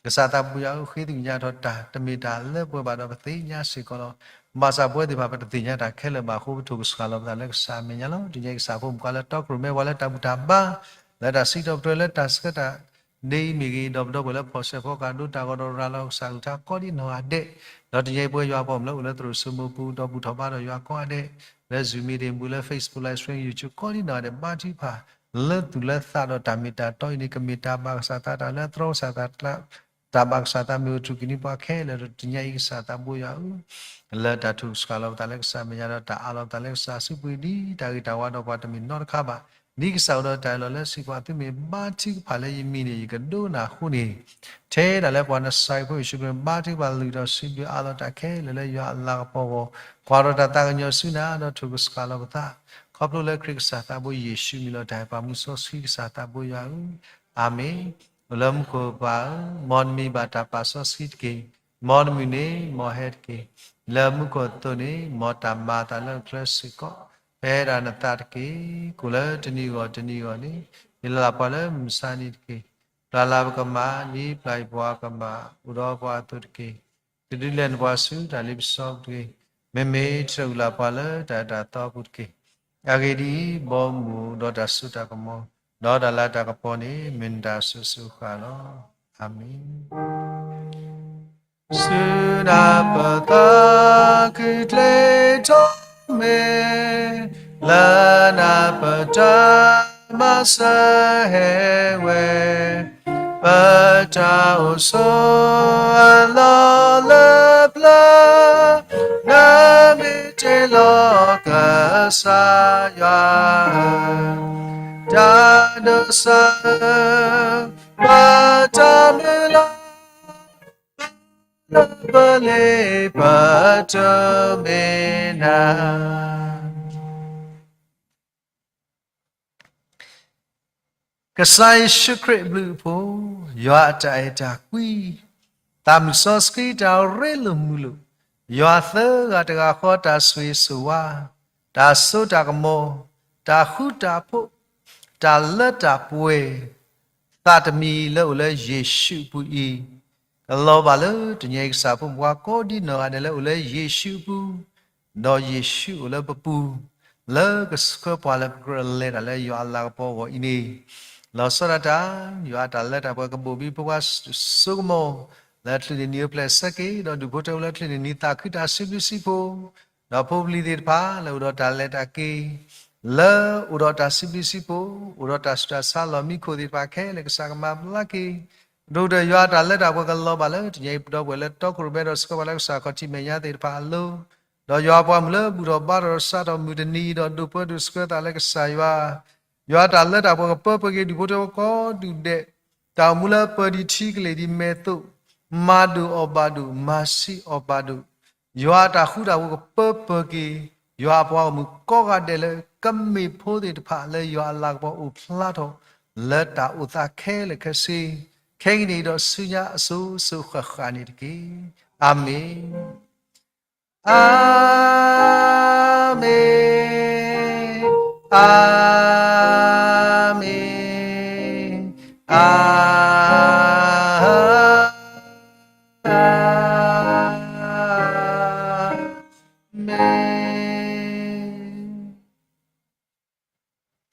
ကစၢ်သးဘိယွၤဧၢ, ဃ့သကွံာ်ညါထီၣ်တၢ် တမ့ၢ်တၢ်လၢပှဲၤဘၣ်ဒီးပသ့ၣ်ညါစ့ၢ်ကီးလီၤ. ဘၣ်ဆၣ်ပဝဲသ့ၣ်တဖၣ် ပတသ့ၣ်ညါတၢ်ခဲလၢာ်ဘၣ်အဃိ ပထိၣ်ကစှၤလီၤပသးလၢကစၢ်အမဲာ်ညါလီၤ. တနံၤအံၤကစၢ်ဖိမုၣ်ခွါလၢတီခိၣ်ရိၣ်မဲ ပှၤလၢတၢ်ဘူၣ်တၢ်ဘါ လၢတၢ်စံးထီၣ်ပတြၢၤလၢတၢ်ဆှၢတၢ် ဒ်အံၤမ့ၢ်ဂ့ၤ, ဒီးပဒီပုၢ်ဝဲၢ်လၢဖီၣ်ဆဲးဖီကၤဒိတၢ်ဂီၤဒီးရၤလီၤကစၢ်အုၣ်ထါကိးဒံနီၢ်ဂၤဒဲး, ဒီးတနံၤအံၤပဝဲယွၤပှၤမုၣ်လၢအိၣ်လၢသရိာ်စိမိၤပူၤ ဒီးဘူၣ်ထီၣ်ဘါထီၣ်ယွၤကိးဂၤဒဲး, လၢ Zoom meeting ပူၤ လၢ Facebook Live Stream, YouTube ကိးဒံနီၢ်ဂၤဒဲး ဘါထုကဖၣ် လၢသူၣ်လၢသးဒီးတၢ်မ့ၢ်တၢ်တီအံၤန့ၣ် ကမ့ၢ်တၢ်ဘၣ်ကစၢ်သး တၢ်လၢအသြီကစၢ်သး တၢ်ဘၣ်ကစၢ်သးမ့ၢ်အိၣ်ဆူၣ်က့ၤန့ၣ် ပှၤခဲလၢာ်ဒီးတနံၤအံၤကစၢ်သးဘိယွၤဧၢ, လၢတၢ်ထိၣ်ကစှၤလီၤပသးလၢကစၢ်မဲာ်ညါဒီးတၢ်အးလီၤပသးလၢကစၢ်စုပူၤအံၤ ဒ်တၢ်ဂ့ၤတၢ်ဝါဒီးပှၤတမ့ၢ်နီတခါဘၣ်, ဒ်ကစၢ်အိၣ်ဒီးတၢ်အၢၣ်လီၤလၢစံးပာ်သုမ့ၢ်ဘါထုကဖၣ်လၢယမံၤန့ၣ် ယကဒိကနၣ်အဃိန့ၣ်, ထဲဒၣ်လၢပှၤနစၤရ့းဖိယ့ၣ်ၡူးခရံာ် ဘါထုကဖၣ်လုၢ်ထီၣ်စံးဘျုးအးလီၤတၢ်ခဲလၢာ်လၢယွၤအလၤကပီၤအဂီၢ်, ကွၢ်ထီၣ်တၢ်သးကညီၤဆူနၤဒီးထိၣ်ကစှၤလီၤပသး, ခီဖျိလၢခရံာ်ကစၢ်သးဘိယ့ၣ်ၡူးမံၤလီၤတၢ်အဲၣ်ပှၤမူစီဆှံကစၢ်သးဘိယွၤဧၢ, အၤမ့ၣ်. အိၣ်လၢမူခိၣ်ပၢ်ဧၢ, မ်နမံၤဘၣ်တၢ်ပာ်စီဆှံတက့ၢ်. မ်နမုၢ်န့ၣ်မ်ဟဲတက့ၢ်. လၢမူခိၣ်အသိးန့ၣ် မ်တၢ်မၤအသးလၢနချၢစ့ၢ်ကီး ဖဲဒၣ်နသးတက့ၢ်. ကိၣ်လၢတနံၤဂီၢ်တနံၤဂီၢ်န့ၣ် ဟ့ၣ်လီၤပှၤလၢမုၢ်မဆါနံၤတက့ၢ်. ပျၢ်လၢပကမၣ် ဒ်ပျၢ်ယွၤပှၤကမၣ် အိၣ်ဒီးပှၤအသိးတက့ၢ်. တဒုးလဲၢ်နပှၤဆူတၢ်လ့ပစီပူၤတဂ့ၤ. မ့မ့ၢ်တၢ်အုၣ်လၢ်ပှၤလၢတၢ်အၢတၢ်သီအပူၤတက့ၢ်. အဂ့ၢ်ဒ်အံၤ, ဘီမုၢ်အိၣ်ဒီးတၢ်စိတၢ်ကမီၤ, ဒီးတၢ်လၤတၢ်ကပီၤန့ၣ် မ့ၢ်နတၢ်အစိၤစိၤဃၣ်လီၤ. အၤမ့ၣ်. ဆူနၢ်ပၢၢ်သးခုကျ့ထီၣ်မ့ၢ်, လၢနၢ်ပၢၢ်တၢ်မၤစၢၤဟဲဝဲ, ပတၢ်အိၣ်ဆိးအလီၢ်လၢပျၢၤ, နမ့ၢ်တ့လီၤကစၢ်ယွၤဧၢ, တၢ်ဒိးစၢ်ဧၢ, ပတၢ်မုၢ်လၢ် လၢပလ့ပတမ့ၢ်နၤ. ကစၢ်ယ့ၣ်ၡူးခရံာ်အဘျုးအဖှိၣ်, ယွၤအတၢ်အဲၣ်တၢ်ကွံ, သးမုၢ်စီဆှံတၢ်ရ့လိာ်မုာ်လိာ်, ယွၤသၢဂၤတဂၤဃီတၢ်ဆိၣ်ဂ့ၤဆိၣ်ဝါ, တၢ်စိတၢ်ကမီၤ, တၢ်ဃူတၢ်ဖိး, တၢ်လၢတၢ်ပှဲၤ သးတမံၤလၢအိၣ်လၢယ့ၣ်ၡူးအပူၤအံၤ, ကလီၤဘၣ်လၢတနံၤအံၤကစၢ်ဖိမုၣ်ဖိခွါကိးဒံနီၢ်ဂၤဒဲးလၢအိၣ်လၢယ့ၣ်ၡူးအပူၤ, ဒီးယ့ၣ်ၡူးအိၣ်လၢပပူၤ, လၢကဆှၢပှၤလၢပကြၢးလဲၤတၢ်လၢယွၤအလၤကပီၤအဂီၢ်အံၤန့ၣ်, လီၤဆီဒၣ်တၢ် ယွၤအတၢ်လၢတၢ်ပှဲၤကဘိၣ်ဘံဖိခွါစိကမီၤ လၢချုးတနံၤအိၣ်ဖျဲၣ်ဆၢက့ၤ, ဒီးဒူၣ်ဖိထၢဖိလၢချုးတနံၤသးခုတၢ်စံးဘျုးစံးဖှိၣ် ဒီးဖိပလံၤသ့ၣ်တဖၣ် လၢအိၣ်ဒီးတၢ်လဲၤတၢ်က့ၤ, လၢအိၣ်ဒီးတၢ်စံးဘျုးစံးဖှိၣ်, အိၣ်ဒီးတၢ်ဆူးတၢ်ဆါလီၢ်မံခိၣ်သ့ၣ်တဖၣ်ခဲလၢာ် ကစၢ်ကမၤဘျါက့ၤ, ဒိၣ်ကတၢၢ်ယွၤအတၢ်လၢတၢ်ပှဲၤကလီၤဘၣ်လၢတနံၤအံၤ ပဒီပုၢ်ဝဲၢ်လၢတီခိၣ်ရိၣ်မဲဒီးဆှၢပှၤလၢကစၢ်ခီၣ်ထံးမဲာ်ညါသ့ၣ်တဖၣ်အလိၤ, ဒီးယွၤပှၤမုၣ်လၢဘူၣ်ထီၣ်ဘါထီၣ်ဒီးစးထီၣ်မုၢ်တနံၤအံၤ ဒီးဒိးပၢဒိးဆှၢသးလၢကစၢ်ယွၤ ယွၤအတၢ်လၢတၢ်ပှဲၤကပၢပၢၤက့ၤဒူၣ်ဖိထၢဖိကိးဒူၣ်ဒဲး, တၢ်အိၣ်မူလၢပၢၤဒံးထံကလ့ၢ်ဒံးမဲာ်သိး, မၤဒိၣ်အီၣ်ဘၣ်ဒိၣ်, မၤဆံးအီၣ်ဘၣ်ဒိၣ်, ယွၤအတၢ်ဃူတၢ်ဖိးကပၢပၢၤက့ၤ ယွၤအပှၤဂီၢ်မုၢ်ကိးဂၤဒဲးလၢကမ့ၢ်ဖိသ့ၣ်တဖၣ်လၢယွၤအလၤကပီၤအိၣ်ဖျါထီၣ် လၢတၢ်အိၣ်သးခဲလၢာ်ခဲဆ့, ခဲကနံၣ်အံၤဒီးဆူညါအစိၤစိၤဃၣ်ဃၣ်န့ၣ်တက့ၢ်. အၤမ့ၣ်, အၤမ့ၣ်, အၤ